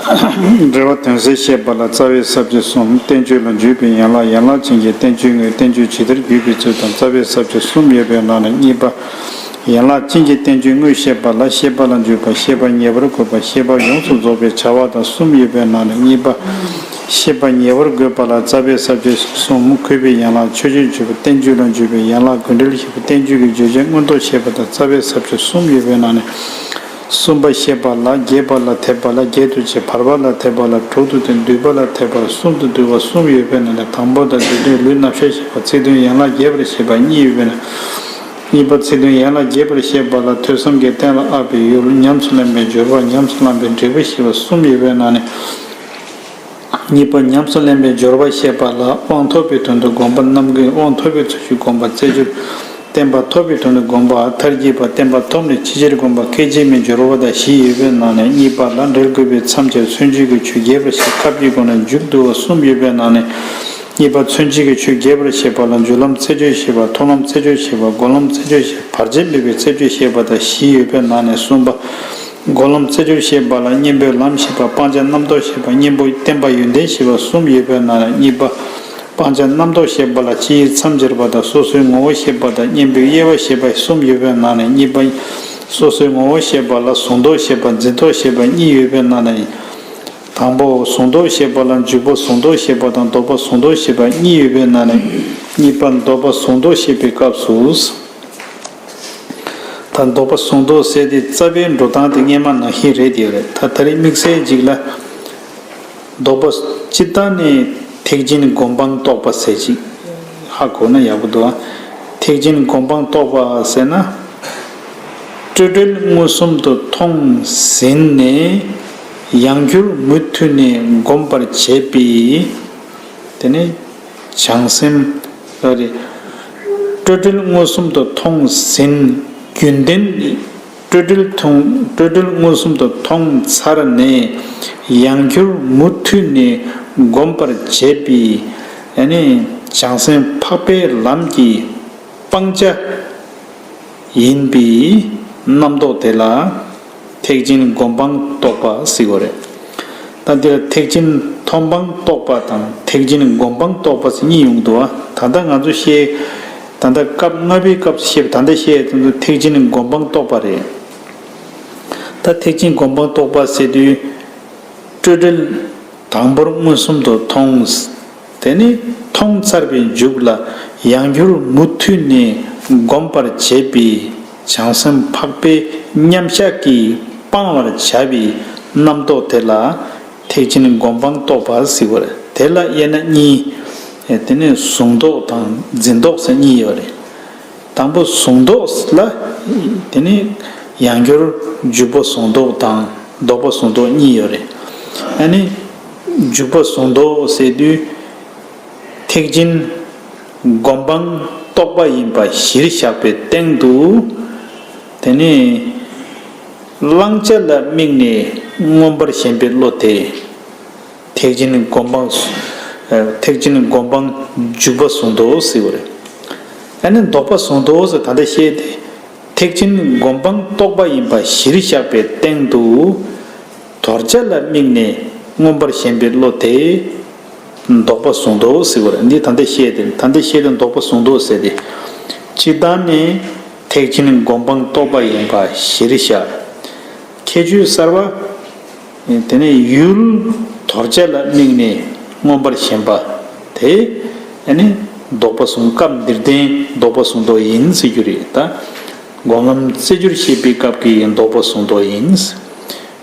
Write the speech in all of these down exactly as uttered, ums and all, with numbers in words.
འབྲེལ་བ་དོན་གསལ་བཤད་པ་ལ་རྩ་བའི་ས་བཅད་གསུམ། བསྟན་བཅོས་ལ་འཇུག་པའི་ཡན་ལག་ཡན་ལག་ཅན་གྱི་བསྟན་བཅོས་དངོས། བསྟན་བཅོས་ཇི་ལྟར་བརྒྱུད་པའི་ཚུལ་དང་། རྩ་བའི་ས་བཅད་གསུམ་ཡོད་པའི་ནང་ནས་གཉིས་པ། ཡན་ལག་ཅན་གྱི་བསྟན་བཅོས་དངོས་བཤད་པ་ལ་བཤད་པ་ལ་འཇུག་པ། བཤད་པ་ཉེ་བར་བཀོད་པ། བཤད་པ་ཡོངས་སུ་རྫོགས་པའི་བྱ་བ་དང་གསུམ་ཡོད་པའི་ནང་ནས་གཉིས་པ། བཤད་པ་ཉེ་བར་བཀོད་པ་ལ་རྩ་བའི་ས་བཅད་གསུམ། འཁོད་པའི་ཡན་ལག་མཆོད་བརྗོད་བརྗོད་པ། བསྟན་བཅོས་ལ་འཇུག་པའི་ཡན་ལག་དགོས་འབྲེལ་བཤད་པ། བསྟན་བཅོས་ཀྱི་བརྗོད་བྱ་མངོན་རྟོགས་བཤད་པ་དང་རྩ་བའི་ས་བཅད་གསུམ་ཡོད་པའི་ནང་ནས། གསུམ་པ་བཤད་པ་ལ་རྒྱས་པ་ལ་དེད་པ་ལ་བརྒྱད་དུ་བྱས། བར་པ་ལ་དེད་པ་ལ་དྲུག་ཏུ་བསྟན། བསྡུས་པ་ལ་དེད་པ་ལ་གསུམ་དུ་བསྡུ་བ་གསུམ་ཡོད་པའི་ནང་ནས། དང་པོ་དང་བསྡུས་དོན་ལུས་རྣམ་གཞག་བཤད་པ། ཚིག་དོན་ཡན་ལག་རྒྱས་པར་བཤད་པ་གཉིས་ཡོད་པའི་ནང་། གཉིས་པ་ཚིག་དོན་ཡན་ལག་རྒྱས་པར་བཤད་པ་ལ་ཐོས་བསམ་གྱིས་གཏན་ལ་དབབ་པའི་ཡུལ། ཉམས་སུ་ལེན་པའི་སྦྱོར་བ། ཉམས་སུ་བླང་པའི་འབྲས་བུ་བཤད་པ་གསུམ་ཡོད་པའི་ནང་ནས། གཉིས་པ་ཉམས་སུ་ལེན་པའི་སྦྱོར་བ་བཤད་པ་ལ་དབང་ཐོབ་པའི་དོན་དུ་སྒོམ་པ། རྣམ་ཀུན་དབང་ཐོབ་པའི་ཚུལ་གྱིས་སྒོམ་པ། རྩེ་གཅིག་བརྟན་པ་ཐོབ་པའི་དོན་དུ་སྒོམ་པ། མཐར་གྱིས་པ་བརྟན་པ་ཐོབ་ནས་ཕྱི་ཕྱིར་སྒོམ་པ། སྐད་ཅིག་མའི་སྦྱོར་བ་དང་བཞི་ཡོད་པའི་ནང་ནས། གཉིས་པ་ལ་འབྲེལ་དགོས་པའི་མཚམས་སྦྱར། མཚོན་བྱེད་ཀྱི་ཆོས་རྒྱས་པར་བཤད། སྐབས་ཀྱི་སྒོ་ནས་མཇུག་བསྡུ་བ་གསུམ་ཡོད་པའི་ནང་ནས། གཉིས་པ་མཚོན་བྱེད་ཀྱི་ཆོས་རྒྱས་པར་བཤད་པ་ལ་རྒྱུ་ལམ་རྩད་གཅོད་བཤད་པ། ཐོབ་ལམ་རྩད་གཅོད་བཤད་པ། འགོག་ལམ་རྩད་གཅོད་བཤད་པ། བར་ཆད་མེད་པའི་རྩད་གཅོད་བཤད་པ་དང་བཞི་ཡོད་པའི་ནང་ནས། གསུམ་པ། འགོག་ལམ་རྩད་གཅོད་བཤད་པ་ལ་གཉེན་པོའི་ལམ་བཤད་པ། སྤང་བྱ་རྣམ་རྟོག་བཤད་པ། གཉེན་པོ་བསྟན་པ་ཡོན་ཏན་བཤད་པ་གསུམ་ཡོད་པའི་ནང་ནས། གཉིས་པ། སྤང་བྱ་རྣམ་རྟོག་བཤད་པ་ལ་སྤྱིའི་མཚམས་སྦྱར་བ་དང་སོ་སོའི་ངོ་བོ་བཤད་པ་དང་གཉེན་པོའི་དབྱེ་བ་བཤད་པ་གསུམ་ཡོད་པའི་ནང་ནས། གཉིས་པ། སོ་སོའི་ངོ་བོ་བཤད་པ་ལ་གཟུང་རྟོག་བཤད་པ། འཛིན་རྟོག་བཤད་པ་གཉིས་ཡོད་པའི་ནང་ནས། དང་པོ། གཟུང་རྟོག་བཤད་པ་ལ་འཇུག་པ་གཟུང་རྟོག་བཤད་པ་དང་ལྡོག་པ་གཟུང་རྟོག་བཤད་པ་གཉིས་ཡོད་པའི་ནང་ནས། གཉིས་པ། ལྡོག་པ་གཟུང་རྟོག་བཤད་པའི་སྐབས་སུ། ད་ལྡོག་པ་གཟུང་རྟོག་ཟེར་དེ་རྩ་བའི་འགྲོ་སྟངས་དེ་སྔས་མ་ནང་བཞིན་རེད་དེ་རེད། ད་ད་རེས་དམིགས་བསལ་ཅིག་ལ། ལྡོག་པ། སྤྱིར་བཏང་ནས་ཐེག་ཆེན་སྒོམ་སྤང་རྟོགས་པ་ཟེར་ཅིག་ཧ་གོ་ན་ཡག་པོ་འདུག་ཨ། ཐེག་ཆེན་སྒོམ་སྤང་རྟོགས་པ་ཟེར་ན། སྤྲོས་བྲལ་མངོན་སུམ་དུ་མཐོང་ཟིན་ནས། ཡང་བསྐྱར་མུ་མཐུད་ནས་སྒོམ་པར་བྱེད་པའི། དེ་ནི་བྱང་སེམས་ལ་རེད། སྤྲོས་བྲལ་མངོན་སུམ་དུ་མཐོང་ཟིན། རྒྱུན་ལྡན། སྤྲོས་བྲལ་མཐོང་། སྤྲོས་བྲལ་མངོན་སུམ་དུ་མཐོང་ཚར་ནས། ཡང་བསྐྱར་མུ་མཐུད་ནས་སྒོམ་པར་བྱེད་པའི། ཨ་ནི་བྱང་སེམས་འཕགས་པའི་ལམ་གྱི་སྤང་བྱ་ཡིན་པའི་རྣམ་རྟོག་དེ་ལ་ཐེག་ཆེན་སྒོམ་སྤང་རྟོགས་པ་ཟེར་གྱི་ཡོད་རེད། ད་འདིར་ཐེག་ཆེན་མཐོང་སྤང་རྟོགས་པ་དང་ཐེག་ཆེན་སྒོམ་སྤང་རྟོགས་པ་ཟེར་གཉིས་ཡོང་འདུག་བ། ད་ལྟ་ང་ཚོ་བཤད། ད་ལྟ་སྐབས་ལྔ་པའི་སྐབས་སུ་བཤད་པ། ད་ལྟ་བཤད་དེ་ཚོ་ཐེག་ཆེན་སྒོམ་སྤང་རྟོགས་པ་རེད། ད་ཐེག་ཆེན་སྒོམ་སྤང་རྟོགས་པ་ཟེར་དུས། སྤྲོས་བྲལ་དང་པོར་མངོན་སུམ་དུ་མཐོང་། དེ་ནི་མཐོང་ཚར་བའི་མཇུག་ལ་ཡང་བསྐྱར་མུ་མཐུད་ནས་སྒོམ་པར་བྱེད་པའི་བྱང་སེམས་འཕགས་པའི་མཉམ་གཞག་གིས་སྤང་བར་བྱ་བའི་རྣམ་རྟོག་དེ་ལ་ཐེག་ཆེན་སྒོམ་སྤང་རྟོགས་པ་ཟེར་བ་རེད། དེ་ལ་དབྱེ་ན་གཉིས། དེ་ནི་གཟུང་རྟོག་དང་འཛིན་རྟོག་ཟེར་གཉིས་ཡོད་རེད། དང་པོ་གཟུང་རྟོག་ལ། དེ་ནི་ཡང་བསྐྱར་འཇུག་པ་གཟུང་རྟོག་དང་ལྡོག་པ་གཟུང་རྟོག་གཉིས་ཡོད་རེད། ཨ་ནི་འཇུག་པ་གཟུང་རྟོག་ཟེར་དུས། ཐེག་ཆེན་སྒོམ་སྤང་རྟོགས་པ་ཡིན་པ་གཞིར་བཞག་པའི་སྟེང་དུ། དེ་ནི་བླང་བྱ་ལ་དམིགས་ནས་མངོན་པར་ཞེན་པའི་བློ་དེ། ཐེག་ཆེན་སྒོམ་སྤང་། ཐེག་ཆེན་སྒོམ་སྤང་འཇུག་པ་གཟུང་རྟོག་ཟེར་བ་རེད། ཨ་ནི་ལྡོག་པ་གཟུང་རྟོག་ཟེར་ད་ལྟ་བཤད་དེ། ཐེག་ཆེན་སྒོམ་སྤང་རྟོགས་པ་ཡིན་པ་གཞིར་བཞག་པའི་སྟེང་དུ། དོར་བྱ་ལ་དམིགས་ནས་མངོན་པར་ཞེན་པའི་བློ་དེ། ལྡོག་པ་གཟུང་རྟོག་ཟེར་བ་རེད། འདི་ད་ལྟ་བཤད་དེ། ད་ལྟ་བཤད་དེ་ལྡོག་པ་གཟུང་རྟོག་ཟེར་ཏེ། སྤྱིར་བཏང་ནས་ཐེག་ཆེན་སྒོམ་སྤང་རྟོགས་པ་ཡིན་པ་གཞིར་བཞག་ཁྱད་ཆོས་གསར་བ། དེ་ནས་ཡུལ་དོར་བྱ་ལ་དམིགས་ནས་མངོན་པར་ཞེན་པ་དེ། ཨ་ནི་ལྡོག་པ་གཟུང་། སྐབས་འདིར་བསྟན་ལྡོག་པ་གཟུང་རྟོག་ཡིན་ཟེར་རྒྱུ་རེད་ད། སྒོམ་ལམ་རྩེ་གཅིག་བཤད་པའི་སྐབས་ཀྱི་ལྡོག་པ་གཟུང་རྟོག་ཡིན།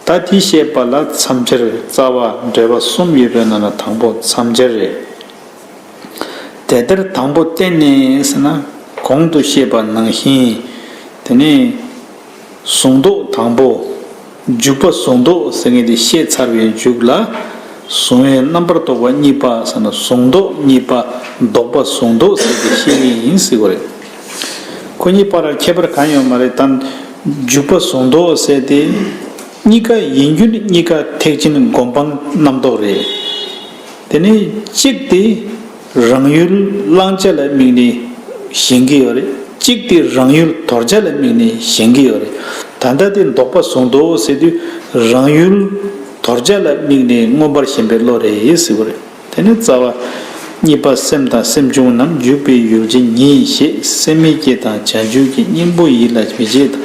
ད་དེ་བཤད་པ་ལ་མཚམས་སྦྱར་རྩ་བ་འགྲེལ་པ་གསུམ་ཡོད་པའི་ནང་ན་དང་པོ་མཚམས་སྦྱར་རེད། དེ་ལྟར་དང་པོ་བསྟན་ནས་ཟེར་ན། གོང་དུ་བཤད་པ་ནང་བཞིན། དེ་ནས་གཟུང་རྟོག་དང་པོ། འཇུག་པ་གཟུང་རྟོག་ཟེར་མཁན་དེ་བཤད་ཚར་བའི་མཇུག་ལ། གཟུང་བའི་རྣམ་པར་རྟོག་པ་གཉིས་པ་ཟེར་ན་གཟུང་རྟོག་གཉིས་པ། ལྡོག་པ་གཟུང་རྟོག་ཟེར་ཏེ་བཤད་ཀྱི་ཡིན་ཟེར་བ་རེད། ཁོ་གཉིས་བར་ལ་ཁྱད་པར་གང་ཡོད་མ་རེད་ད། འཇུག་པ་གཟུང་རྟོག་ཟེར་ཏེ། གཉིས་ཀ་ཡིན་རྒྱུ་ནི་གཉིས་ཀ་ཐེག་ཆེན་སྒོམ་སྤང་རྣམ་རྟོག་རེད། དེ་ནས་གཅིག་དེ་རང་ཡུལ་བླང་བྱ་ལ་དམིགས་ནས་ཞེན་གྱི་ཡོད་རེད། གཅིག་དེ་རང་ཡུལ་དོར་བྱ་ལ་དམིགས་ནས་ཞེན་གྱི་ཡོད་རེད། ད་ལྟ་དེ་ལྡོག་པ་གཟུང་རྟོག་ཟེར་དུས་རང་ཡུལ་ དོར་བྱ་ལ་དམིགས་ནས་མངོན་པར་ཞེན་པའི་བློ་རེད་ཟེར་བ་རེད། དེ་ནས་རྩ་བ། གཉིས་པ། སེམས་དང་སེམས་བྱུང་རྣམས་འཇུག་པའི་ཡུལ་ཅན་ཉིད་ཞེས་སེམས་མེད་བསྐྱེད་དང་བྱང་ཆུབ་ཀྱི་སྙིང་པོ་ཡིད་ལ་མི་བྱེད་དང་།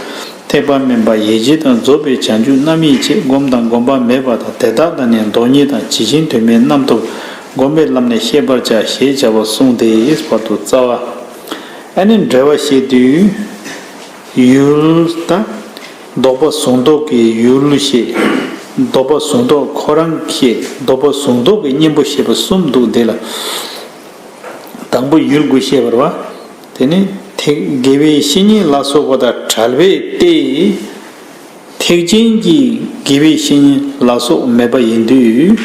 ཐེག་པ་དམན་པ་ཡིད་བྱེད་དང་རྫོགས་པའི་བྱང་ཆུབ་རྣམ་གཉིས་ཆེ་སྒོམ་དང་སྒོམ་པ་མེད་པ་དང་དེ་དག་དང་ནི་སྟོང་ཉིད་དང་ཇི་བཞིན་དོན་མེད་རྣམ་རྟོག་སྒོམ་པའི་ལམ་ནས་ཤེས་པར་བྱ་ཞེས་བྱ་བ་གསུངས་ཏེ་བར་དུ་རྩ་བ། ཨ་ནི་འགྲེལ་བ་བཤད་དུས། ཡུལ་དང་། ལྡོག་པ་གཟུང་རྟོག་གི་ཡུལ་ཞེས། ལྡོག་པ་གཟུང་རྟོག་ཁོ་རང་ཞེས་ལྡོག་པ་གཟུང་རྟོག་གི་གཉེན་པོ་ཞེས་པ་གསུམ་འདུག་འདི་ལ། དང་པོ་ཡུལ་དགུ་ཞེས་པ་རེད་བ། དེ་ནི་ཐེག་དགེ་བའི་བཤེས་གཉེན་ལ་སོགས་པ་དང་བྲལ་བས་ཏེ། ཐེག་ཆེན་གྱི་དགེ་བའི་བཤེས་གཉེན་ལ་སོགས་མེད་པ་ཡིན་དུས།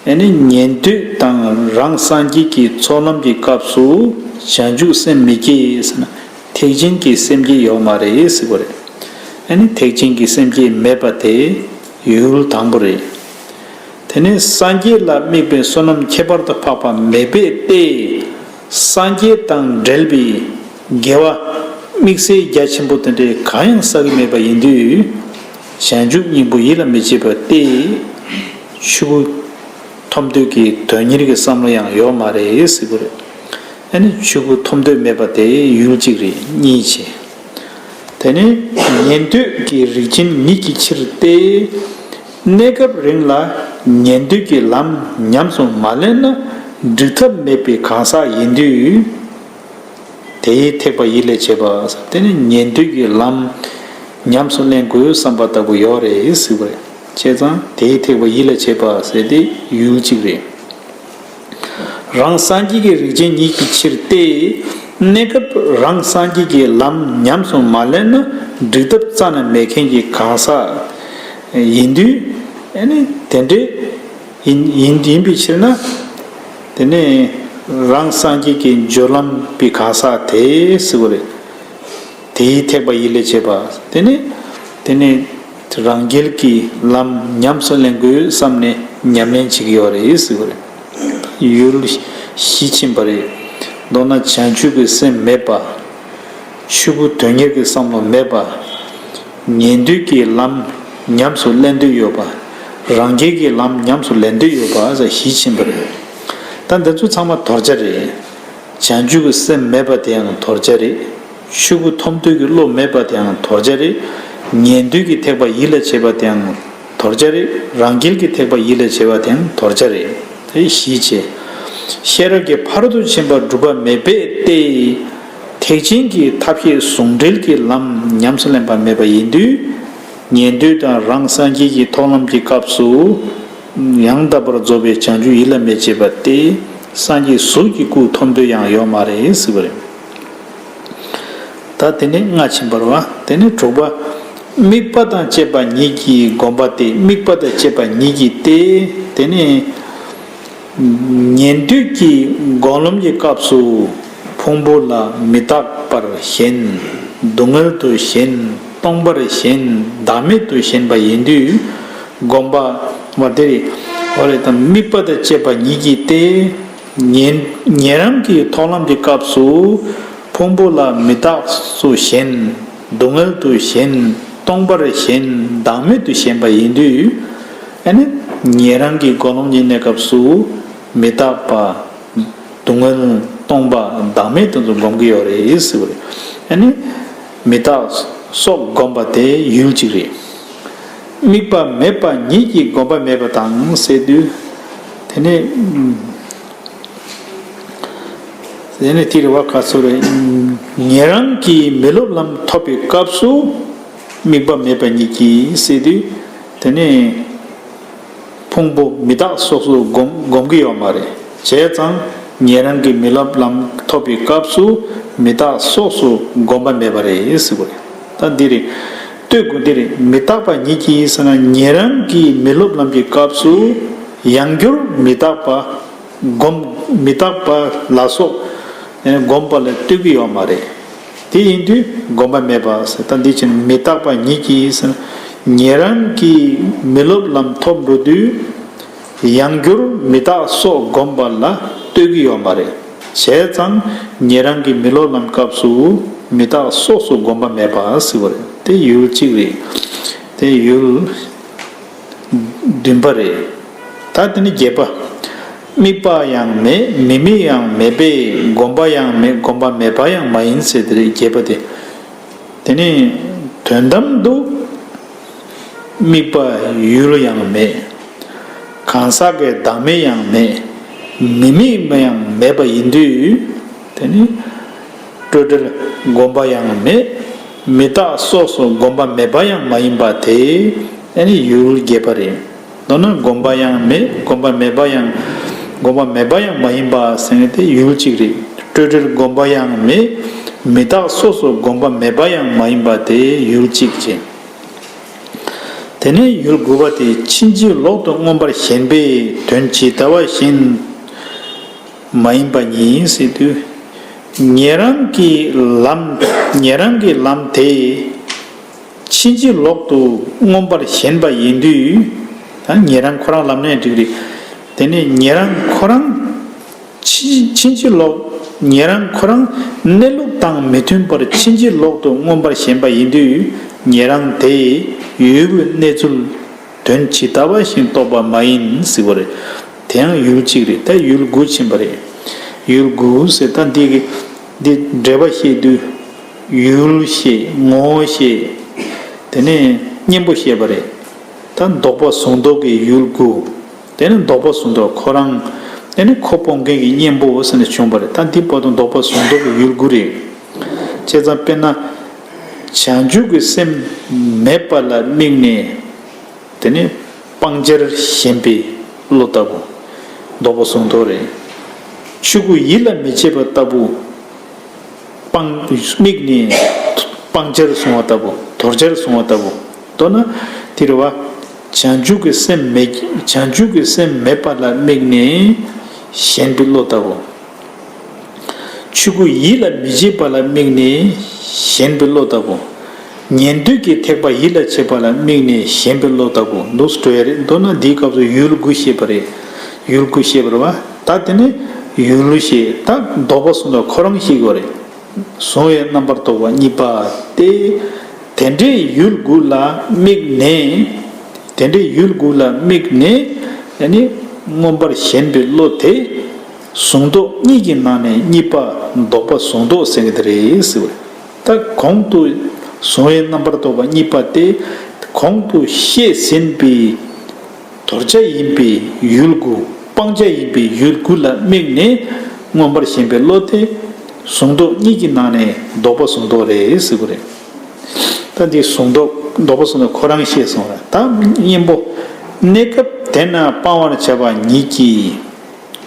ཨ་ནི་ཉན་ཐོས་དང་རང་སངས་རྒྱས་ཀྱི་ཚོགས་ལམ་གྱི་སྐབས་སུ་བྱང་ཆུབ་སེམས་མི་སྐྱེ་ཟེར་ན་ཐེག་ཆེན་གྱི་སེམས་བསྐྱེད་ཡོད་མ་རེད་ཟེར་བ་རེད། ཨ་ནི་ཐེག་ཆེན་གྱི་སེམས་བསྐྱེད་མེད་པ་དེ་ཡུལ་དང་པོ་རེད། དེ་ནས་སངས་རྒྱས་ལ་དམིགས་པའི་བསོད་ནམས་ཁྱད་པར་དུ་འཕགས་པ་མེད་པས་ཏེ། སངས་རྒྱས་དང་འབྲེལ་བའི་དགེ་བ་དམིགས་བསལ་རྒྱ་ཆེན་པོ་དེ་འདྲའི་གང་ཡང་བསགས་ཀྱི་མེད་པ་ཡིན་དུས། བྱང་ཆུབ་སྙིང་པོ་ཡིད་ལ་མི་བྱེད་པ་སྟེ། ཆོས་སྐུ་ཐོབ་འདོད་ཀྱི་དོན་གཉེར་གྱི་བསམ་བློ་ཡང་ཡོད་མ་རེད་ཟེར་གྱི་རེད། ཨ་ནི་ཆོས་སྐུ་ཐོབ་འདོད་མེད་པ་དེ་ཡུལ་གཅིག་རེད། གཉིས་བྱས། དེ་ནས་ཉན་ཐོས་ཀྱི་རིགས་ཅན་ཉིད་ཀྱི་ཕྱིར་ཏེ། གནས་སྐབས་རིང་ལ་ཉན་ཐོས་ཀྱི་ལམ་ཉམས་སུ་མ་ལེན་ན་འགྲིག་ཐབས་མེད་པའི་གང་ཟག་ཡིན་དུས། དེའི་ཐེག་པ་ཡིད་ལ་བྱེད་པ། དེ་ནི་ཉན་ཐོས་ཀྱི་ལམ་ཉམས་སུ་ལེན་དགོས་བསམ་པ་ལྟ་བུ་ཡོད་རེད་ཟེར་བ་རེད། བྱས་ཙང་དེའི་ཐེག་པ་ཡིད་ལ་བྱེད་པ་ཟེར་དེ་ཡུལ་གཅིག་རེད། རང་སངས་རྒྱས་ཀྱི་རིགས་ཅན་ཉིད་ཀྱི་ཕྱིར་ཏེ། གནས་སྐབས་རང་སངས་རྒྱས་ཀྱི་ལམ་ཉམས་སུ་མ་ལེན་ན་འགྲིག་ཐབས་རྩ་ནས་མེད་མཁན་གྱི་གང་ཟག་ཡིན་དུས། ཨ་ནི་དེ་འདྲའི་ཡིན་ཡིན་ཡིན་པའི་ཕྱིར་ན། དེ་ནས་རང་སངས་རྒྱས་ཀྱི་སྦྱོར་ལམ་པའི་གང་ཟག་དེ་ཟེར་བ་རེད། དེའི་ཐེག་པ་ཡིད་ལ་བྱེད་པ། དེ་ནི་དེ་ནི་རང་རྒྱལ་གྱི་ལམ་ཉམས་སུ་ལེན་དགོས་བསམ་ནས་ཉམས་ལེན་བྱེད་ཀྱི་ཡོད་རེད་ཟེར་བ་རེད། ཡུལ་ཞི་ཕྱིན་པ་རེད། མདོར་ན་བྱང་ཆུབ་ཀྱི་སེམས་མེད་པ། ཆོས་སྐུ་དོན་གཉེར་གྱི་བསམ་བློ་མེད་པ། ཉན་ཐོས་ཀྱི་ལམ་ཉམས་སུ་ལེན་འདོད་ཡོད་པ། རང་རྒྱལ་གྱི་ལམ་ཉམས་སུ་ལེན་འདོད་ཡོད་པ་ཞེས་ཕྱིན་པ་རེད། ད་འདི་ཚོ་ཚང་མ་དོར་བྱ་རེད། བྱང་ཆུབ་ཀྱི་སེམས་མེད་པ་དེའང་དོར་བྱ་རེད། ཆོས་སྐུ་ཐོབ་འདོད་ཀྱི་བློ་མེད་པ་དེའང་དོར་བྱ་རེད། ཉན་ཐོས་ཀྱི་ཐེག་པ་ཡིད་ལ་བྱེད་པ་དེའང་དོར་བྱ་རེད། རང་རྒྱལ་གྱི་ཐེག་པ་ཡིད་ལ་བྱེད་པ་དེའང་དོར་བྱ་རེད། དེ་ཞི་བྱེད། ཤེས་རབ་ཀྱི་ཕ་རོལ་ཏུ་ཕྱིན་པ་སྒྲུབ་པ་མེད་པས་ཏེ། ཐེག་ཆེན་གྱི་ཐབས་ཤེས་ཟུང་འབྲེལ་གྱི་ལམ་ཉམས་སུ་ལེན་པ་མེད་པ་ཡིན་དུས། ཉན་ཐོས་དང་རང་སངས་རྒྱས་ཀྱི་མཐོང་ལམ་གྱི་སྐབས་སུ། ཡང་དག་པར་རྫོགས་པའི་བྱང་ཆུབ་ཡིད་ལ་མི་བྱེད་པ་སྟེ། སངས་རྒྱས་གཟུགས་ཀྱི་སྐུ་ཐོབ་འདོད་ཡང་ཡོད་མ་རེད་ཟེར་བ་རེད། ད་དེ་ནས་ལྔ་ཕྱིན་པ་རེད་བ། དེ་ནས་དྲུག་པ། དམིགས་པ་དང་བཅས་པ་ཉིད་ཀྱིས་བསྒོམ་པ་སྟེ། དམིགས་པ་དང་བཅས་པ་ཉིད་ཀྱིས་ཏེ། དེ་ནས་ཉན་ཐོས་ཀྱི་སྒོམ་ལམ་གྱི་སྐབས་སུ་ཕུང་པོ་ལ་མི་རྟག་པར་ཞེན། སྡུག་བསྔལ་དུ་ཞེན། སྟོང་པར་ཞེན། བདག་མེད་དུ་ཞེན་པ་ཡིན་དུས། སྒོམ་པ་བ་དེ་རེད། འོ་རེད་དང་། དམིགས་པ་དང་བཅས་པ་ཉིད་ཀྱིས་ཏེ། ཉན་ཉན་རང་གི་མཐོང་ལམ་གྱི་སྐབས་སུ་ཕུང་པོ་ལ་མི་རྟག་སུ་ཞེན། སྡུག་བསྔལ་དུ་ཞེན། སྟོང་པར་ཞེན། བདག་མེད་དུ་ཞེན་པ་ཡིན་དུས། ཨ་ནི་ཉན་རང་གི་སྒོམ་ལམ་གྱི་གནས་སྐབས་སུ་མི་རྟག་པ། སྡུག་བསྔལ། སྟོང་པ། བདག་མེད་དེ་ཚོ་སྒོམ་གྱི་ཡོད་རེད་ཟེར་བ་རེད། ཨ་ནི་མི་རྟག་སོགས་སྒོམ་པ་དེ་ཡུལ་གཅིག་རེད། དམིགས་པ་མེད་པ་ཉིད་ཀྱིས་སྒོམ་པ་མེད་པ་དང་ཟེར་དུས། དེ་ནས་དེ་ནས་དེ་རེད་བ། ག་ཚོད་རེད། ཉན་རང་གི་མི་སློབ་ལམ་ཐོབ་པའི་སྐབས་སུ་དམིགས་པ་མེད་པ་ཉིད་ཀྱིས་ཟེར་དུས། དེ་ནས་ཕུང་པོ་མི་རྟག་སོགས་སུ་སྒོམ་སྒོམ་གྱི་ཡོད་མ་རེད། བྱས་ཙང་ཉན་རང་གི་མི་སློབ་ལམ་ཐོབ་པའི་སྐབས་སུ་མི་རྟག་སོགས་སུ་སྒོམ་པ་མེད་པ་རེད་ཟེར་བ་རེད། ད་འདི་རེད། ལྟོས་དགོས། འདི་རེད། མི་རྟག་པ་ཉིད་ཀྱིས་ཟེར་ན་ཉན་རང་གི་མི་སློབ་ལམ་གྱི་སྐབས་སུ་ཡང་བསྐྱར་མི་རྟག་པ་སྒོམ། མི་རྟག་པ་ལ་སོགས་སྒོམ་པ་ལ་ལྟོས་ཀྱི་ཡོད་མ་རེད། དེ་ཡིན་དུས་སྒོམ་པ་མེད་པ་ཟེར། ད་འདི་ཕྱིར་མི་རྟག་པ་ཉིད་ཀྱིས་ཟེར་ན་ཉན་རང་གི་མི་སློབ་ལམ་ཐོབ་འགྲོ་དུས། ཡང་བསྐྱར་མི་རྟག་སོགས་སྒོམ་པ་ལ་ལྟོས་ཀྱི་ཡོད་མ་རེད། བྱས་ཙང་ཉན་རང་གི་མི་སློབ་ལམ་སྐབས་སུ་མི་རྟག་སོགས་སུ་སྒོམ་པ་མེད་པ་ཟེར་བ་རེད། དེ་ཡུལ་གཅིག་རེད། དེ་ཡུལ་ བདུན་པ་རེད། ད་དེ་ནི་བརྒྱད་པ། དམིགས་པ་ཡང་མེད། མི་དམིགས་ཡང་མེད་པས་སྒོམ་པ་ཡང་མེད། སྒོམ་པ་མེད་པ་ཡང་མ་ཡིན་ཟེར་དེ་རེད། བརྒྱད་པ་དེ། དེ་ནི་དོན་དམ་དུ་དམིགས་པ་ཡུལ་ཡང་མེད། གང་ཟག་གི་བདག་མེད་ཡང་མེད། མི་དམིགས་ཡང་མེད་པ་ཡིན་དུས། དེ་ནི་སྤྲོས་བྲལ་སྒོམ་པ་ཡང་མེད། མི་རྟག་སོ་སོ་སྒོམ་པ་མེད་པ་ཡང་མ་ཡིན་པ་དེ། དེ་ནི་ཡུལ་བརྒྱད་པ་རེད། མདོར་ན་སྒོམ་པ་ཡང་མེད། སྒོམ་པ་མེད་པ་ཡང་། སྒོམ་པ་མེད་པ་ཡང་མ་ཡིན་པ་ཟེར་མཁན་དེ་ཡུལ་གཅིག་རེད། སྤྲོས་བྲལ་སྒོམ་པ་ཡང་མེད། མི་རྟག་སོ་སོ་སྒོམ་པ་མེད་པ་ཡང་མ་ཡིན་པ་དེ་ཡུལ་གཅིག་བྱས། དེ་ནས་ཡུལ་དགུ་པ་དེ་ཕྱིན་ཅི་ལོག་ཏུ་མངོན་པར་ཞེན་པའི་དོན་ཇི་ལྟ་བ་བཞིན་མ་ཡིན་པ་ཉིད་ཟེར་དུས། ཉན་རང་གི་ལམ། ཉན་རང་གི་ལམ་དེ། ཕྱིན་ཅི་ལོག་ཏུ་མངོན་པར་ཞེན་པ་ཡིན་དུས། ད་ཉན་རང་ཁོ་རང་ལམ་ནས་འགྲིག་རེད། དེ་ནས་ཉན་རང་ཁོ་རང་ཕྱིན་ཕྱིན་ཅི་ལོག་ཉན་རང་ཁོ་རང་གནས་ལུགས་དང་མི་མཐུན་པར་ཕྱིན་ཅི་ལོག་ཏུ་མངོན་པར་ཞེན་པ་ཡིན་དུས། ཉན་རང་དེ་ཡུལ་གྱི་གནས་ཚུལ་དོན་ཇི་ལྟ་བ་བཞིན་རྟོགས་པ་མ་ཡིན་ཟེར་བ་རེད། དེ་ཡང་ཡུལ་གཅིག་རེད། ད་ཡུལ་དགུ་ཕྱིན་པ་རེད། ཡུལ་དགུ་ཟེར་ད་འདི་གི་འདི་འགྲེལ་པ་བཤད་དུས། ཡུལ་བཤད། ངོ་བོ་བཤད། དེ་ནས་གཉེན་པོ་བཤད་པ་རེད། ད་ལྡོག་པ་ཟུང་ལྡོག་གི་ཡུལ་དགུ། དེ་ནས་ལྡོག་པ་ཟུང་ལྡོག་ཁོ་རང་། དེ་ནས་ཁོ་སྤོང་མཁན་གྱི་གཉེན་པོ་ཟེར་ནས་བྱུང་བ་རེད། ད་འདི་བར་དུ་ལྡོག་པ་ཟུང་ལྡོག་གི་ཡུལ་དགུ་རེད། བྱས་ཙང་དཔེར་ན། བྱང་ཆུབ་ཀྱི་སེམས་མེད་པ་ལ་དམིགས་ནས། དེ་ནི་སྤང་བྱར་ཞེན་པའི་བློ་ལྟ་བུ། ལྡོག་པ་ཟུང་ལྡོག་རེད། ཆོས་སྐུ་ཡིད་ལ་མི་བྱེད་པ་ལྟ་བུ། སྤང་། དམིགས་ནས་སྤང་བྱར་བཟུང་བ་ལྟ་བུ། དོར་བྱར་བཟུང་བ་ལྟ་བུ། མདོར་ན་དེ་རེད་བ། བྱང་ཆུབ་ཀྱི་སེམས་མེད། བྱང་ཆུབ་ཀྱི་སེམས་མེད་པ་ལ་དམིགས་ནས་ཞེན་པའི་བློ་ལྟ་བུ། ཆོས་སྐུ་ཡིད་ལ་མི་བྱེད་པ་ལ་དམིགས་ནས་ཞེན་པའི་བློ་ལྟ་བུ། ཉན་ཐོས་ཀྱི་ཐེག་པ་ཡིད་ལ་བྱེད་པ་ལ་དམིགས་ནས་ཞེན་པའི་བློ་ལྟ་བུ་འདུག་སེ་འགྲོ་ཡ་རེད། མདོར་ན་འདིའི་སྐབས་སུ་ཡུལ་དགུ་བཤད་པ་རེད། ཡུལ་དགུ་བཤད་པ་རེད་བ། ད་དེ་ནི་ཡུལ་བཤད། ད་ལྡོག་པ་ཟུང་ལྡོག་ཁོ་རང་བཤད་དགོས་རེད། གཟུང་བའི་རྣམ་པར་རྟོག་པ་གཉིས་པ་སྟེ། དེ་འདྲའི་ཡུལ་དགུ་ལ་དམིགས་ནས། དེ་འདྲའི་ཡུལ་དགུ་ལ་དམིགས་ནས། ཡ་ནི་མངོན་པར་ཞེན་པའི་བློ་དེ། ཟུང་ལྡོག་གཉིས་ཀྱི་ནང་ནས་གཉིས་པ་ལྡོག་པ་ཟུང་ལྡོག་ཟེར་གྱི་དེ་རེད་ཟེར་བ། ད་གོང་དུ་གཟུང་བའི་རྣམ་པར་རྟོག་པ་གཉིས་པ་སྟེ། གོང་དུ་བཤད་ཟིན་པའི་དོར་བྱ་ཡིན་པའི་ཡུལ་དགུ། སྤང་བྱ་ཡིན་པའི་ཡུལ་དགུ་ལ་དམིགས་ནས་མངོན་པར་ཞེན་པའི་བློ་དེ། ཟུང་ལྡོག་གཉིས་ཀྱི་ནང་ནས་ལྡོག་པ་ཟུང་ལྡོག་རེད་ཟེར་བ་རེད། ད་འདི་ཟུང་ལྡོག་ལྡོག་པ་ཟུང་ལྡོག་ཁོ་རང་བཤད་སོང་ར། ད་གཉེན་པོ། གནས་སྐབས་དེ་ན་སྤང་བར་བྱ་བ་ཉིད་ཀྱིས།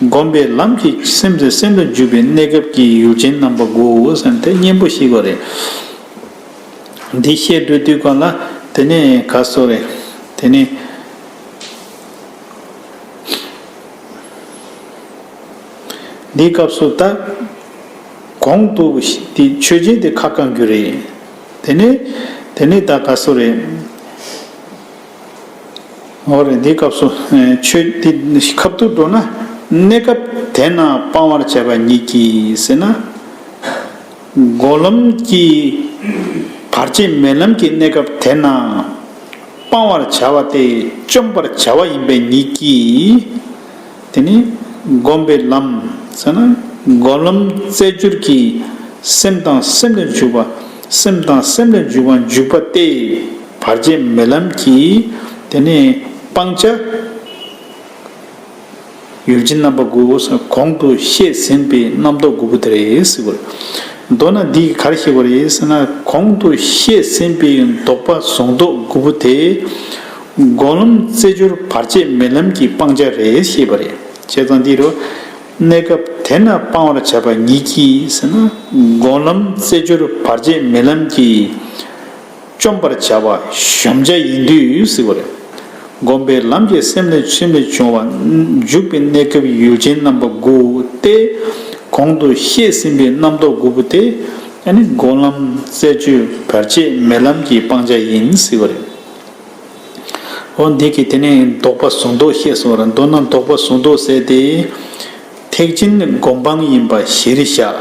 སྒོམ་པའི་ལམ་གྱི་སེམས་སུ་སེམས་ལ་འཇུག་པའི་གནས་སྐབས་ཀྱི་ཡུལ་ཅན་རྣམ་པ་དགུའོ་ཟེར་ན་དེ་གཉེན་པོ་ཞིག་གོ་རེད། འདི་བཤད་འགྲོ་དུས་གང་ལ་དེ་ནས་ག་སོ་རེད། དེ་ནས། འདིའི་སྐབས་སུ་ད་གོང་དུ་དེ་ཆོས་ཅན་དེ་ཁ་བསྐང་རྒྱུ་རེད། དེ་ནས་དེ་ནས་ད་ག་སོ་རེད། འོ་རེད། འདིའི་སྐབས་སུ་ཆོས་དེ་ཁ་ཐུག་འགྲོ་ན། གནས་སྐབས་དེ་ན་སྤང་བར་བྱ་བ་ཉིད་ཀྱིས་ཟེར་ན། སྒོམ་ལམ་གྱི་བར་ཆད་མེད་ལམ་གྱི་གནས་སྐབས་དེ་ན་སྤང་བར་བྱ་བ་སྟེ་བཅོམ་པར་བྱ་བ་ཡིན་པའི་ཉིད་ཀྱིས། དེ་ནི་སྒོམ་པའི་ལམ་ཟེར་ན། སྒོམ་ལམ་རྩེ་སྦྱོར་གྱི་སེམས་དང་སེམས་ལ་འཇུག་པ། སེམས་དང་སེམས་ལ་འཇུག་པ་འཇུག་པ་སྟེ། བར་ཆད་མེད་ལམ་གྱི་དེ་ནི་སྤང་བྱ། ཡུལ་ཅན་རྣམ་པ་དགུ་ཟེར་གོང་དུ་བཤད་ཟིན་པའི་རྣམ་རྟོག་དགུ་པོ་དེ་རེད་ཟེར་བ་རེད། མདོར་ན་འདིས་ག་རེ་བཤད་པ་རེད་ཟེར་ན། གོང་དུ་བཤད་ཟིན་པའི་ལྡོག་པ་ཟུང་ལྡོག་དགུ་པོ་དེ། སྒོམ་ལམ་རྩེ་སྦྱོར་བར་ཆད་མེད་ལམ་གྱི་སྤང་བྱ་རེད་ཞེས་པ་རེད། བྱས་ཙང་འདི་རུ། གནས་སྐབས་དེ་ན་སྤང་བར་བྱ་བ་ཉིད་ཀྱིས་ཟེར་ན། སྒོམ་ལམ་རྩེ་སྦྱོར་བར་ཆད་མེད་ལམ་གྱི། བཅོམ་པར་བྱ་བ་གཞོམ་བྱ་ཡིན་དུས་ཟེར་བ་རེད། སྒོམ་པའི་ལམ་གྱི་སེམས་ལས་སེམས་ལས་བྱུང་བ་འཇུག་པའི་གནས་སྐབས་ཡུལ་ཅན་རྣམ་པ་དགུ་སྟེ། གོང་དུ་བཤད་ཟིན་པའི་རྣམ་རྟོག་དགུ་པོ་དེ། ཨ་ནི་སྒོམ་ལམ་རྩེ་སྦྱོར་བར་ཆད་མེད་ལམ་གྱི་སྤང་བྱ་ཡིན་ཟེར་བ་རེད། འོ་འདི་གིས་དེ་ནས་ལྡོག་པ་ཟུང་ལྡོག་བཤད་སོང་བ་རེད། མདོར་ན་ལྡོག་པ་ཟུང་ལྡོག་ཟེར་ཏེ། ཐེག་ཆེན་སྒོམ་སྤང་ཡིན་པ་གཞིར་བཞག་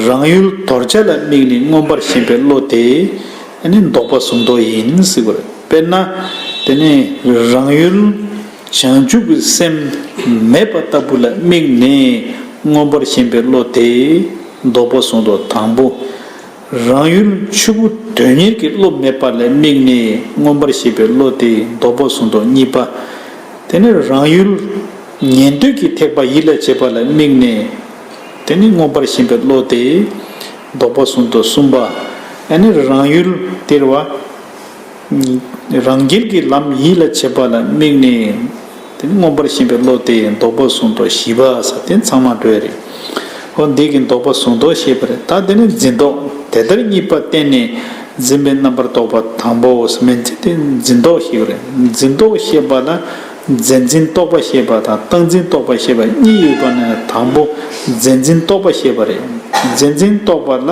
རང་ཡུལ་དོར་བྱ་ལ་དམིགས་ནས་མངོན་པར་ཞེན་པའི་བློ་དེ་ནི་ལྡོག་པ་ཟུང་ལྡོག་ཡིན་ཟེར་བ་རེད། དཔེར་ན། དེ་ནས་རང་ཡུལ་བྱང་ཆུབ་ཀྱི་སེམས་མེད་པ་ལྟ་བུ་ལ་དམིགས་ནས་མངོན་པར་ཞེན་པའི་བློ་དེ་ལྡོག་པ་གསུམ་དུ། དང་པོ། རང་ཡུལ་ཆོས་སྐུ་དོན་གཉེར་གྱི་བློ་མེད་པ་ལ་དམིགས་ནས་མངོན་པར་ཞེན་པའི་བློ་དེ་ལྡོག་པ་གསུམ་དུ། གཉིས་པ། དེ་ནས་རང་ཡུལ་ཉན་ཐོས་ཀྱི་ཐེག་པ་ཡིད་ལ་བྱེད་པ་ལ་དམིགས་ནས་དེ་ནས་མངོན་པར་ཞེན་པའི་བློ་དེ་ལྡོག་པ་གསུམ་དུ། གསུམ་པ། ཨ་ནི་རང་ཡུལ་དེར་བ། རང་རྒྱལ་གྱི་ལམ་ཡིད་ལ་བྱེད་པ་ལ་དམིགས་ནས་དེ་ནི་མངོན་པར་ཞེན་པའི་བློ་དེ་ལྡོག་པ་གསུམ་དུ། བཞི་པ་ཟེར་དེ་ཚང་མ་འགྲོ་ཡ་རེད། འོ་འདི་གི་ལྡོག་པ་གསུམ་དུ་བཤད་པ་རེད། ད་དེ་ནི་འཛིན་རྟོག་དེ་ལྟར་གཉིས་པ་བསྟན་ནས་འཛིན་པའི་རྣམ་པར་རྟོག་པ་དང་པོ་ཟེར་མིན་ཚེ་དེ་འཛིན་རྟོག་བཤད་པ་རེད། འཛིན་རྟོག་བཤད་པ་ལ་རྫས་འཛིན་རྟོག་པ་བཤད་པ་དང་རྟག་འཛིན་རྟོག་པ་བཤད་པ་གཉིས་ཡོད་པ་ནས་དང་པོ་རྫས་འཛིན་རྟོག་པ་བཤད་པ་རེད། རྫས་འཛིན་རྟོག་པ་ལ།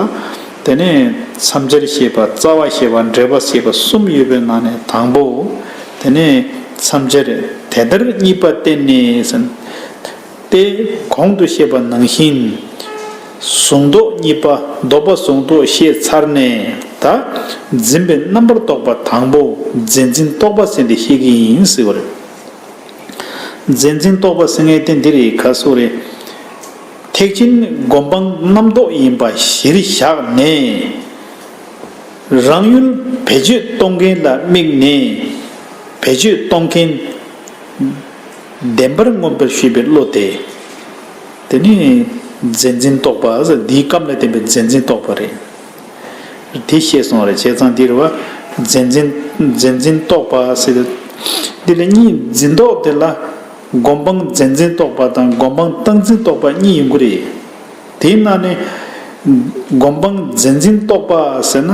དེ་ནས་མཚམས་སྦྱར་བཤད་པ། རྩ་བ་བཤད་པ། འགྲེལ་པ་བཤད་པ་གསུམ་ཡོད་པའི་ནང་ནས་དང་པོ། དེ་ནས་མཚམས་སྦྱར་དེ་ལྟར་གཉིས་པ་བསྟན་ནས་ཟེར། དེ་གོང་དུ་བཤད་པ་ནང་བཞིན། གཟུང་རྟོག་གཉིས་པ་ལྡོག་པ་གཟུང་རྟོག་བཤད་ཚར་ནས་ད་འཛིན་པའི་རྣམ་པར་རྟོག་པ་དང་པོ་རྫས་འཛིན་རྟོག་པ་ཟེར་འདི་བཤད་ཀྱི་ཡིན་ཟེར་བ་རེད། རྫས་འཛིན་རྟོག་པ་ཟེར་མཁན་དེ་འདི་རེད། ག་སོགས་རེད། ཐེག་ཆེན་སྒོམ་སྤང་རྣམ་རྟོག་ཡིན་པ་གཞིར་བཞག་ནས། རང་ཡུལ་བེད་སྤྱོད་གཏོང་མཁན་ལ་དམིགས་ནས་བེད་སྤྱོད་གཏོང་མཁན་བདེན་པར་མངོན་པར་ཞེན་པའི་བློ་དེ། དེ་ནི་རྫས་འཛིན་རྟོག་པ་ཟེར། འདིའི་སྐབས་ལ་བརྟེན་པའི་རྫས་འཛིན་རྟོག་པ་རེད། དེ་བཤད་སོང་བ་རེད། བྱས་ཙང་འདིར་བ་རྫས་འཛིན་རྫས་འཛིན་རྟོག་པ་ཟེར། འདི་ལ་གཉིས། འཛིན་རྟོག་དེ་ལ་སྒོམ་སྤང་རྫས་འཛིན་རྟོག་པ་དང་སྒོམ་སྤང་རྟག་འཛིན་རྟོག་པ་གཉིས་ཡོང་གི་རེད། དེའི་ནང་ནས་སྒོམ་སྤང་རྫས་འཛིན་རྟོག་པ་ཟེར་ན།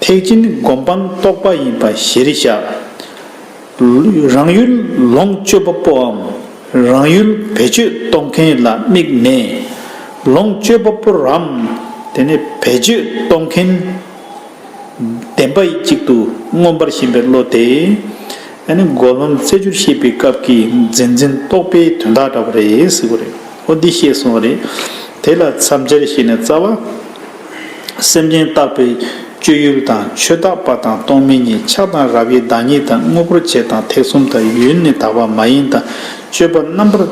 ཐེག་ཆེན་སྒོམ་སྤང་རྟོག་པ་ཡིན་པ་གཞིར་བཞག། རང་ཡུལ་ལོངས་སྤྱོད་པ་པོའམ་རང་ཡུལ་བེད་སྤྱོད་གཏོང་མཁན་ལ་དམིགས་ནས། ལོངས་སྤྱོད་པ་པོ་རམ། དེ་ནས་བེད་སྤྱོད་གཏོང་མཁན་བདེན་པ་ཡིན་གཅིག་ཏུ་མངོན་པར་ཞེན་པའི་བློ་དེ། ཨ་ནི་རྒོལ་ལམ་རྩེ་སྦྱོར་བཤད་པའི་སྐབས་ཀྱི་རྫས་འཛིན་རྟོག་པའི་དོན་དག་འདྲ་བ་རེད་ཟེར་བ་རེད། འོ་འདི་བཤད་སོང་བ་རེད། དེ་ལ་མཚམས་སྦྱར་བཤད་ནས་རྩ་བ། སེམས་ཅན་རྟག་པའི་སྤྱོད་ཡུལ་དང་ཆོས་རྟག་པ་དང་སྟོང་མེད་གཉིས། ཆགས་དང་རབ་དབྱེའི་བདག་ཉིད་དང་། དངོས་པོར་བྱེད་དང་ཐེག་གསུམ་དང་། ཡུལ་ནི་དག་པ་མ་ཡིན་དང་། སྤྱོད་པ་རྣམ་པར་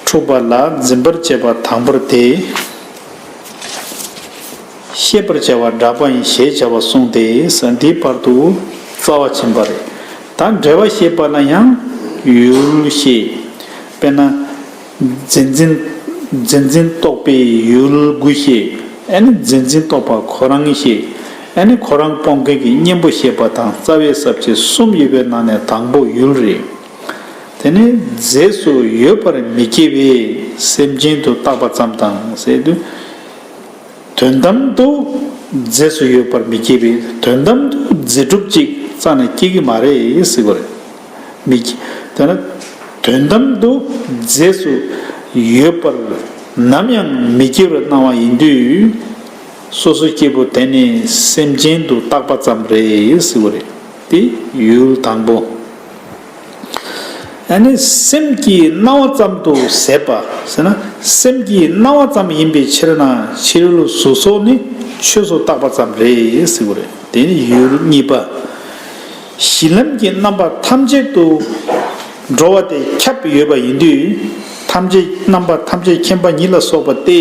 འཁྲུག་པ་ལ་འཛིན་པར་བྱེད་པ་དང་པོར་ཏེ། ཤེས་པར་བྱ་བ་གྲགས་པ་ཡིན་ཞེས་བྱ་བ་གསུངས་ཏེ། འདིའི་བར་དུ་རྩ་བ་ཕྱིན་པ་རེད། ད་འགྲེལ་བ་བཤད་པ་ལ་ཡང་ཡུལ་ཞེས། དཔེར་ན། རྫས་འཛིན་རྫས་འཛིན་རྟོག་པའི་ཡུལ་དགུ་ཞེས། ཨ་ནི་རྫས་འཛིན་རྟོག་པ་ཁོ་རང་ཞེས། ཨ་ནི་ཁོ་རང་སྤོང་མཁན་གྱི་གཉེན་པོ་ཞེས་པ་དང་རྩ་བའི་ས་བཅད་གསུམ་ཡོད་པའི་ནང་ནས་དང་པོ་ཡུལ་རེད། དེ་ནི་རྫས་སུ་ཡོད་པར་མི་སྐྱེ་བས་སེམས་ཅན་དུ་བཏགས་པ་ཙམ་དང་ཟེར་དུས། དོན་དམ་དུ་རྫས་སུ་ཡོད་པར་མི་སྐྱེ་བས། དོན་དམ་དུ་རྫས་གྲུབ་ཅིག་རྩ་ནས་སྐྱེ་གི་མ་རེད་ཟེར་བ་རེད། མི་སྐྱེ། དེ་ན་དོན་དམ་དུ་རྫས་སུ་ཡོད་པར་ནམ་ཡང་མི་སྐྱེ་བར་སྣང་བ་ཡིན་དུས། སོ་སོ་སྐྱེ་བོ་དེ་ནི་སེམས་ཅན་དུ་བཏགས་པ་ཙམ་རེད་ཟེར་བ་རེད། དེ་ཡུལ་དང་པོ། ཨ་ནི་སེམས་ཀྱི་སྣང་བ་ཙམ་དུ་ཟད་པ་ཟེར་ན། སེམས་ཀྱི་སྣང་བ་ཙམ་ཡིན་པའི་ཕྱིར་ན་ཕྱི་རོལ་གཟུགས་སོགས་ནི་ཆོས་སུ་བཏགས་པ་ཙམ་རེད་ཟེར་བ་རེད། དེ་ནི་ཡུལ་གཉིས་པ། གཞི་ལམ་གྱི་རྣམ་པ་ཐམས་ཅད་དུ་འགྲོ་བ་དེ་ཁྱབ་ཡོད་པ་ཡིན་དུས། ཐམས་ཅད་རྣམ་པ་ཐམས་ཅད་མཁྱེན་པ་ཉིད་ལ་སོགས་པ་སྟེ།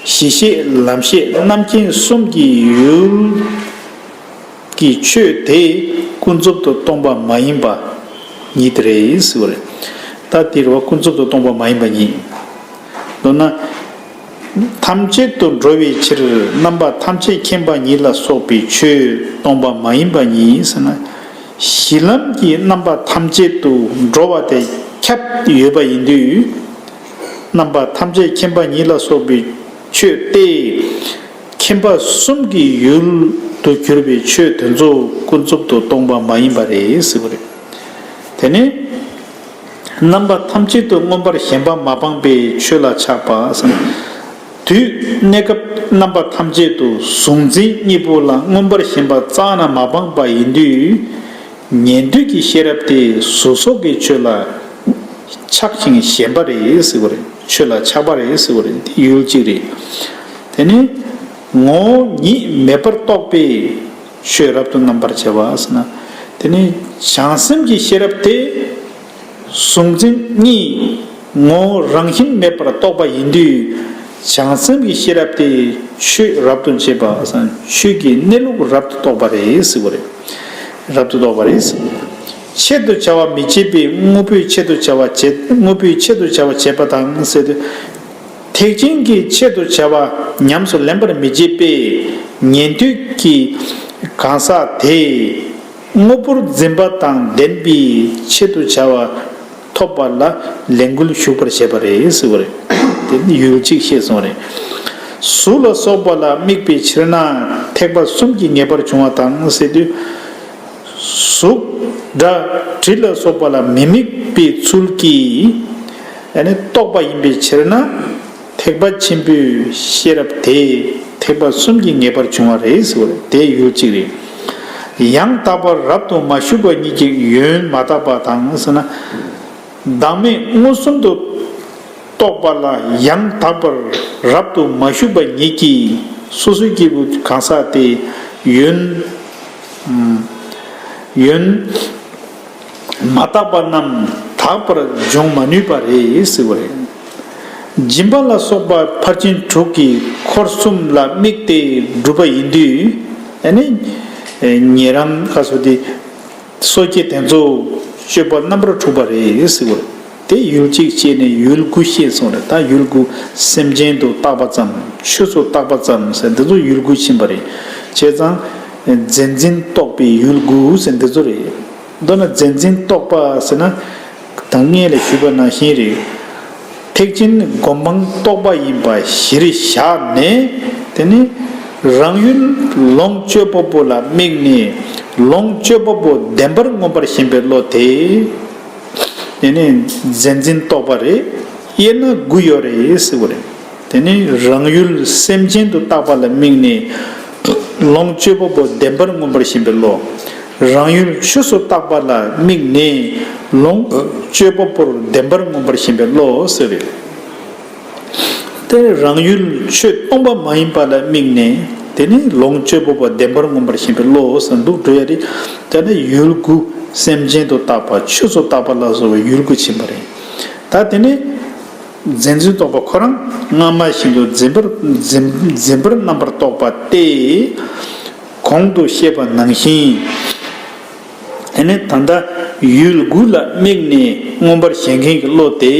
གཞི་ཤེས་ལམ་ཤེས་རྣམ་མཁྱེན་གསུམ་གྱི་ཡུལ། གྱི་ཆོས་དེ་ཀུན་རྫོབ་ཏུ་སྟོང་པ་མ་ཡིན་པ་ཉིད་རེད་ཟེར་བ་རེད། ད་དེ་རེད་བ། ཀུན་རྫོབ་ཏུ་སྟོང་པ་མ་ཡིན་པ་ཉིད། མདོར་ན། ཐམས་ཅད་དུ་འགྲོ་བའི་ཕྱིར་རྣམ་པ་ཐམས་ཅད་མཁྱེན་པ་ཉིད་ལ་སོགས་པའི་ཆོས་སྟོང་པ་མ་ཡིན་པ་ཉིད་ཟེར་ན། གཞི་ལམ་གྱི་རྣམ་པ་ཐམས་ཅད་དུ་འགྲོ་བ་དེ་ཁྱབ་ཡོད་པ་ཡིན་དུས། རྣམ་པ་ཐམས་ཅད་མཁྱེན་པ་ཉིད་ལ་སོགས་པའི་ཆོས་ཏེ། མཁྱེན་པ་གསུམ་གྱི་ཡུལ་དུ་གྱུར་པའི་ཆོས་དེ་ཚོ་ཀུན་རྫོབ་ཏུ་སྟོང་པ་མ་ཡིན་པ་རེད་ཟེར་བ་རེད། དེ་ནས་རྣམ་པ་ཐམས་ཅད་དུ་མངོན་པར་ཞེན་པ་མ་སྤངས་པའི་ཆོས་ལ་ཆགས་པ་ཟེར་ན། དུས་གནས་སྐབས་རྣམ་པ་ཐམས་ཅད་དུ་གཟུང་འཛིན་གཉིས་པོ་ལ་མངོན་པར་ཞེན་པ་རྩ་ནས་མ་སྤངས་པ་ཡིན་དུས། ཉན་ཐོས་ཀྱི་ཤེས་རབ་དེ་གཟུགས་སོགས་ཀྱི་ཆོས་ལ་ཆགས་ཤིང་ཞེན་པ་རེད་ཟེར་བ་རེད། ཆོས་ལ་ཆགས་པ་རེད་ཟེར་བ་རེད། འདི་ཡུལ་གཅིག་རེད། དེ་ནི་ངོ་བོ་ཉིད་མེད་པར་རྟོགས་པའི་ཆོས་རབ་ཏུ་རྣམ་པར་འབྱེད་པ་ཟེར་ན། དེ་ནི་བྱང་སེམས་ཀྱི་ཤེས་རབ་དེ་གཟུང་འཛིན་གཉིས་ངོ་བོ་རང་བཞིན་མེད་པར་རྟོགས་པ་ཡིན་དུས། བྱང་སེམས་ཀྱི་ཤེས་རབ་དེ་ཆོས་རབ་ཏུ་བྱེད་པ་སམ། ཆོས་ཀྱི་གནས་ལུགས་རབ་ཏུ་རྟོགས་པ་རེད་ཟེར་བ་རེད། རབ་ཏུ་རྟོགས་པ་རེད། ཆེད་དུ་བྱ་བ་མི་བྱེད་པའི་དངོས་པོའི་ཆེད་དུ་བྱ་བ་བྱེད། དངོས་པོའི་ཆེད་དུ་བྱ་བ་བྱེད་པ་དང་ཟེར་ཏེ། ཐེག་ཆེན་གྱི་ཆེད་དུ་བྱ་བ་ཉམས་སུ་ལེན་པར་མི་བྱེད་པས། ཉན་ཐོས་ཀྱི་གང་ཟག་དེས་དངོས་པོར་འཛིན་པ་དང་ལྡན་པའི་ཆེད་དུ་བྱ་བ་ཐོབ་པ་ལ་ལས་འགུལ་ཞུགས་པར་བྱེད་པ་རེད་ཟེར་བ་རེད། དེ་ནི་ཡུལ་གཅིག་ཤེས་སོང་རེད། གཟུགས་ལ་སོགས་པ་ལ་དམིགས་པའི་ཕྱིར་ན་ཐེག་པ་གསུམ་གྱིས་ངེས་པར་འབྱུང་བ་དང་ཟེར་དུས། གཟུགས་སྒྲ་དྲི་ལ་སོགས་པ་ལ་མི་དམིགས་པའི་ཚུལ་གྱིས། ཨ་ནི་རྟོགས་པ་ཡིན་པའི་ཕྱིར་ན། ཐེག་པ་ཆེན་པོའི་ཤེས་རབ་དེ་ཐེག་པ་གསུམ་གྱིས་ངེས་པར་འབྱུང་བ་རེད་ཟེར་བ་རེད། དེ་ཡུལ་གཅིག་རེད། ཡང་དག་པར་རབ་ཏུ་མ་ཞུགས་པ་ཉིད་ཀྱིས་ཡོན་མ་བརྟགས་པ་དང་ཟེར་ན། བདག་མེད་མངོན་སུམ་དུ་རྟོགས་པ་ལ་ཡང་དག་པར་རབ་ཏུ་མ་ཞུགས་པ་ཉིད་ཀྱིས་སོ་སོའི་སྐྱེས་བུ་གང་ཟག་དེ་ཡོན། ཡོན། མ་བརྟགས་པ་རྣམས་དག་པར་འབྱུང་མ་ནུས་པ་རེད་ཟེར་བ་རེད། སྦྱིན་པ་ལ་སོགས་པ་ཕར་ཕྱིན་དྲུག་གི་འཁོར་གསུམ་ལ་དམིགས་ཏེ་སྒྲུབ་པ་ཡིན་དུས། ཨ་ནི་ཉན་རང་ཁ་སོ་དེ་སོ་སྐྱེ་དེ་ཚོ་སྤྱོད་པ་རྣམ་པར་འཁྲུགས་པ་རེད་ཟེར་བ་རེད། དེ་ཡུལ་གཅིག་བྱས་ནས་ཡུལ་དགུ་ཤེས་སོང་རེད། ད་ཡུལ་དགུ་སེམས་ཅན་དུ་བཏགས་པ་ཙམ། ཆོས་སུ་བཏགས་པ་ཙམ་ཟེར་འདི་ཚོ་ཡུལ་དགུ་ཕྱིན་པ་རེད། བྱས་ཙང་མཛེས་འཛིན་རྟོག་པའི་ཡུལ་དགུ་ཟེར་འདི་ཚོ་རེད། མདོར་ན་མཛེས་འཛིན་རྟོག་པ་ཟེར་ན། ད་སྔོན་ལ་ཞུས་པ་ནང་བཞིན་རེད། ཐེག་ཆེན་སྒོམ་སྤང་རྟོག་པ་ཡིན་པ་གཞིར་བཞག་ནས། དེ་ནི་རང་ཡུལ་ལོངས་སྤྱོད་པ་པོ་ལ་དམིགས་ནས་ལོངས་སྤྱོད་པ་པོ་བདེན་པར་མངོན་པར་ཞེན་པའི་བློ་དེ། དེ་ནི་མཛེས་འཛིན་རྟོག་པ་རེད། དབྱེ་ན་དགུ་ཡོད་རེད་ཟེར་བ་རེད། དེ་ནི་རང་ཡུལ་སེམས་ཅན་དུ་བཏགས་པ་ལ་དམིགས་ནས་ལོངས་སྤྱོད་པ་པོ་བདེན་པར་མངོན་པར་ཞེན་པའི་བློ། རང་ཡུལ་ཆོས་སུ་བཏགས་པ་ལ་དམིགས་ནས་ལོངས་སྤྱོད་པ་པོར་བདེན་པར་མངོན་པར་ཞེན་པའི་བློ་ཟེར་རེད། དེ་རང་ཡུལ་ཆོས་སྟོང་པ་མ་ཡིན་པ་ལ་དམིགས་ནས། དེ་ནི་ལོངས་སྤྱོད་པ་པོ་བདེན་པར་མངོན་པར་ཞེན་པའི་བློ་ཟེར་འདུག་འགྲོ་ཡ་རེད། དེ་ནི་ཡུལ་དགུ་སེམས་ཅན་དུ་བཏགས་པ་ཆོས་སུ་བཏགས་པ་ལ་སོགས་པའི་ཡུལ་དགུ་ཕྱིན་པ་རེད། ད་དེ་ནི། མཛེས་འཛིན་རྟོག་པ་ཁོ་རང་སྔ་མ་བཞིན་དུ་འཛིན་པར་འཛིན་འཛིན་པར་རྣམ་པར་རྟོག་པ་སྟེ། གོང་དུ་བཤད་པ་ནང་བཞིན། དེ་ནི་ད་ལྟ་ཡུལ་དགུ་ལ་དམིགས་ནས་མངོན་པར་ཞེན་མཁན་གྱི་བློ་དེ།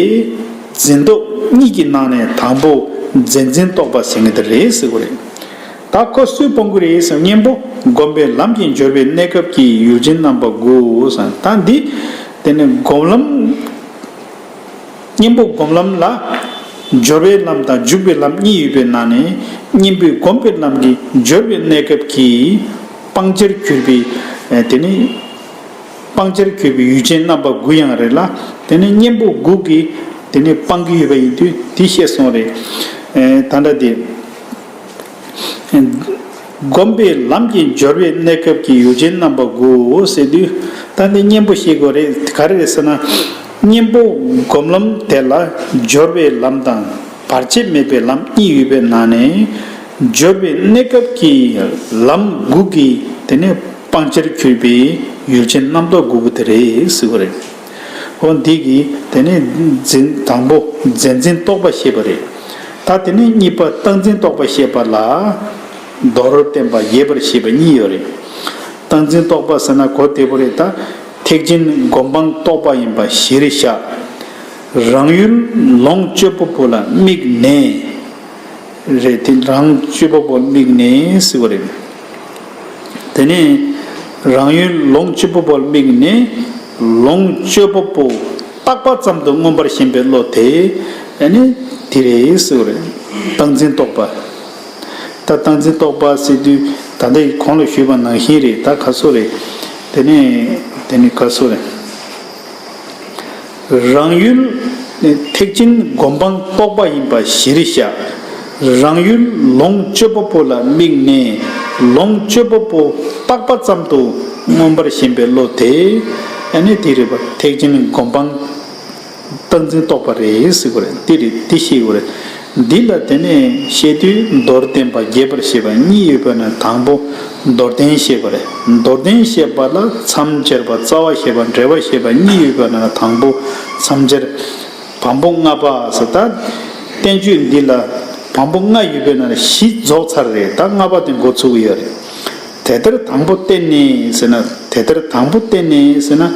འཛིན་རྟོག་གཉིས་ཀྱི་ནང་ནས་དང་པོ་མཛེས་འཛིན་རྟོག་པ་ཟེར་མཁན་དེ་རེད་ཟེར་གྱི་རེད། ད་ཁོ་སུས་སྤོང་གི་རེད་ཟེར། གཉེན་པོ་སྒོམ་པའི་ལམ་གྱི་སྦྱོར་བའི་གནས་སྐབས་ཀྱི་ཡུལ་ཅན་རྣམ་པ་དགུ་ཟེར། ད་འདི་དེ་ནི་སྒོམ་ལམ། གཉེན་པོ་སྒོམ་ལམ་ལ་སྦྱོར་བའི་ལམ་དང་འཇུག་པའི་ལམ་གཉིས་ཡོད་པའི་ནང་ནས། གཉེན་པོས་སྒོམ་པའི་ལམ་གྱི་སྦྱོར་བའི་གནས་སྐབས་ཀྱི་སྤང་བྱར་གྱུར་པའི། ཨ་དེ་ནི་སྤང་བྱར་གྱུར་པའི་ཡུལ་ཅན་རྣམ་པ་དགུ་ཡང་རེད་ལ། དེ་ནི་གཉེན་པོ་དགུ་གིས་དེ་ནི་སྤང་གི་ཡོད་པ་ཡིན་དུས་དེ་བཤད་སོང་རེད། ཨ་ད་ལྟ་དེ། སྒོམ་པའི་ལམ་གྱི་སྦྱོར་བའི་གནས་སྐབས་ཀྱི་ཡུལ་ཅན་རྣམ་པ་དགུ་ཟེར་དུས། ད་འདི་གཉེན་པོ་ཤེས་དགོས་རེད། ག་རེ་རེད་ཟེར་ན། གཉེན་པོ་སྒོམ་ལམ་དེ་ལ་སྦྱོར་བའི་ལམ་དང་བར་ཆད་མེད་པའི་ལམ་གཉིས་ཡོད་པའི་ནང་ནས། སྦྱོར་བའི་གནས་སྐབས་ཀྱི་ལམ་དགུ་གིས་དེ་ནས་སྤང་བྱར་གྱུར་པའི་ཡུལ་ཅན་རྣམ་རྟོག་དགུ་པོ་དེ་རེད་ཟེར་བ་རེད། འོ་འདི་གིས་དེ་ནས་འཛིན་དང་པོ་མཛེས་འཛིན་རྟོག་པ་བཤད་པ་རེད། ད་དེ་ནས་གཉིས་པ་རྟག་འཛིན་རྟོག་པ་བཤད་པ་ལ། མདོར་བསྟན་པ་རྒྱས་པར་བཤད་པ་གཉིས་ཡོད་རེད། རྟག་འཛིན་རྟོག་པ་ཟེར་ན་གོ་བདེ་པོ་རེད་ད། ཐེག་ཆེན་སྒོམ་སྤང་རྟོག་པ་ཡིན་པ་གཞིར་བཞག་རང་ཡུལ་ལོངས་སྤྱོད་པ་པོ་ལ་དམིགས་ནས། རེད་དེ་རང་སྤྱོད་པ་པོ་ལ་དམིགས་ནས་ཟེར་བ་རེད། དེ་ནས་རང་ཡུལ་ལོངས་སྤྱོད་པ་པོ་ལ་དམིགས་ནས་ལོངས་སྤྱོད་པ་པོ་རྟག་པ་ཙམ་དུ་མངོན་པར་ཞེན་པའི་བློ་དེ་ཨ་ནི་དེ་རེད་ཟེར་བ་རེད། རྟག་འཛིན་རྟོག་པ། ད་རྟག་འཛིན་རྟོག་པ་ཟེར་དུས་ད་ལྟའི་གོང་ལ་ཞུས་པ་ནང་བཞིན་རེད། ད་ག་སོ་རེད། དེ་ནས་དེ་ནས་ག་སོ་རེད། རང་ཡུལ་ཐེག་ཆེན་སྒོམ་སྤང་རྟོག་པ་ཡིན་པ་གཞིར་བཞག་རང་ཡུལ་ལོངས་སྤྱོད་པ་པོ་ལ་དམིགས་ནས་ལོངས་སྤྱོད་པ་པོ་རྟག་པ་ཙམ་དུ་མངོན་པར་ཞེན་པའི་བློ་དེ་ཨ་ནི་དེ་རེད་པ། ཐེག་ཆེན་སྒོམ་སྤང་རྟག་འཛིན་རྟོག་པ་རེད་ཟེར་དགོས་རེད། དེ་རེད་དེ་ཤེས་དགོས་རེད། འདི་ལ་དེ་ནས་བཤད་དུས་མདོར་བསྟན་པ་རྒྱས་པར་བཤད་པ་གཉིས་ཡོད་པ་ན་དང་པོ་མདོར་བསྟན་བཤད་པ་རེད། མདོར་བསྟན་བཤད་པ་ལ་མཚམས་སྦྱར་བ་རྩ་བ་བཤད་པ་འགྲེལ་པ་བཤད་པ་གཉིས་ཡོད་པ་ན་དང་པོ་མཚམས་སྦྱར་བམ་པོ་ལྔ་པ་ཟེར། ད་བསྟན་བཅོས་འདི་ལ་བམ་པོ་ལྔ་ཡོད་པའི་ནང་ནས་བཞི་རྫོགས་ཚར་རེད། ད་ལྔ་པ་དེ་འགོ་ཚུགས་ཀྱི་ཡོད་རེད། དེ་ལྟར་དང་པོ་བསྟན་ནས་ཟེར་ན། དེ་ལྟར་དང་པོ་བསྟན་ནས་ཟེར་ན།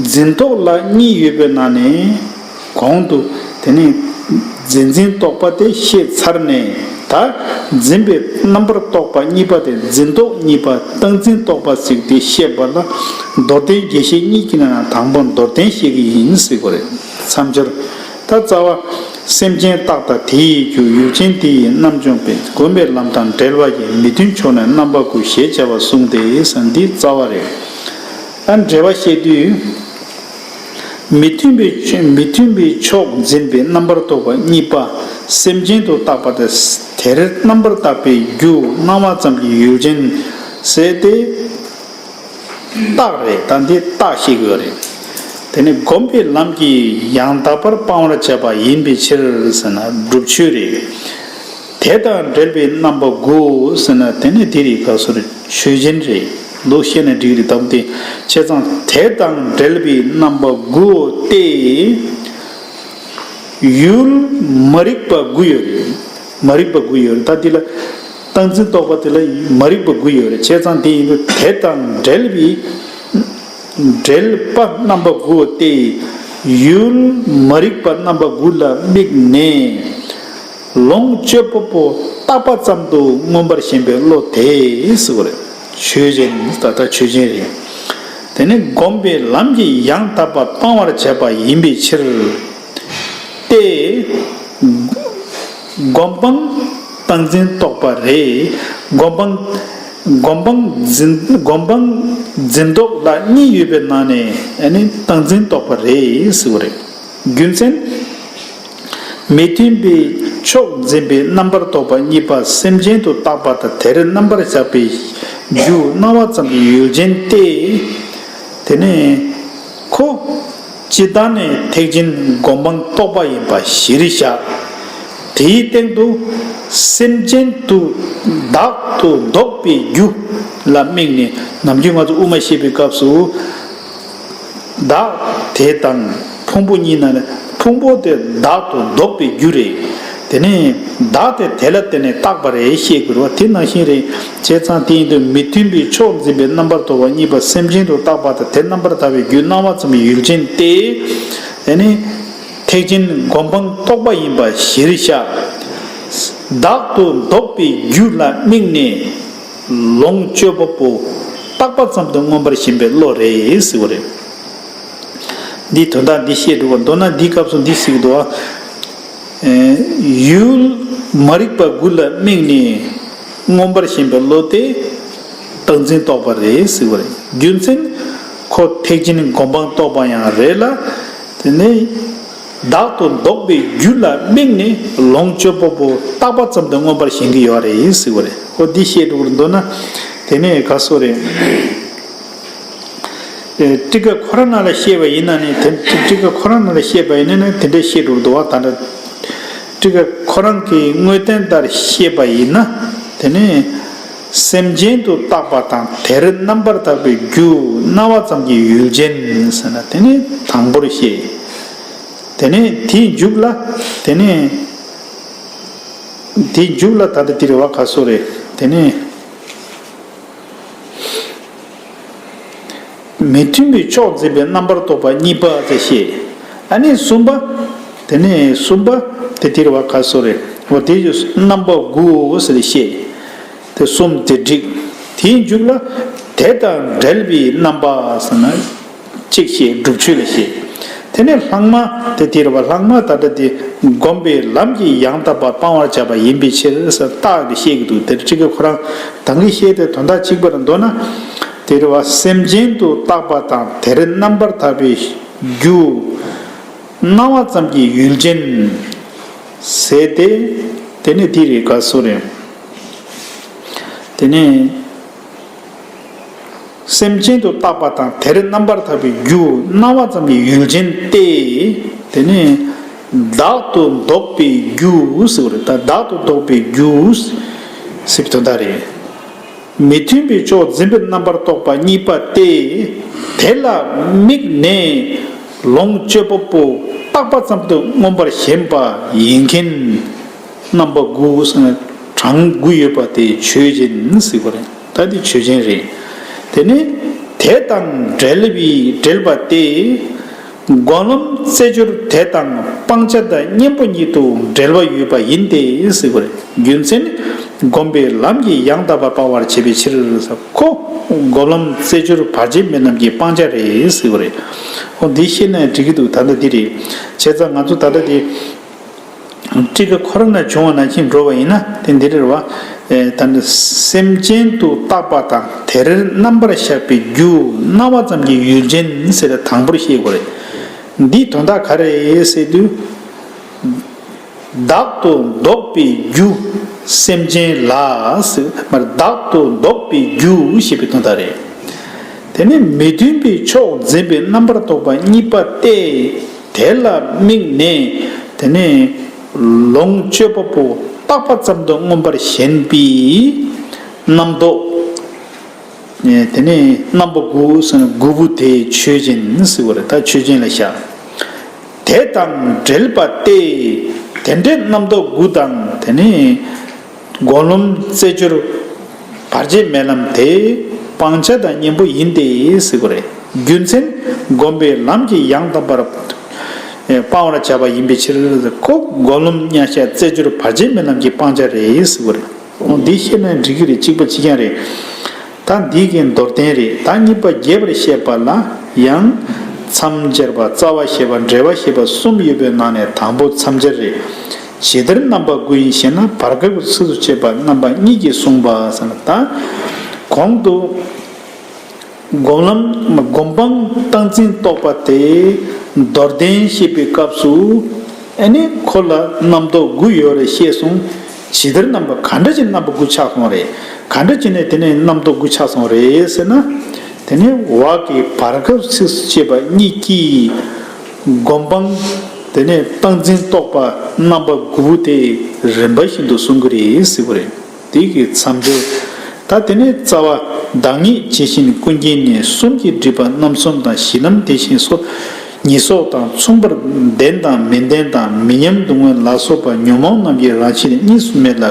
འཛིན་རྟོག་ལ་གཉིས་ཡོད་པའི་ནང་ནས་གོང་དུ་དེ་ནས་འཛིན་འཛིན་རྟོག་པ་དེ་བཤད་ཚར་ནས། ད་འཛིན་པའི་རྣམ་པར་རྟོག་པ་གཉིས་པ་དེ་འཛིན་རྟོག་གཉིས་པ་རྟག་འཛིན་རྟོག་པ་ཟེར་དེ་བཤད་པ་ལ་མདོར་བསྟན་རྒྱས་བཤད་གཉིས་ཀྱི་ནང་ན་དང་པོ་མདོར་བསྟན་བཤད་ཀྱི་ཡིན་ཟེར་དགོས་རེད། མཚམས་སྦྱོར། ད་རྩ་བ། སེམས་ཅན་རྟག་དང་དེ་ཡི་རྒྱུ། ཡུལ་ཅན་དེ་ཡི་རྣམ་འཇོམས་པའི། སྒོམ་པའི་ལམ་དང་འབྲེལ་བ་ཡི། མི་མཐུན་ཕྱོགས་ནས་རྣམ་པ་དགུ། ཞེས་བྱ་བ་གསུངས་ཏེ་ཟེར། འདི་རྩ་བ་རེད། ཨ། འགྲེལ་པ་བཤད་དུས། མི་མཐུན་པའི་ཆ་མི་མཐུན་པའི་ཕྱོགས་འཛིན་པའི་རྣམ་པར་རྟོག་པ་གཉིས་པ། སེམས་ཅན་དུ་བཏགས་པ་དེ། དེར་རྣམ་པར་བཏགས་པའི་རྒྱུ་སྣང་བ་ཙམ་གྱི་ཡུལ་ཅན་ཟེར་ཏེ། རྟགས་རེད། ད་འདི་རྟགས་ཤེས་དགོས་རེད། དེ་ནི་སྒོམ་པའི་ལམ་གྱིས་ཡང་དག་པར་སྤང་བར་བྱ་བ་ཡིན་པའི་ཕྱིར་ཟེར་ན་སྒྲུབ་ཆོས་རེད། དེ་དང་འབྲེལ་བའི་རྣམ་པ་དགུ་ཟེར་ན་དེ་ནི་དེ་རིགས་ག་སོ་རེད། ཆོས་ཅན་རེད། ལོ་བཤད་ན་འགྲིག་རེད། དམ་དེ་བྱས་ཙང་དེ་དང་འབྲེལ་བའི་རྣམ་པ་དགུ་སྟེ། ཡུལ་མ་རིག་པ་དགུ་ཡོད་རེད། མ་རིག་པ་དགུ་ཡོད་རེད། ད་འདི་ལ་རྟག་འཛིན་རྟོག་པ་དེ་ལ་མ་རིག་པ་དགུ་ཡོད་རེད། བྱས་ཙང་དེ་ཡིན་དུས་དེ་དང་འབྲེལ་བའི་འབྲེལ་པ་རྣམ་པ་དགུ་སྟེ། ཡུལ་མ་རིག་པ་རྣམ་པ་དགུ་ལ་དམིགས་ནས་ལོངས་སྤྱོད་པ་པོ་བཏགས་པ་ཙམ་དུ་མངོན་པར་ཞེན་པའི་བློ་དེ་ཟེར་བ་རེད། ཆོས་ཅན། ད་ལྟ་ཆོས་ཅན་རེད། དེ་ནི་སྒོམ་པའི་ལམ་གྱིས་ཡང་དག་པར་སྤང་བར་བྱ་བ་ཡིན་པའི་ཕྱིར་ཏེ། སྒོམ་སྤང་རྟག་འཛིན་རྟོག་པ་རེད། སྒོམ་སྤང་སྒོམ་སྤང་འཛིན་སྒོམ་སྤང་འཛིན་རྟོག་ལ་གཉིས་ཡོད་པའི་ནང་ནས་ཨ་ནི་རྟག་འཛིན་རྟོག་པ་རེད་ཟེར་བ་རེད། རྒྱུ་མཚན། མི་མཐུན་པའི་ཕྱོགས་འཛིན་པའི་རྣམ་པར་རྟོག་པ་གཉིས་པ་སེམས་ཅན་དུ་བཏགས་པ་དང་། དེར་རྣམ་པར་གཞག་པའི་རྒྱུ་སྣང་བ་ཙམ་གྱི་ཡུལ་ཅན་ཏེ། དེ་ནས་ཁོ་སྤྱིར་བཏང་ནས་ཐེག་ཆེན་སྒོམ་སྤང་རྟོག་པ་ཡིན་པ་གཞིར་བཞག་དེའི་སྟེང་དུ་སེམས་ཅན་དུ་བདག་ཏུ་འདོགས་པའི་རྒྱུ་ལ་དམིགས་ནས། ནམ་རྒྱུན་ང་ཚོ་དབུ་མ་བཤད་པའི་སྐབས་སུ། བདག་དེ་དང་ཕུང་པོ་གཉིས་ནང་ནས་ཕུང་པོ་དེ་བདག་ཏུ་འདོགས་པའི་རྒྱུ་རེད། དེ་ནས་བདག་དེ་དེ་ལ་བརྟེན་ནས་བཏགས་པ་རེད་ཤེས་དགོས་རེད་བ། དེ་ནང་བཞིན་རེད། བྱས་ཙང་དེ་ཡིན་དུས་མི་མཐུན་པའི་ཕྱོགས་འཛིན་པའི་རྣམ་པར་རྟོག་པ་གཉིས་པ་སེམས་ཅན་དུ་བཏགས་པ་དང་། དེ་རྣམ་པར་ཐར་པའི་རྒྱུ་སྣང་བ་ཙམ་གྱི་ཡུལ་ཅན་ཏེ། དེ་ནི་ཐེག་ཆེན་སྒོམ་སྤང་རྟོག་པ་ཡིན་པ་གཞིར་བཞག་བདག་ཏུ་འདོགས་པའི་རྒྱུ་ལ་དམིགས་ནས། ལོངས་སྤྱོད་པ་པོ་བཏགས་པ་ཙམ་དུ་མངོན་པར་ཞེན་པའི་བློ་རེད་ཟེར་བ་རེད། འདིའི་དོན་དག་འདི་བཤད་འགྲོ་བ། མདོར་ན་འདིའི་སྐབས་སུ་འདི་ཟེར་གྱི་འདུག་བ། ཨེ། ཡུལ་མ་རིག་པ་དགུ་ལ་དམིགས་ནས་མངོན་པར་ཞེན་པའི་བློ་དེ་རྟག་འཛིན་རྟོག་པ་རེད་ཟེར་བ་རེད། རྒྱུ་མཚན། ཁོ་ཐེག་ཆེན་སྒོམ་སྤང་རྟོག་པ་ཡང་རེད་ལ། དེ་ནས། བདག་ཏུ་འདོགས་པའི་རྒྱུ་ལ་དམིགས་ནས་ལོངས་སྤྱོད་པ་པོ་བཏགས་པ་ཙམ་དུ་མངོན་པར་ཞེན་གྱི་ཡོད་རེད་ཟེར་བ་རེད། ཨོ་འདི་བཤད་འགྲོ་གི་འདུག་ན། དེ་ནས་ག་སོ་རེད། ཨེ། ཊཱི་ཀ་ཁོ་རང་ནང་ལ་བཤད་པ་ཡིན་ན་ནི་དེ་ཊཱི་ཀ་ཁོ་རང་ནང་ལ་བཤད་པ་ཡིན་ན་ནི་དེ་འདྲ་བཤད་འགྲོ་གི་འདུག་བ། ད་ལྟ་ཊཱི་ཀ་ཁོ་རང་གི་དངོས་བསྟན་ལྟར་བཤད་པ་ཡིན་ན། དེ་ནས་སེམས་ཅན་དུ་བཏགས་པ་དང་དེར་རྣམ་པར་ཐར་པའི་རྒྱུ་སྣང་བ་ཙམ་གྱི་ཡུལ་ཅན་ཟེར་ན་དེ་ནི་དང་པོར་བཤད། དེ་ནས་དེའི་མཇུག་ལ། དེ་ནས་དེའི་མཇུག་ལ་ད་ལྟ་དེ་རེད་བ། ག་སོ་རེད། དེ་ནས་མི་མཐུན་པའི་ཕྱོགས་འཛིན་པའི་རྣམ་པར་རྟོག་པ་གཉིས་པ་དེ་བཤད། ཨ་ནི་གསུམ་པ། དེ་ནས་གསུམ་པ་དེ་དེ་རེད་བ། ག་སོ་རེད། འོ་དེ་རྣམ་པ་དགུའོ་ཟེར་བཤད། དེ་གསུམ་དེ་འགྲིག་དེའི་མཇུག་ལ་དེ་དང་འབྲེལ་བའི་རྣམ་པ་ཟེར་ན། གཅིག་བཤད། སྒྲུབ་ཆོས་ལ་བཤད། དེ་ནས་ལྷག་མ་དེ་དེ་རེད་བ། ལྷག་མ་ད་ལྟ་དེ་སྒོམ་པའི་ལམ་གྱིས་ཡང་དག་པར་སྤང་བར་བྱ་བ་ཡིན་པའི་ཕྱིར་ཟེར་རྟགས་དེ་བཤད་ཀྱི་འདུག་དེར་ཊཱི་ཀ་ཁོ་རང་ད་གིན་བཤད་དེ་དོན་དག་གཅིག་པ་རེད་འདུག་ན། དེ་རེད་བ། སེམས་ཅན་དུ་བཏགས་པ་དང་དེར་རྣམ་པར་ཐར་པའི་རྒྱུ་སྣང་བ་ཙམ་གྱི་ཡུལ་ཅན་ཟེར་ཏེ། དེ་ནས་དེ་རེད། ག་སོ་རེད། དེ་ནས། སེམས་ཅན་དུ་བཏགས་པ་དང་དེར་རྣམ་པར་ཐར་པའི་རྒྱུ་སྣང་བ་ཙམ་གྱི་ཡུལ་ཅན་ཏེ། དེ་ནས་ བདག་ཏུ་འདོགས་པའི་རྒྱུ་ཟེར་བ་རེད། ད་བདག་ཏུ་འདོགས་པའི་རྒྱུ་ཟེར་བའི་དོན་དག་རེད། མི་མཐུན་པའི་ཕྱོགས་འཛིན་པའི་རྣམ་པར་རྟོག་པ་གཉིས་པ་སྟེ། དེ་ལ་དམིགས་ནས་ལོངས་སྤྱོད་པ་པོ་རྟག་པ་ཙམ་དུ་མངོན་པར་ཞེན་པ་ཡིན་མཁན། རྣམ་པ་དགུ་ཟེར་ན་གྲངས་དགུ་ཡོད་པ་དེ་ཆོས་ཅན་ཟེར་བ་རེད། ད་དེ་ཆོས་ཅན་རེད། དེ་ནི་དེ་དང་འབྲེལ་བའི་འབྲེལ་པ་སྟེ། སྒོམ་ལམ་རྩེ་སྦྱོར་དེ་དང་སྤང་བྱ་དང་གཉེན་པོ་ཉིད་དུ་འབྲེལ་བ་ཡོད་པ་ཡིན་ཏེ་ཟེར་བ་རེད། རྒྱུ་མཚན་ནི་སྒོམ་པའི་ལམ་གྱིས་ཡང་དག་པར་སྤང་བར་བྱེད་པའི་ཕྱིར། ཁོ་སྒོམ་ལམ་རྩེ་སྦྱོར་བར་ཆད་མེད་ལམ་གྱི་སྤང་བྱ་རེད་ཟེར་བ་རེད། འོ་འདི་ཤེས་ན་འགྲིག་གི་འདུག་ད་ལྟ་འདི་རེད། བྱས་ཙང་ང་ཚོ་ད་ལྟ་འདི། ཊཱི་ཀ་ཁོ་རང་ན་བྱུང་བ་ནང་བཞིན་འགྲོ་བ་ཡིན་ན་དེ་འདི་རེད་བ། ཨེ་ད་ནི་སེམས་ཅན་དུ་བཏགས་པ་དང་དེར་རྣམ་པར་གཞག་པའི་རྒྱུ་སྣང་བ་ཙམ་གྱི་ཡུལ་ཅན་ཟེར་ཏེ་དང་པོར་བཤད་དགོས་རེད། འདིའི་དོན་དག་ག་རེ་རེད་ཟེར་དུས། བདག་ཏུ་འདོགས་པའི་རྒྱུ་སེམས་ཅན་ལ་ཟེར་མར་བདག་ཏུ་འདོགས་པའི་རྒྱུ་ཞེས་པའི་དོན་དག་རེད། དེ་ནི་མི་མཐུན་པའི་ཕྱོགས་འཛིན་པའི་རྣམ་པར་རྟོག་པ་གཉིས་པ་སྟེ། དེ་ལ་དམིགས་ནས་དེ་ནི་ལོངས་སྤྱོད་པ་པོ་རྟག་པ་ཙམ་དུ་མངོན་པར་ཞེན་པའི་རྣམ་རྟོག་དེ་ནི་རྣམ་པ་དགུ་ཟེར་ན་དགུ་པོ་དེ་ཆོས་ཅན་ཟེར་བ་རེད། ད་ཆོས་ཅན་ལ་བཞག་དེ་དང་འབྲེལ་པ་སྟེ། དེ་འདྲའི་རྣམ་རྟོག་དགུ་དང་དེ་ནི། སྒོམ་ལམ་རྩེ་སྦྱོར་བར་ཆད་མེད་ལམ་དེ་སྤང་བྱ་དང་གཉེན་པོ་ཡིན་ཏེ་ཟེར་བ་རེད། རྒྱུ་མཚན་སྒོམ་པའི་ལམ་གྱིས་ཡང་དག་པར་སྤང་བར་བྱ་བ་ཡིན་པའི་ཕྱིར། ཁོ་སྒོམ་ལམ་མཉམ་བཞག་རྩེ་སྦྱོར་བར་ཆད་མེད་ལམ་གྱི་སྤང་བྱ་རེད་ཟེར་བ་རེད། འོ་འདི་ཤེས་ན་འགྲིག་གི་རེད། གཅིག་པ་གཅིག་རྐྱང་རེད། ད་འདི་གའི་མདོར་བསྟན་རེད། ད་གཉིས་པ་རྒྱས་པར་བཤད་པ་ལ་ཡང་མཚམས་སྦྱར་བ་རྩ་བ་ཞེས་པ་འགྲེལ་པ་ཞེས་པ་གསུམ་ཡོད་པའི་ནང་ནས་དང་པོ་མཚམས་སྦྱར་རེད། ཇི་ལྟར་རྣམ་པ་དགུ་ཡིན་ཞེ་ན། བར་སྐབས་ཀྱི་ཚིགས་སུ་བཅད་པ་རྣམ་པ་གཉིས་ཀྱིས་གསུངས་པ་ཟེར་ན། ད་གོང་དུ་སྒོམ་ལམ་སྒོམ་སྤང་སྟངས་འཛིན་རྟོག་པ་དེ་མདོར་བསྟན་བཤད་པའི་སྐབས་སུ་ཨ་ནི་ཁོ་ལ་རྣམ་རྟོག་དགུ་ཡོད་རེད་བཤད་སོང་། ཇི་ལྟར་རྣམ་པ་ག་འདྲ་ཅིག་རྣམ་པ་དགུ་ཆགས་སོང་རེད། ག་འདྲ་ཅིག་ནས་དེ་ནས་རྣམ་རྟོག་དགུ་ཆགས་སོང་རེད་ཟེར་ན། དེ་ནས་འོག་གི་བར་སྐབས་ཚིགས་སུ་བཅད་པ་གཉིས་ཀྱིས་སྒོམ་སྤང་དེ་ནས་སྟངས་འཛིན་རྟོག་པ་རྣམ་པ་དགུ་པོ་དེ་རིམ་པ་བཞིན་དུ་གསུང་གི་རེད་ཟེར་བ་རེད། དེ་གི་མཚམས་སྦྱོར། ད་དེ་ནས་རྩ་བ་བདག་ཉིད་ཇི་བཞིན་ཀུན་མཁྱེན་ནས་གསུམ་གྱིས་སྒྲིབ་པ་རྣམ་གསུམ་དང་གཞི་ལམ་དེ་བཞིན་སོགས་ཉེས་གསོག་དང་མཚུངས་པར་ལྡན་དང་མི་ལྡན་དང་མི་མཉམ་སྡུག་བསྔལ་ལ་སོགས་པ་ཉོན་མོངས་རྣམས་ཀྱི་རང་བཞིན་གཉིས་སུ་མེད་ལ།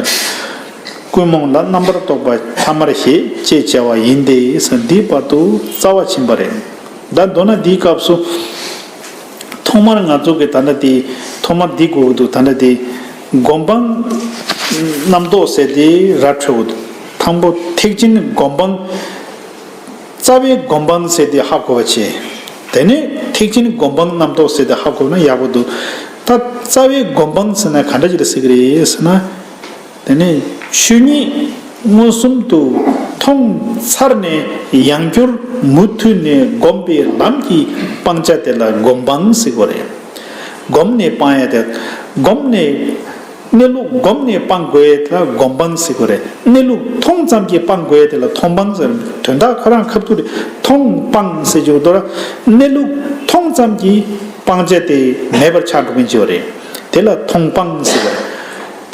ཀུན་རྨོངས་ལ་རྣམ་པར་རྟོག་པ་ཐ་མར་ཞེས་ཅེས་བྱ་བ་ཡིན་ཏེ་ཟེར་འདིའི་བར་དུ་རྩ་བ་ཕྱིན་པ་རེད། ད་མདོར་ན་འདིའི་སྐབས་སུ་ཐོག་མར་ང་ཚོ་གི་ད་ལྟ་དེ་ཐོག་མར་འདི་གོ་གི་འདུག་ད་ལྟ་དེ་སྒོམ་སྤང་རྣམ་རྟོག་ཟེར་དེ་ར་འཕྲོད་གི་འདུག་དང་པོ་ཐེག་ཆེན་སྒོམ་སྤང་རྩ་བའི་སྒོམ་སྤང་ཟེར་དེ་ཧ་གོ་བ་བྱས། དེ་ནས་ཐེག་ཆེན་སྒོམ་སྤང་རྣམ་རྟོག་ཟེར་དེ་ཧ་གོ་ན་ཡག་པོ་འདུག་ད་རྩ་བའི་སྒོམ་སྤང་ཟེར་ན་ག་འདྲ་ཅིག་ལ་ཟེར་གི་རེད་ཟེར་ན། དེ་ནས་ཆོས་ཉིད་མངོན་སུམ་དུ་མཐོང་ཚར་ནས་ཡང་བསྐྱར་མུ་མཐུད་ནས་སྒོམ་པའི་ལམ་གྱི་སྤང་བྱ་དེ་ལ་སྒོམ་སྤང་ཟེར་གོ་རེད། སྒོམ་ནས་སྤང་ཡ་དེ། སྒོམ་ནས་གནས་ལུགས་སྒོམ་ནས་སྤང་དགོས་ཡ་དེ་ལ་སྒོམ་སྤང་ཟེར་གོ་རེད། གནས་ལུགས་མཐོང་ཙམ་གྱིས་སྤང་དགོས་ཡ་དེ་ལ་མཐོང་སྤང་ཟེར། དོན་དག་ཁོ་རང་ཁ་ཐུག་རེད། མཐོང་སྤང་ཟེར་གྱི་འདུག་ར། གནས་ལུགས་མཐོང་ཙམ་གྱིས་སྤང་བྱ་དེ་མེད་པར་ཆགས་འགྲོ་མཁན་ཅིག་ཡོད་རེད། དེ་ལ་མཐོང་སྤང་ཟེར་གོ་རེད།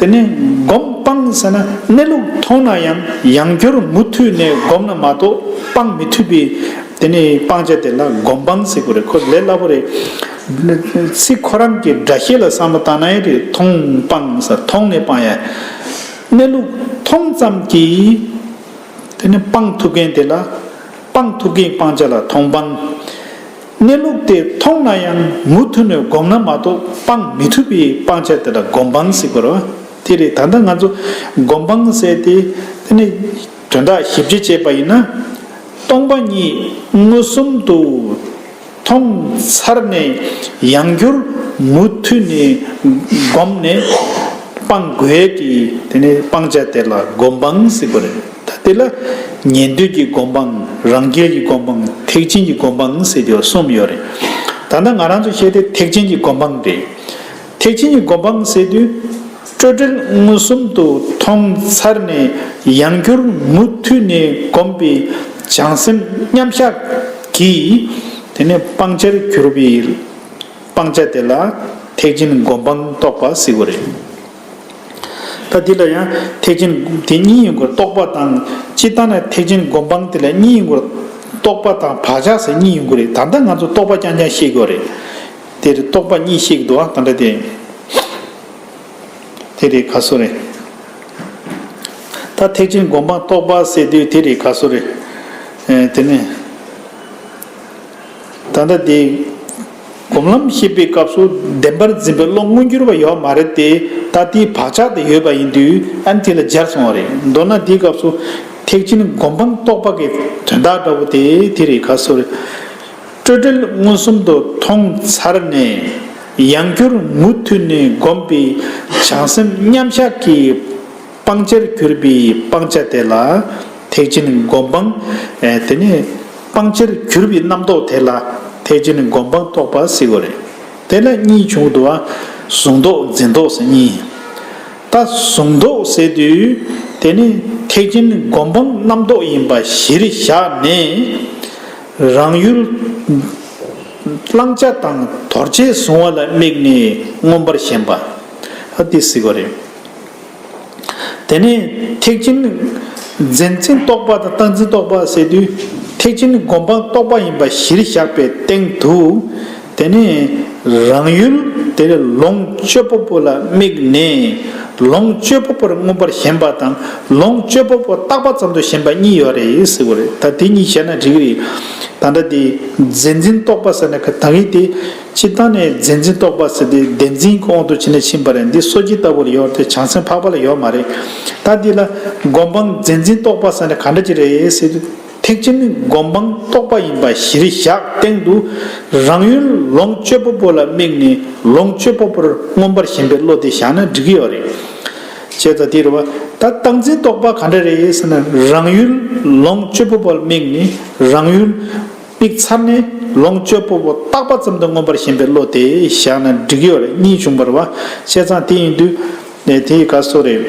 དེ་ནས་སྒོམ་སྤང་ཟེར་ན་གནས་ལུགས་མཐོང་ན་ཡང་ཡང་བསྐྱར་མུ་མཐུད་ནས་སྒོམ་ན་མ་གཏོགས་སྤང་མི་ཐུབ་པའི་དེ་ནས་སྤང་བྱ་དེ་ལ་སྒོམ་སྤང་ཟེར་དགོས་རེད། ཁོ་ལས་སླ་པོ་རེད། ཚིག་ཁོ་རང་གི་སྒྲ་བཤད་ལ་བསམ་བློ་བཏང་ན་ཡང་རེད། མཐོང་སྤང་ཟེར་མཐོང་ནས་སྤང་ཡ། གནས་ལུགས་མཐོང་ཙམ་གྱིས་དེ་ནས་སྤང་ཐུབ་མཁན་དེ་ལ་སྤང་ཐུབ་མཁན་སྤང་བྱ་ལ་མཐོང་སྤང་། གནས་ལུགས་དེ་མཐོང་ན་ཡང་མུ་མཐུད་ནས་སྒོམ་ན་མ་གཏོགས་སྤང་མི་ཐུབ་པའི་སྤང་བྱ་དེ་ལ་སྒོམ་སྤང་ཟེར་དགོས་རེད། དེ་རེད། ད་ལྟ་ང་ཚོ་སྒོམ་སྤང་ཟེར་དེ་དེ་ནི་དོན་དག་ཞིབ་ཕྲ་བྱས་པ་ཡིན་ན། སྟོང་པ་ཉིད་མངོན་སུམ་དུ་མཐོང་ཚར་ནས་ཡང་བསྐྱར་མུ་མཐུད་ནས་སྒོམ་ནས་སྤང་དགོས་ཀྱི་དེ་ནི་སྤང་བྱ་དེ་ལ་སྒོམ་སྤང་ཟེར་དགོས་རེད། ད་དེ་ལ་ཉན་ཐོས་ཀྱི་སྒོམ་སྤང་། རང་རྒྱལ་གྱི་སྒོམ་སྤང་། ཐེག་ཆེན་གྱི་སྒོམ་སྤང་ཟེར་དེ་གསུམ་ཡོད་རེད། ད་ལྟ་ང་རང་ཚོ་བཤད་དེ་ཐེག་ཆེན་གྱི་སྒོམ་སྤང་རེད། ཐེག་ཆེན་གྱི་སྒོམ་སྤང་ཟེར་དུས་སྤྲོས་བྲལ་མངོན་སུམ་དུ་མཐོང་ཚར་ནས་ཡང་བསྐྱར་མུ་མཐུད་ནས་སྒོམ་པའི་བྱང་སེམས་མཉམ་བཞག་གིས་དེ་ནས་སྤང་བྱར་གྱུར་པའི་སྤང་བྱ་དེ་ལ་ ཐེག་ཆེན་སྒོམ་སྤང་རྟོགས་པ་ཟེར་དགོས་རེད། ད་འདི་ལ་ཡང་ཐེག་ཆེན་དེ་གཉིས་ཡོང་དགོས་རྟོགས་པ་དང་། སྤྱིར་བཏང་ནས་ཐེག་ཆེན་སྒོམ་སྤང་དེ་ལ་གཉིས་ཡོང་དགོས་རྟོགས་པ་དང་བག་ཆགས་ཟེར་གཉིས་ཡོང་གི་རེད། ད་ལྟ་ང་ཚོ་རྟོགས་པ་རྐྱང་རྐྱང་བཤད་དགོས་རེད། དེ་རེད། རྟོགས་པ་གཉིས་བཤད་ཀྱི་འདུག་ཨ། ད་ལྟ་དེ། དེ་རེད། ག་སོ་རེད། ད་ཐེག་ཆེན་སྒོམ་སྤང་རྟོགས་པ་ཟེར་དུས་དེ་རེད། ག་སོ་རེད། ཨེ། དེ་ནས་ད་ལྟ་དེ་སྒོམ་ལམ་བཤད་པའི་སྐབས་སུ་བདེན་པར་འཛིན་པའི་བློ་མངོན་གྱུར་བ་ཡོད་མ་རེད་དེ། ད་དེའི་བག་ཆགས་དེ་ཡོད་པ་ཡིན་དུས་ཨ་ནི་དེ་ལ་སྦྱར་སོང་བ་རེད། མདོར་ན་དེའི་སྐབས་སུ་ཐེག་ཆེན་སྒོམ་སྤང་རྟོགས་པ་གི་དོན་དག་འདྲ་བོ་དེ་དེ་རེད། ག་སོ་རེད། སྤྲོས་བྲལ་མངོན་སུམ་དུ་མཐོང་ཚར་ནས། ཡང་བསྐྱར་མུ་མཐུད་ནས་བསྒོམས་པའི་བྱང་སེམས་མཉམ་གཞག་གི་སྤང་བྱར་གྱུར་པའི་སྤང་བྱ་དེ་ལ་ཐེག་ཆེན་སྒོམ་སྤང་། ཨེ། དེ་ནས་སྤང་བྱར་གྱུར་པའི་རྣམ་རྟོག་དེ་ལ་ཐེག་ཆེན་སྒོམ་སྤང་རྟོགས་པ་ཟེར་དགོས་རེད། དེ་ལ་གཉིས་བྱུང་འདུག་བ། གཟུང་རྟོག་འཛིན་རྟོག་ཟེར་གཉིས། ད་གཟུང་རྟོག་ཟེར་དུས་དེ་ནི་ཐེག་ཆེན་སྒོམ་སྤང་རྣམ་རྟོག་ཡིན་པ་གཞིར་བཞག་ནས། རང་ཡུལ་བླང་བྱ་དང་དོར་བྱའི་གཟུང་བ་ལ་དམིགས་ནས་མངོན་པར་ཞེན་པ། ཨ། དེ་ཟེར་དགོས་རེད། དེ་ནས་ཐེག་ཆེན་འཛིན་འཛིན་རྟོག་པ་དང་སྟངས་འཛིན་རྟོག་པ་ཟེར་དུས། ཐེག་ཆེན་སྒོམ་སྤང་རྟོགས་པ་ཡིན་པ་གཞིར་བཞག་པའི་སྟེང་དུ། དེ་ནས་རང་ཡུལ་དེ་ལ་ལོངས་སྤྱོད་པ་པོ་ལ་དམིགས་ནས་ལོངས་སྤྱོད་པ་པོར་མངོན་པར་ཞེན་པ་དང་། ལོངས་སྤྱོད་པ་པོ་རྟག་པ་ཙམ་དུ་ཞེན་པ་གཉིས་ཡོད་རེད་ཟེར་བ་རེད། ད་དེ་གཉིས་བཤད་ན་འགྲིག་གི་རེད། ད་ལྟ་དེ་འཛིན་འཛིན་རྟོག་པ་ཟེར་ན་ག་ད་གི་དེ། སྤྱིར་བཏང་ནས་འཛིན་འཛིན་རྟོག་པ་ཟེར་དེ་བདེན་འཛིན་གྱི་དབང་དུ་བྱས་ནས་ཕྱིན་པ་རེད། འདི་སོ་སྐྱེ་ལྟ་བུར་ཡོད་དེ་བྱང་སེམས་འཕགས་པ་ལ་ཡོད་མ་རེད། ད་འདི་ལ་སྒོམ་སྤང་འཛིན་འཛིན་རྟོག་པ་ཟེར་ན་ག་འདྲ་ཅིག་རེད་ཟེར་དུས། ཐེག་ཆེན་སྒོམ་སྤང་རྟོགས་པ་ཡིན་པ་གཞིར་བཞག་སྟེང་དུ། རང་ཡུལ་ལོངས་སྤྱོད་པ་པོ་ལ་དམིགས་ནས་ལོངས་སྤྱོད་པ་པོར་མངོན་པར་ཞེན་པའི་བློ་དེ་བཞག་ན་འགྲིག་གི་ཡོད་རེད། བྱས་ཙང་དེ་རེད་བ། ད་སྟངས་འཛིན་རྟོག་པ་ག་འདྲ་རེད་ཟེར་ན། རང་ཡུལ་ལོངས་སྤྱོད་པ་པོ་ལ་དམིགས་ནས་རང་ཡུལ་དམིགས་ཚར་ནས་ལོངས་སྤྱོད་པ་པོ་རྟག་པ་ཙམ་དུ་མངོན་པར་ཞེན་པའི་བློ་དེ་བཞག་ན་འགྲིག་གི་ཡོད་རེད། གཉིས་བྱུང་བ་རེད་བ། བྱས་ཙང་དེ་ཡིན་དུས་ནས་དེ་ག་སོ་རེད།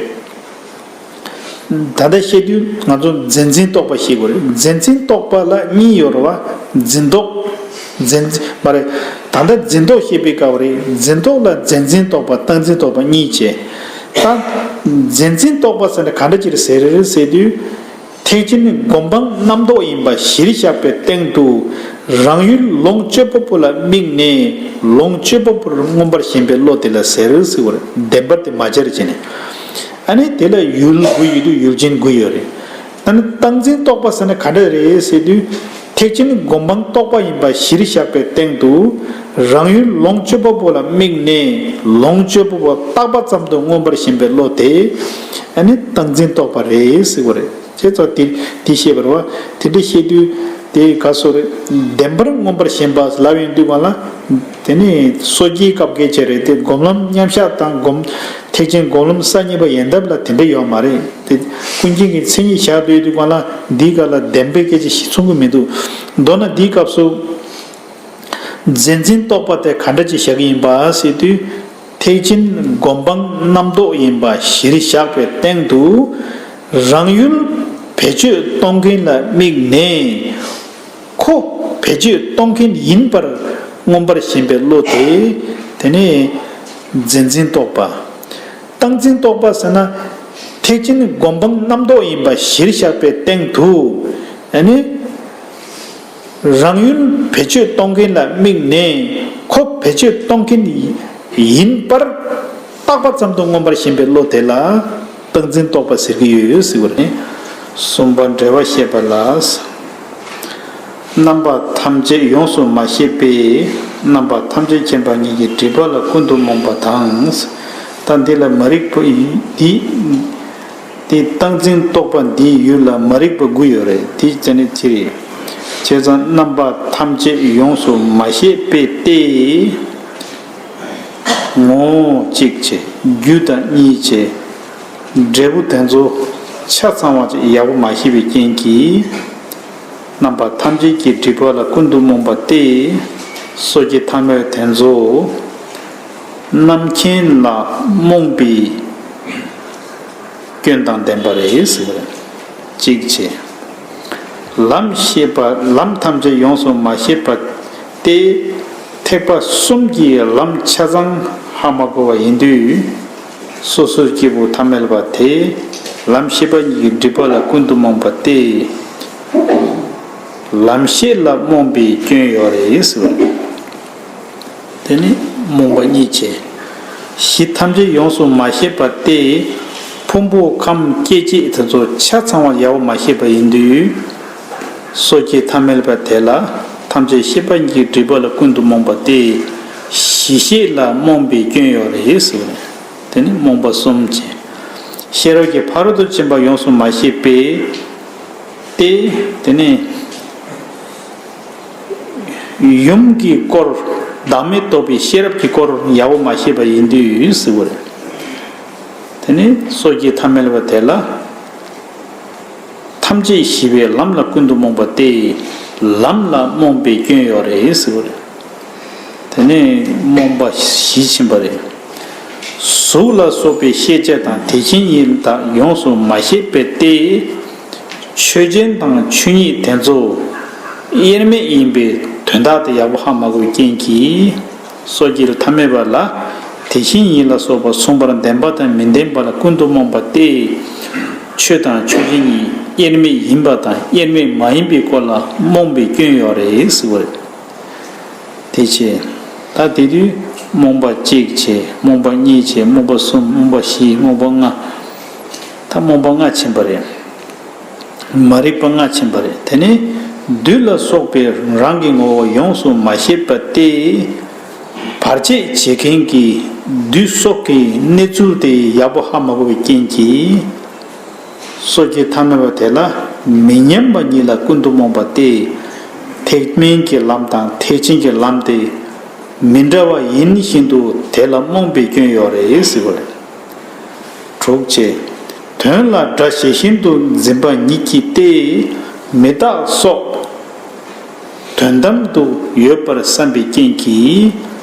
ད་ལྟ་བཤད་དུས་ང་ཚོ་འཛིན་འཛིན་རྟོག་པ་ཤེས་དགོས་རེད། འཛིན་འཛིན་རྟོག་པ་ལ་གཉིས་ཡོད་རེད་བ། འཛིན་རྟོག་འཛིན་འཛིན་མ་རེད། ད་ལྟ་འཛིན་རྟོག་བཤད་པའི་སྐབས་རེད། འཛིན་རྟོག་ལ་འཛིན་འཛིན་རྟོག་པ་སྟངས་འཛིན་རྟོག་པ་གཉིས་བྱས། ད་འཛིན་འཛིན་རྟོག་པ་ཟེར་ན་ག་འདྲ་ཅིག་རེད་ཟེར་རེད་ཟེར་དུས། ཐེག་ཆེན་སྒོམ་སྤང་རྣམ་རྟོག་ཡིན་པ་གཞིར་བཞག་པའི་སྟེང་དུ། རང་ཡུལ་ལོངས་སྤྱོད་པ་པོ་ལ་དམིགས་ནས་ལོངས་སྤྱོད་པ་པོར་མངོན་པར་ཞེན་པའི་བློ་དེ་ལ་ཟེར་ཟེར་བ་རེད། བདེན་པར་དེ་མ་སྦྱར་བྱས་ནས། ཨ་ནི་དེ་ལ་ཡུལ་དགུ་ཡོད་དུས་ཡུལ་ཅན་དགུ་ཡོད་རེད། ཨ་ནི་སྟངས་འཛིན་རྟོག་པ་ཟེར་ན་ག་འདྲ་རེད་ཟེར་དུས། ཐེག་ཆེན་སྒོམ་སྤང་རྟོགས་པ་ཡིན་པ་གཞིར་བཞག་པའི་སྟེང་དུ། རང་ཡུལ་ལོངས་སྤྱོད་པ་པོ་ལ་དམིགས་ནས་ལོངས་སྤྱོད་པ་པོ་རྟག་པ་ཙམ་དུ་མངོན་པར་ཞེན་པའི་བློ་དེ། ཨ་ནི་སྟངས་འཛིན་རྟོག་པ་རེད་ཟེར་བ་རེད། བྱས་ཙང་དེ་དེ་བཤད་པ་རེད་བ། དེ་འདྲ་བཤད་དུས་དེ་ག་སོ་རེད། བདེན་པར་མངོན་པར་ཞེན་པ་ལབ་ཡོང་དུས་གང་ལ། དེ་ནི་སོ་སྐྱེའི་སྐབས་སྐད་ཆ་རེད་དེ། སྒོམ་ལམ་མཉམ་གཞག་དང་སྒོམ། ཐེག་ཆེན་སྒོམ་ལམ་གསར་རྙིང་པ་ཡན་འདབ་ལ་དེ་འདྲ་ཡོད་མ་རེད་དེ། ཀུན་མཁྱེན་གྱི་མཚན་ཉིད་བཞག་སྡོད་དུས་གང་ལ་འདིའི་སྐབས་ལ་བདེན་པའི་སྐད་ཆ་ཞིག་གསུང་གི་མི་འདུག་མདོར་ན་འདིའི་སྐབས་སུ། འཛིན་འཛིན་རྟོག་པ་དེ་ག་འདྲ་ཅིག་བཞག་གི་ཡིན་པ་ཟེར་དུས། ཐེག་ཆེན་སྒོམ་སྤང་རྣམ་རྟོག་ཡིན་པ་གཞིར་བཞག་པའི་སྟེང་དུ། རང་ཡུལ་བེད་སྤྱོད་གཏོང་མཁན་ལ་དམིགས་ནས། ཁོ་བེད་སྤྱོད་གཏོང་མཁན་ཡིན་པར་མངོན་པར་ཞེན་པའི་བློ་དེ། དེ་ནི་འཛིན་འཛིན་རྟོག་པ། སྟངས་འཛིན་རྟོག་པ་ཟེར་ན། ཐེག་ཆེན་སྒོམ་སྤང་རྣམ་རྟོག་ཡིན་པ་གཞིར་བཞག་པའི་སྟེང་དུ། ཨ་ནི། རང་ཡུལ་བེད་སྤྱོད་གཏོང་མཁན་ལ་དམིགས་ནས། ཁོ་བེད་སྤྱོད་གཏོང་མཁན་ཡིན་པར་རྟག་པ་ཙམ་དུ་མངོན་པར་ཞེན་པའི་བློ་དེ་ལ་སྟངས་འཛིན་རྟོག་པ་ཟེར་གྱི་ཡོད་ཟེར་བ་རེད། གསུམ་པ་འབྲེལ་བ་བཤད་པ་ལ། རྣམ་པ་ཐམས་ཅད་ཡོངས་སུ་མ་ཤེས་པས། རྣམ་པ་ཐམས་ཅད་མཁྱེན་པ་ཉིད་ཀྱི་སྒྲིབ་པ་ལ་ཀུན་ཏུ་རྨོངས་པ་དང་། ད་འདི་ལ་མ་རིག་པ་འདི། དེ་སྟངས་འཛིན་རྟོག་པ་འདིའི་ཡུལ་ལ་མ་རིག་པ་དགུ་ཡོད་རེད། དེ་ཙ་ནི་ཅི་རེད། བྱས་ཙང་རྣམ་པ་ཐམས་ཅད་ཡོངས་སུ་མ་ཤེས་པས་ཏེ། ངོ་། གཅིག་བྱས། རྒྱུ་དང་གཉིས་བྱས། འབྲས་བུ་དེ་ཚོ་ཆ་ཚང་བ་ཅིག་ཡག་པོ་མ་ཤེས་པའི་རྐྱེན་གྱིས། རྣམ་པ་ཐམས་ཅད་ཀྱི་སྒྲིབ་པ་ལ་ཀུན་ཏུ་རྨོངས་པ་སྟེ། སོ་སྐྱེ་ཐ་མལ་དེ་ཚོ་རྣམ་མཁྱེན་ལ་རྨོངས་པའི་སྐྱོན་དང་ལྡན་པ་རེད་ཟེར་བ་རེད། གཅིག་བྱས། ལམ་ཤེས་པ། ལམ་ཐམས་ཅད་ཡོངས་སུ་མ་ཤེས་པ་སྟེ། ཐེག་པ་གསུམ་གྱི་ལམ་ཆ་ཚང་ཧ་མ་གོ་བ་ཡིན་དུས། སོ་སོའི་སྐྱེས་བུ་ཐ་མལ་པ་དེ་ལམ་ཤེས་པ་གཉིས་ཀྱི་སྒྲིབ་པ་ལ་ཀུན་ཏུ་རྨོངས་པ་སྟེ། ལམ་ཤེས་ལ་རྨོངས་པའི་སྐྱོན་ཡོད་རེད་ཟེར་བ་རེད། དེ་ནི་རྨོངས་པ་གཉིས་བྱས། གཞི་ཐམས་ཅད་ཡོངས་སུ་མ་ཤེས་པ་སྟེ། ཕུང་པོ་ཁམས་སྐྱེ་མཆེད་དེ་ཚོ་ཆ་ཚང་བ་ཡག་པོ་མ་ཤེས་པ་ཡིན་དུས། སོ་སྐྱེ་ཐ་མལ་པ་དེ་ལ་ཐམས་ཅད་ཤེས་པ་གཉིས་ཀྱི་སྒྲིབ་པ་ལ་ཀུན་ཏུ་རྨོངས་པ་སྟེ། གཞི་ཤེས་ལ་རྨོངས་པའི་སྐྱོན་ཡོད་རེད་ཟེར་བ་རེད། དེ་ནི་རྨོངས་པ་གསུམ་བྱས། ཤེས་རབ་ཀྱི་ཕ་རོལ་ཏུ་ཕྱིན་པ་ཡོངས་སུ་མ་ཤེས་པས། ཏེ། དེ་ནས་ཡུམ་གྱི་སྐོར་བདག་མེད་རྟོགས་པའི་ཤེས་རབ་ཀྱི་སྐོར་ཡག་པོ་མ་ཤེས་པ་ཡིན་དུས་ཟེར་བ་རེད། དེ་ནས་སོ་སྐྱེ་ཐ་མལ་པ་དེ་ལ་ཐམས་ཅད་ཞི་བའི་ལམ་ལ་ཀུན་ཏུ་རྨོངས་པ་སྟེ། ལམ་ལ་རྨོངས་པའི་སྐྱོན་ཡོད་རེད་ཟེར་བ་རེད། དེ་ནས་རྨོངས་པ་བཞི་ཕྱིན་པ་རེད། གཟུགས་ལ་སོགས་པའི་ཤེས་བྱ་དང་དེ་བཞིན་ཉིད་དག་ཡོངས་སུ་མ་ཤེས་པས་ཏེ། ཆོས་ཅན་དང་ཆོས་ཉིད་དེ་ཚོ་དབྱེར་མེད་ཡིན་པའི་དོན་དག་དེ་ཡག་པོ་ཧ་མ་གོ་བའི་རྐྱེན་གྱིས། སོ་སྐྱེ་ཐ་མལ་པ་ལ་དེ་བཞིན་ཉིད་ལ་སོགས་པ་མཚུངས་པར་ལྡན་པ་དང་མི་ལྡན་པ་ལ་ཀུན་ཏུ་རྨོངས་པ་སྟེ། ཆོས་དང་ཆོས་ཅན་གཉིས་དབྱེར་མེད་ཡིན་པ་དང་དབྱེར་མེད་མ་ཡིན་པའི་སྐོར་ལ་རྨོངས་པའི་སྐྱོན་ཡོད་རེད་ཟེར་བ་རེད། དེ་བྱས། ད་དེ་དུས་རྨོངས་པ་གཅིག་བྱས། རྨོངས་པ་གཉིས་བྱས། རྨོངས་པ་གསུམ། རྨོངས་པ་བཞི། རྨོངས་པ་ལྔ། ད་རྨོངས་པ་ལྔ་ཕྱིན་པ་རེད། མ་རིག་པ་ལྔ་ཕྱིན་པ་རེད། དེ་ནི་བདུད་ལ་སོགས་པའི་རང་གི་ངོ་བོ་ཡོངས་སུ་མ་ཤེས་པ་སྟེ། བར་ཆད་བྱེད་མཁན་གྱི་བདུད་སོགས་ཀྱི་གནས་ཚུལ་དེ་ཡག་པོ་ཧ་མ་གོ་བའི་རྐྱེན་གྱིས། སོ་སྐྱེ་ཐ་མལ་པ་དེ་ལ་མི་མཉམ་པ་ཉིད་ལ་ཀུན་ཏུ་རྨོངས་པ་སྟེ། ཐེག་དམན་གྱི་ལམ་དང་ཐེག་ཆེན་གྱི་ལམ་དེ་མི་འདྲ་བ་ཡིན་བཞིན་དུ་དེ་ལ་རྨོངས་པའི་སྐྱོན་ཡོད་རེད་ཟེར་བ་རེད། དྲུག་བྱས། དོན་ལ་སྒྲ་ཇི་བཞིན་དུ་འཛིན་པ་ཉིད་ཀྱིས་ཏེ། མི་རྟག་སོགས་དོན་དམ་དུ་ཡོད་པར་བསམ་པའི་རྐྱེན་གྱིས།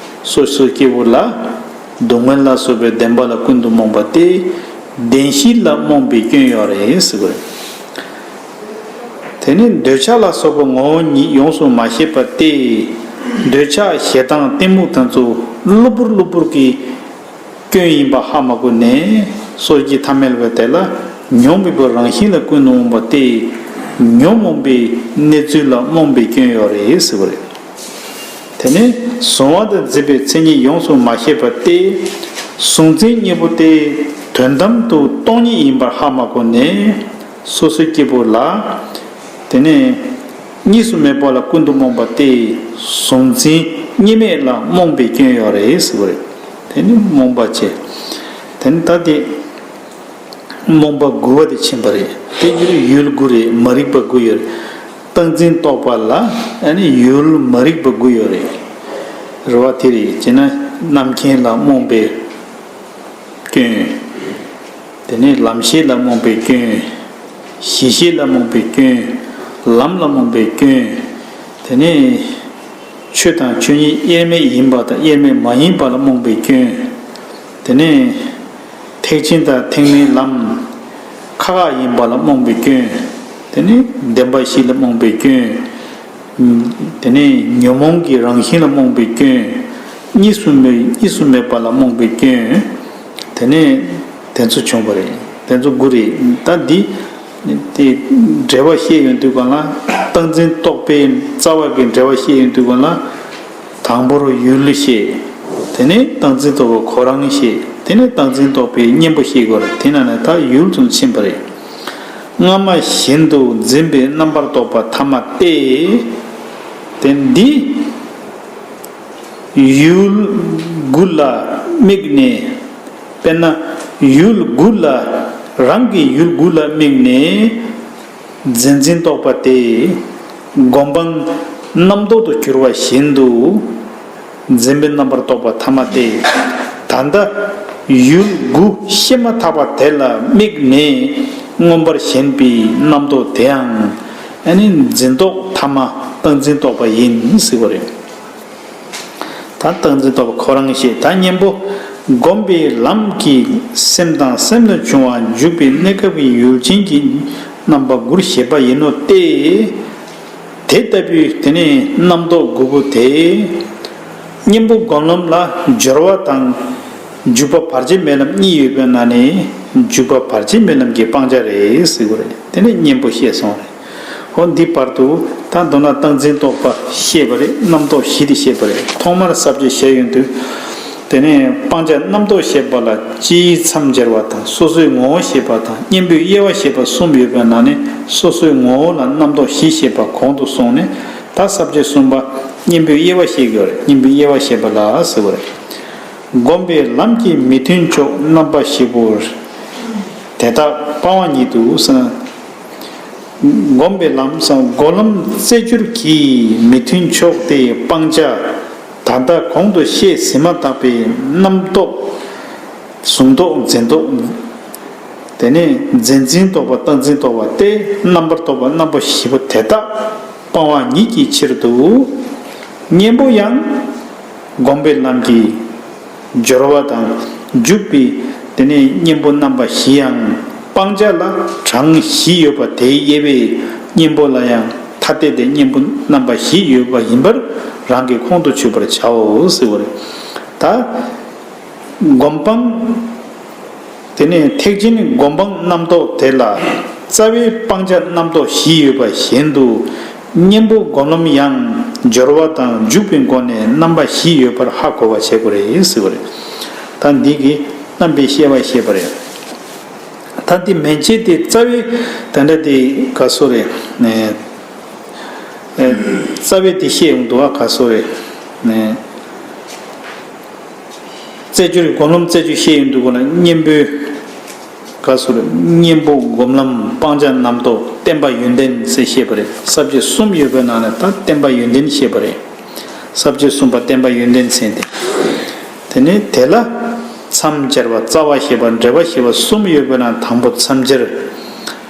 སོ་སོའི་སྐྱེ་བོ་ལ་སྡུག་བསྔལ་ལ་སོགས་པའི་བདེན་པ་ལ་ཀུན་ཏུ་རྨོངས་པ་སྟེ། བདེན་བཞི་ལ་རྨོངས་པའི་སྐྱོན་ཡོད་རེད་ཟེར་བ་རེད། དེ་ནི་འདོད་ཆགས་ལ་སོགས་པ་ངོ་བོ་ཉིད་ཡོངས་སུ་མ་ཤེས་པ་སྟེ། འདོད་ཆགས་ཞེ་སྡང་གཏི་མུག་དེ་ཚོ་གློ་བུར་གློ་བུར་གྱི་སྐྱོན་ཡིན་པ་ཧ་མ་གོ་ནས། སོ་སྐྱེ་ཐ་མལ་པ་དེ་ལ་ཉོན་མོངས་པའི་རང་བཞིན་ལ་ཀུན་ཏུ་རྨོངས་པ་སྟེ། ཉོན་མོངས་པའི་གནས་ཚུལ་ལ་རྨོངས་པའི་སྐྱོན་ཡོད་རེད་ཟེར་བ་རེད། དེ་ནས་གཟུང་བ་དང་འཛིན་པའི་མཚན་ཉིད་ཡོངས་སུ་མ་ཤེས་པ་སྟེ། གཟུང་འཛིན་གཉིས་པོ་དེ་དོན་དམ་དུ་སྟོང་ཉིད་ཡིན་པར་ཧ་མ་གོ་ནས། སོ་སོའི་སྐྱེ་བོ་ལ། དེ་ནས་གཉིས་སུ་མེད་པ་ལ་ཀུན་ཏུ་རྨོངས་པ་སྟེ། གཟུང་འཛིན་གཉིས་མེད་ལ་རྨོངས་པའི་སྐྱོན་ཡོད་རེད་ཟེར་བ་རེད། དེ་ནི་རྨོངས་པ་བྱས། དེ་ནི་ད་དེ་རྨོངས་པ་དགུ་བ་དེ་ཕྱིན་པ་རེད། དེ་ཡུལ་ཡུལ་དགུ་རེད། མ་རིག་པ་དགུ་ཡོད་རེད། སྟངས་འཛིན་རྟོག་པ་ལ་ཨ་ནི་ཡུལ་མ་རིག་པ་དགུ་ཡོད་རེད། རེད་བ། དེ་རེད་ཅེ་ན། རྣམ་མཁྱེན་ལ་རྨོངས་པའི་སྐྱོན། དེ་ནས་ལམ་ཤེས་ལ་རྨོངས་པའི་སྐྱོན། གཞི་ཤེས་ལ་རྨོངས་པའི་སྐྱོན། ལམ་ལ་རྨོངས་པའི་སྐྱོན། དེ་ནས་ཆོས་དང་ཆོས་ཉིད་དབྱེར་མེད་ཡིན་པ་དང་དབྱེར་མེད་མ་ཡིན་པ་ལ་རྨོངས་པའི་སྐྱོན། དེ་ནས་ཐེག་ཆེན་དང་ཐེག་དམན་ལམ་ཁ་ཁ་ཡིན་པ་ལ་རྨོངས་པའི་སྐྱོན། དེ་ནས་བདེན་པ་བཞི་ལ་རྨོངས་པའི་སྐྱོན། དེ་ནས་ཉོན་མོངས་ཀྱི་རང་བཞིན་ལ་རྨོངས་པའི་སྐྱོན། གཉིས་སུ་མེད་གཉིས་སུ་མེད་པ་ལ་རྨོངས་པའི་སྐྱོན། དེ་ནས་དེ་ཚོ་བྱུང་བ་རེད། དེ་ཚོ་དགུ་རེད། ད་འདི་དེ་འགྲེལ་པ་བཤད་ཡོང་དུས་གང་ལ། སྟངས་འཛིན་རྟོག་པའི་རྩ་བ་གི་འགྲེལ་པ་བཤད་ཡོང་དུས་གང་ལ། དང་པོར་ཡུལ་བཤད། དེ་ནས་སྟངས་འཛིན་རྟོག་པ་ཁོ་རང་བཤད། དེ་ནས་སྟངས་འཛིན་རྟོག་པའི་གཉེན་པོ་བཤད་དགོས་རེད། དེ་ན་ནས་ད་ཡུལ་ཙམ་ཕྱིན་པ་རེད། སྔ་མ་བཞིན་དུ་འཛིན་པའི་རྣམ་པར་རྟོག་པ་ཐ་མ་སྟེ། དེ་འདི་ཡུལ་དགུ་ལ་དམིགས་ནས། དཔེར་ན་ཡུལ་དགུ་ལ། རང་གི་ཡུལ་དགུ་ལ་དམིགས་ནས་འཛིན་འཛིན་རྟོག་པ་དེ་སྒོམ་སྤང་རྣམ་རྟོག་ཏུ་གྱུར་པ་བཞིན་དུ། འཛིན་པའི་རྣམ་པར་རྟོག་པ་ཐ་མ་སྟེ། ད་ལྟ་ཡུལ་དགུ་ཤེས་མ་ཐག་པ་དེ་ལ་དམིགས་ནས་མངོན་པར་ཞེན་པའི་རྣམ་རྟོག་དེའང་ཨ་ནི་འཛིན་རྟོག་ཐ་མ་སྟངས་འཛིན་རྟོག་པ་ཡིན་ཟེར་བ་རེད། ད་སྟངས་འཛིན་རྟོག་པ་ཁོ་རང་བཤད། ད་གཉེན་པོ་སྒོམ་པའི་ལམ་གྱི་སེམས་དང་སེམས་ལ་བྱུང་བ་འཇུག་པའི་གནས་སྐབས་ཀྱི་ཡུལ་ཅན་གྱི་རྣམ་པ་དགུར་བཞེད་པ་ཡིན་ནོ་སྟེ། དེ་ལྟ་བུའི་དེ་ནས་རྣམ་རྟོག་དགུ་པོ་དེ། གཉེན་པོ་སྒོམ་ལམ་ལ་སྦྱོར་བ་དང་འཇུག་པ་བར་ཆད་མེད་ལམ་གཉིས་ཡོད་པའི་ནང་ནས་འཇུག་པ་བར་ཆད་མེད་ལམ་གྱི་སྤང་བྱ་རེད་ཟེར་གྱི་རེད། དེ་ནས་གཉེན་པོ་བཤད་སོང་རེད། འོ་འདི་བར་དུ་ད་མདོར་ན་སྟངས་འཛིན་རྟོག་པ་བཤད་པ་རེད། རྣམ་རྟོག་བཞི་དེ་བཤད་པ་རེད། ཐོག་མར་ས་བཅད་བཤད་ཡོང་དུས། དེ་ནས་སྤང་བྱ་རྣམ་རྟོག་བཤད་པ་ལ་སྤྱིའི་མཚམས་སྦྱར་བ་དང་སོ་སོའི་ངོ་བོ་བཤད་པ་དང་གཉེན་པོའི་དབྱེ་བ་བཤད་པ་གསུམ་ཡོད་པའི་ནང་ནས་སོ་སོའི་ངོ་བོ་ལ་རྣམ་རྟོག་བཞི་བཤད་པ་གོང་དུ་སོང་ནས། ད་ས་བཅད་གསུམ་པ་གཉེན་པོའི་དབྱེ་བ་བཤད་ཀྱི་ཡོད་རེད། གཉེན་པོའི་དབྱེ་བ་བཤད་པ་ལ་ཟེར་བ་རེད། སྒོམ་པའི་ལམ་གྱི་མི་མཐུན་ཕྱོགས་རྣམ་པ་བཞི་པོ། དེ་དག་སྤང་བ་ཉིད་དུ་ཟེར། སྒོམ་པའི་ལམ་སོགས་སྒོམ་ལམ་རྩེ་སྦྱོར་གྱི་མི་མཐུན་ཕྱོགས་དེ་སྤང་བྱ། ད་ལྟ་གོང་དུ་བཤད་ཟིན་མ་ཐག་པའི་རྣམ་རྟོག་གཟུང་རྟོག་འཛིན་རྟོག་དེ་ནས་འཛིན་འཛིན་རྟོག་པ་སྟངས་འཛིན་རྟོག་པ་སྟེ་རྣམ་པར་རྟོག་པ་རྣམ་པ་བཞི་པོ་དེ་དག་སྤང་བ་ཉིད་ཀྱི་ཕྱིར་དུ། གཉེན་པོ་ཡང་སྒོམ་པའི་ལམ་གྱི་སྦྱོར་བ་དང་འཇུག་པའི་དེ་ནས་གཉེན་པོ་རྣམ་པ་བཞི་ཡང་སྤང་བྱ་ལ་གྲངས་བཞི་ཡོད་པ་དེའི་དབྱེ་བས་གཉེན་པོ་ལ་ཡང་ཐ་དད་དེ་གཉེན་པོ་རྣམ་པ་བཞི་ཡོད་པ་ཡིན་པར་རང་གིས་ཁོང་དུ་ཆུད་པར་བྱའོ་ཟེར་བ་རེད། ད། སྒོམ་སྤང་། དེ་ནས་ཐེག་ཆེན་སྒོམ་སྤང་རྣམ་རྟོག་དེ་ལ་རྩ་བའི་སྤང་བྱ་རྣམ་རྟོག་བཞི་ཡོད་པ་བཞིན་དུ། གཉེན་པོ་སྒོམ་ལམ་ཡང་སྦྱོར་བ་དང་འཇུག་པའི་སྒོ་ནས་རྣམ་པ་བཞི་ཡོད་པར་ཧ་གོ་བ་བྱེད་དགོས་རེད་ཟེར་བ་རེད། ད་འདི་གིས་རྣམ་པའི་དབྱེ་བ་བཤད་པ་རེད། ད་འདི་མན་ཆད་དེ་རྩ་བའི་དེ་འདྲ་དེ་ག་སོ་རེད། རྩ་བའི་དེ་བཤད་ཡོང་འདུག་ག་ག་སོ་རེད། རྩེ་སྦྱོར་སྒོམ་ལམ་རྩེ་སྦྱོར་བཤད་ཡོང་དུས་སྒོ་ལ་གཉེན་པོའི་ག་སོ་རེད། གཉེན་པོ་སྒོམ་ལམ་སྤང་བྱ་རྣམ་རྟོག་བརྟན་པ་ཡོན་ཏན་ཟེར་བཤད་པ་རེད། ས་བཅད་གསུམ་ཡོད་པའི་ནང་ནས་ད་བརྟན་པ་ཡོན་ཏན་བཤད་པ་རེད། ས་བཅད་གསུམ་པ་བརྟན་པ་ཡོན་ཏན་ཟེར་ཏེ། དེ་ནས་དེ་ལ་མཚམས་སྦྱར་བ་རྩ་བ་ཞེས་པ་འགྲེལ་པ་ཞེས་པ་གསུམ་ཡོད་པའི་ནང་དང་པོ་མཚམས་སྦྱར།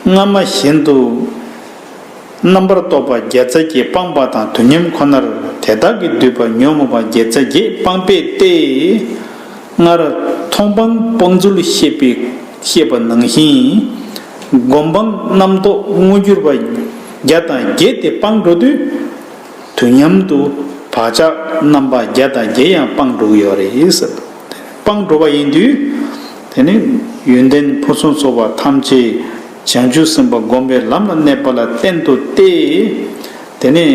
སྔ་མ་བཞིན་དུ། རྣམ་པར་རྟོག་པ་བརྒྱ་རྩ་བརྒྱད་སྤངས་པ་དང་དུས་མཉམ་ཁོ་ནར་དེ་དག་གིས་བསྡུས་པ་ཉོན་མོངས་པ་བརྒྱ་རྩ་བརྒྱད་སྤངས་པས་ཏེ། སྔར་མཐོང་སྤང་སྤང་ཚུལ་བཤད་པའི་བཤད་པ་ནང་བཞིན། སྒོམ་སྤང་རྣམ་རྟོག་མངོན་གྱུར་པ་བརྒྱ་དང་བརྒྱད་དེ་སྤངས་འགྲོ་དུས། དུས་མཉམ་དུ་བག་ཆགས་རྣམ་པ་བརྒྱ་དང་བརྒྱད་ཡང་སྤངས་འགྲོ་གི་ཡོད་རེད་ཟེར། སྤངས་འགྲོ་བ་ཡིན་དུས། དེ་ནི་ཡོན་ཏན་ཕུན་སུམ་ཚོགས་པ་ཐམས་ཅད་བྱང་ཆུབ་སེམས་དཔའ་སྒོམ་པའི་ལམ་ལ་གནས་པ་ལ་བརྟེན་དུ་སྟེ། དེ་ནི་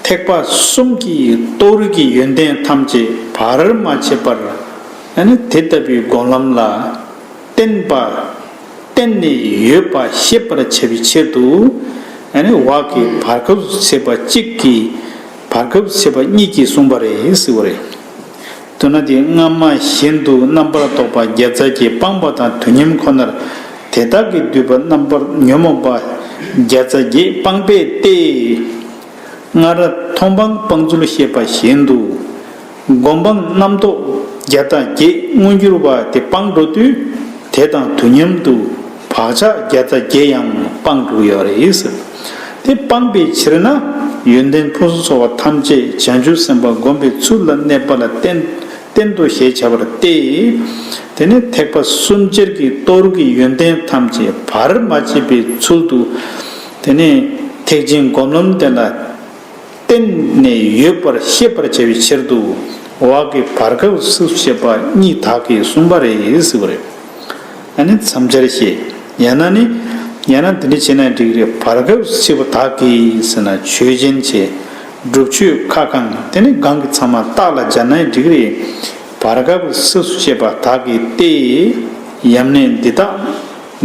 ཐེག་པ་གསུམ་གྱི་རྟོགས་རིགས་ཀྱི་ཡོན་ཏན་ཐམས་ཅད་བར་མ་ཆད་པར་ཨ་ནི་དེ་ལྟ་བུའི་སྒོམ་ལམ་ལ་བརྟེན་པ། བརྟེན་ནས་ཡོད་པ་ཤེས་པར་བྱ་བའི་ཕྱིར་དུ། ཨ་ནི་བག་གི་བར་སྐབས་སུ་བྱས་པ་གཅིག་གིས་བར་སྐབས་སུ་བྱས་པ་གཉིས་ཀྱིས་གསུངས་པ་རེད་ཟེར་བ་རེད། མདོར་ན་དེ་སྔ་མ་བཞིན་དུ་རྣམ་པར་རྟོག་པ་བརྒྱ་རྩ་བརྒྱད་སྤངས་པ་དང་དུས་མཉམ་ཁོ་ནར་དེ་དག་གིས་བསྡུས་པ་རྣམ་པར་ཉོན་མོངས་པ་བརྒྱ་རྩ་བརྒྱད་སྤངས་པས་ཏེ། སྔར་མཐོང་སྤང་སྤང་ཚུལ་བཤད་པ་བཞིན་དུ། སྒོམ་སྤང་རྣམ་རྟོག་བརྒྱ་དང་བརྒྱད་མངོན་གྱུར་བ་དེ་སྤངས་འགྲོ་དུས། དེ་དང་དུས་མཉམ་དུ་བག་ཆགས་བརྒྱ་དང་བརྒྱད་ཡང་སྤངས་འགྲོ་གི་ཡོད་རེད་ཟེར། དེ་སྤངས་པའི་ཕྱིར་ན་ཡོན་ཏན་ཕུན་སུམ་ཚོགས་པ་ཐམས་ཅད་བྱང་ཆུབ་སེམས་དཔའ་སྒོམ་པའི་ཚུལ་ལ་གནས་པ་ལ་བརྟེན་བརྟེན་ཏོ་ཞེས་བྱ་བར་སྟེ། དེ་ནི་ཐེག་པ་གསུམ་སྦྱར་གྱི་རྟོགས་རིགས་ཀྱི་ཡོན་ཏན་ཐམས་ཅད་བར་མ་ཆད་པའི་ཚུལ་དུ། དེ་ནི་ཐེག་ཆེན་སྒོམ་ལམ་དེ་ལ་བརྟེན་ནས་ཡོད་པར་ཤེས་པར་བྱ་བའི་ཕྱིར་དུ། བག་གི་བར་སྐབས་སུ་བཤད་པ་གཉིས་དག་གིས་གསུངས་པ་རེད་ཟེར་བ་རེད། ཨ་ནི་མཚམས་སྦྱར་ཞེས། ཡང་ན་ནི། ཡང་ན་འདི་འདྲ་བྱས་ན་འགྲིག་རེད། བར་སྐབས་སུ་བྱས་པ་དག་གིས་ཟེར་ན་ཆོས་ཅན་བྱས། སྒྲུབ་ཆོས་ཁ་གང་དེ་ནི་གང་གི་ཚང་མ་རྟགས་ལ་སྦྱར་ན་འགྲིག་རེད། བར་སྐབས་སུ་བཤད་པ་དག་གིས་ཏེ། ཡམས་ནད་འདི་དག་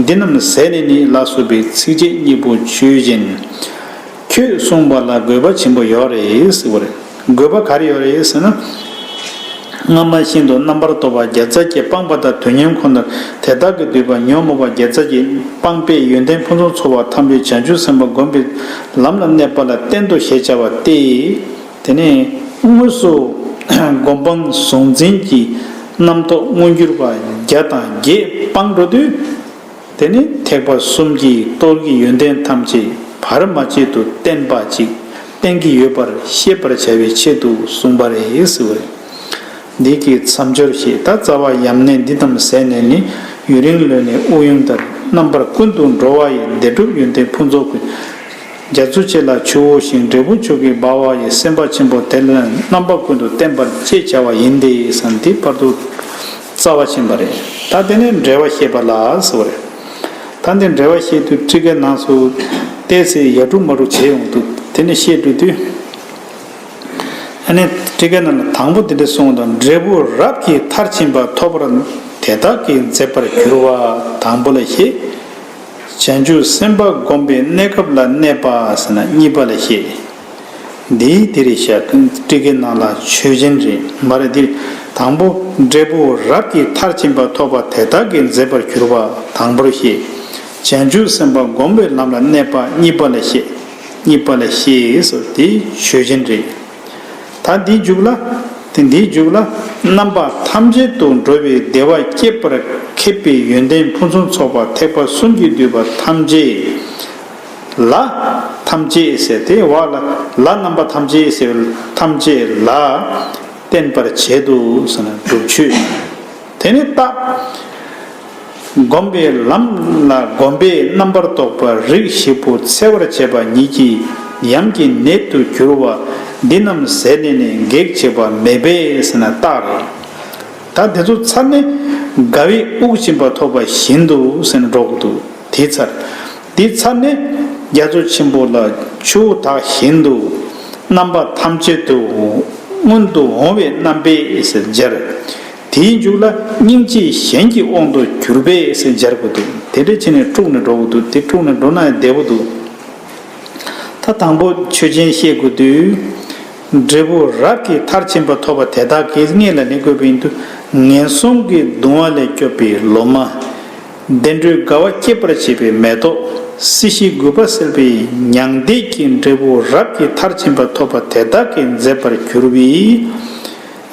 འདི་རྣམས་ཟད་ནས་ནི་ལ་སོགས་པའི་ཚིགས་བཅད་གཉིས་པོ་ཆོས་ཅན། ཁྱོད་གསུངས་པ་ལ་དགོས་པ་ཆེན་པོ་ཡོད་རེད་ཟེར་བ་རེད། དགོས་པ་ག་རེ་ཡོད་རེད་ཟེར་ན། སྔ་མ་བཞིན་དུ་རྣམ་པར་རྟོག་པ་བརྒྱ་རྩ་བརྒྱད་སྤངས་པ་དང་དུས་མཉམ་ཁོ་ནར་དེ་དག་གིས་བསྡུས་པ་ཉོན་མོངས་པ་བརྒྱ་རྩ་བརྒྱད་སྤངས་པས་ཡོན་ཏན་ཕུན་སུམ་ཚོགས་པ་ཐམས་ཅད་བྱང་ཆུབ་སེམས་དཔའ་སྒོམ་པའི་ལམ་ལ་གནས་པ་ལ་བརྟེན་ཏོ་ཞེས་བྱ་བ་སྟེ། དེ་ནས་དངོས་སུ་སྒོམ་སྤང་གཟུང་འཛིན་གྱི་རྣམ་རྟོག་མངོན་གྱུར་པ་བརྒྱ་དང་བརྒྱད་སྤངས་འགྲོ་དུས། དེ་ནི་ཐེག་པ་གསུམ་གྱི་རྟོགས་ཀྱི་ཡོན་ཏན་ཐམས་ཅད་བར་མ་ཆད་དུ་བརྟན་པ་ཅིག་བརྟན་གྱི་ཡོད་པར་ཤེས་པར་བྱ་བའི་ཆེད་དུ་གསུངས་པ་རེད་ཟེར་བ་རེད། འདི་གི་མཚམས་སྦྱོར་ཞེས་ད་རྩ་བ་ཡམས་ནད་འདི་དང་ཟད་ནས་ནི་ཡུན་རིང་ལོན་ནས་དབུགས་དབྱུང་ལྟར་རྣམ་པར་ཀུན་ཏུ་འགྲོ་བ་ཡི་བདེ་སྒྲུབ་ཡོན་ཏན་ཕུན་ཚོགས་ཀུན། རྒྱ་མཚོ་ཆེ་ལ་ཆུ་བོ་བཞིན། འབྲས་བུ་མཆོག་གི་འབབ་བ་ཡི། སེམས་དཔའ་ཆེན་པོ་དེ་ལ་རྣམ་པ་ཀུན་ཏུ་བརྟེན་པར་བྱེད་བྱ་བ་ཡིན་ཏེ་ཟེར་ན་དེ་བར་དུ་རྩ་བ་ཕྱིན་པ་རེད། ད་དེ་ནས་འགྲེལ་བ་བཤད་པ་ལ་ཟེར་བ་རེད། ད་འདི་འགྲེལ་བ་བཤད་དུས་ཊཱི་ཀའི་ནང་སུ་ཏོག་ཙམ་ཡར་དྲུག་མར་དྲུག་བྱས་ཡོང་འདུག་དེ་ནས་བཤད་འགྲོ་དུས། ཨ་ནི་ཊཱི་ཀའི་ནང་ལ་དང་པོ་འདི་འདྲ་གསུངས་དང་། འབྲས་བུ་རབ་ཀྱིས་མཐར་ཕྱིན་པ་ཐོབ་པར་དེ་དག་གིས་མཛེས་པར་གྱུར་པ་དང་པོ་ལ་བཤད། བྱང་ཆུབ་སེམས་དཔའ་བསྒོམ་པའི་གནས་སྐབས་ལ་གནས་པ་ཟེར་ན་གཉིས་པ་ལ་བཤད། འདི་དེ་རེད་ཤག་ཊཱི་ཀའི་ནང་ལ་ཆོས་ཅན་རེད་མ་རེད། འདི་དང་པོ་འབྲས་བུ་རབ་ཀྱིས་མཐར་ཕྱིན་པ་ཐོབ་པ་དེ་དག་གིས་མཛེས་པར་གྱུར་པ་དང་པོར་བཤད། བྱང་ཆུབ་སེམས་དཔའ་བསྒོམ་པའི་ལམ་ལ་གནས་པ་གཉིས་པ་ལ་བཤད། གཉིས་པ་ལ་བཤད་སོ་དེ་ཆོས་ཅན་རེད། ད་འདིའི་མཇུག་ལ། དེ་འདིའི་མཇུག་ལ། རྣམ་པ་ཐམས་ཅད་དུ་འགྲོ་བའི་བདེ་བ་སྐྱེད་པར་མཁས་པའི་ཡོན་ཏན་ཕུན་སུམ་ཚོགས་པ་ཐེག་པ་གསུམ་གྱིས་བསྡུས་པ་ཐམས་ཅད་ལ། ཐམས་ཅད་ཟེར་དེ་བ་ལ་ལ་རྣམ་པ་ཐམས་ཅད་ཟེར་བའི་ཐམས་ཅད་ལ་བརྟེན་པར་བྱེད་དོ་ཟེར་ན་སྒྲུབ་མཆོད། དེ་ནི་རྟགས། བསྒོམ་པའི་ལམ་ལ་བསྒོམ་པས་རྣམ་པར་རྟོག་པ་རིགས་བཞི་པོ་འཚེ་བར་བྱེད་པ་ཉིད་ཀྱི་ཡམ་གྱི་ནད་དུ་གྱུར་པ་འདི་རྣམས་ཟད་ནས་ནི་གེགས་བྱེད་པ་མེད་པས་ཟེར་ན་རྟགས་རེད། ད་དེ་ཚོ་ཚར་ནས་དགའ་བའི་དབུགས་འབྱིན་པ་ཐོབ་པ་བཞིན་དུ་ཟེར་ན་འགྲོ་དགོས་འདུག་དེ་ཚར། དེ་ཚར་ནས་རྒྱ་མཚོ་ཆེན་པོ་ལ་ཆུ་བོ་དག་བཞིན་དུ་རྣམ་པ་ཐམས་ཅད་དུ་སྔོན་དུ་འོང་བའི་རྣམ་པས་ཟེར་སྦྱར། དེའི་མཇུག་ལ་སྙིང་རྗེ་གཞན་གྱི་དབང་དུ་གྱུར་པས་ཟེར་སྦྱར་དགོས་འདུག་དེ་འདྲ་བྱས་ནས་དཀྲུགས་ནས་འགྲོ་དགོས་འདུག་དེ་དཀྲུགས་ནས་འགྲོ་ན་ཡང་བདེ་པོ་འདུག་ད་དང་པོ་ཆོས་ཅན་བཤད་དགོས་དུས། འབྲས་བུ་རབ་ཀྱིས་མཐར་ཕྱིན་པ་ཐོབ་པ་དེ་དག་གིས་སྔོན་ལ་ནི་བཀོད་པ་ཡིན་དུས་ངན་སོང་གི་གདུང་བ་ལས་སྐྱོབ་པའི་ལོ་མ། བདེ་འགྲོའི་དགའ་བ་སྐྱེད་པར་བྱེད་པའི་མེ་ཏོག་སྲིད་ཞིའི་རྒུད་པ་སེལ་བའི་མྱང་འདས་ཀྱི་འབྲས་བུ་རབ་ཀྱིས་མཐར་ཕྱིན་པ་ཐོབ་པ་དེ་དག་གིས་མཛེས་པར་གྱུར་པའི།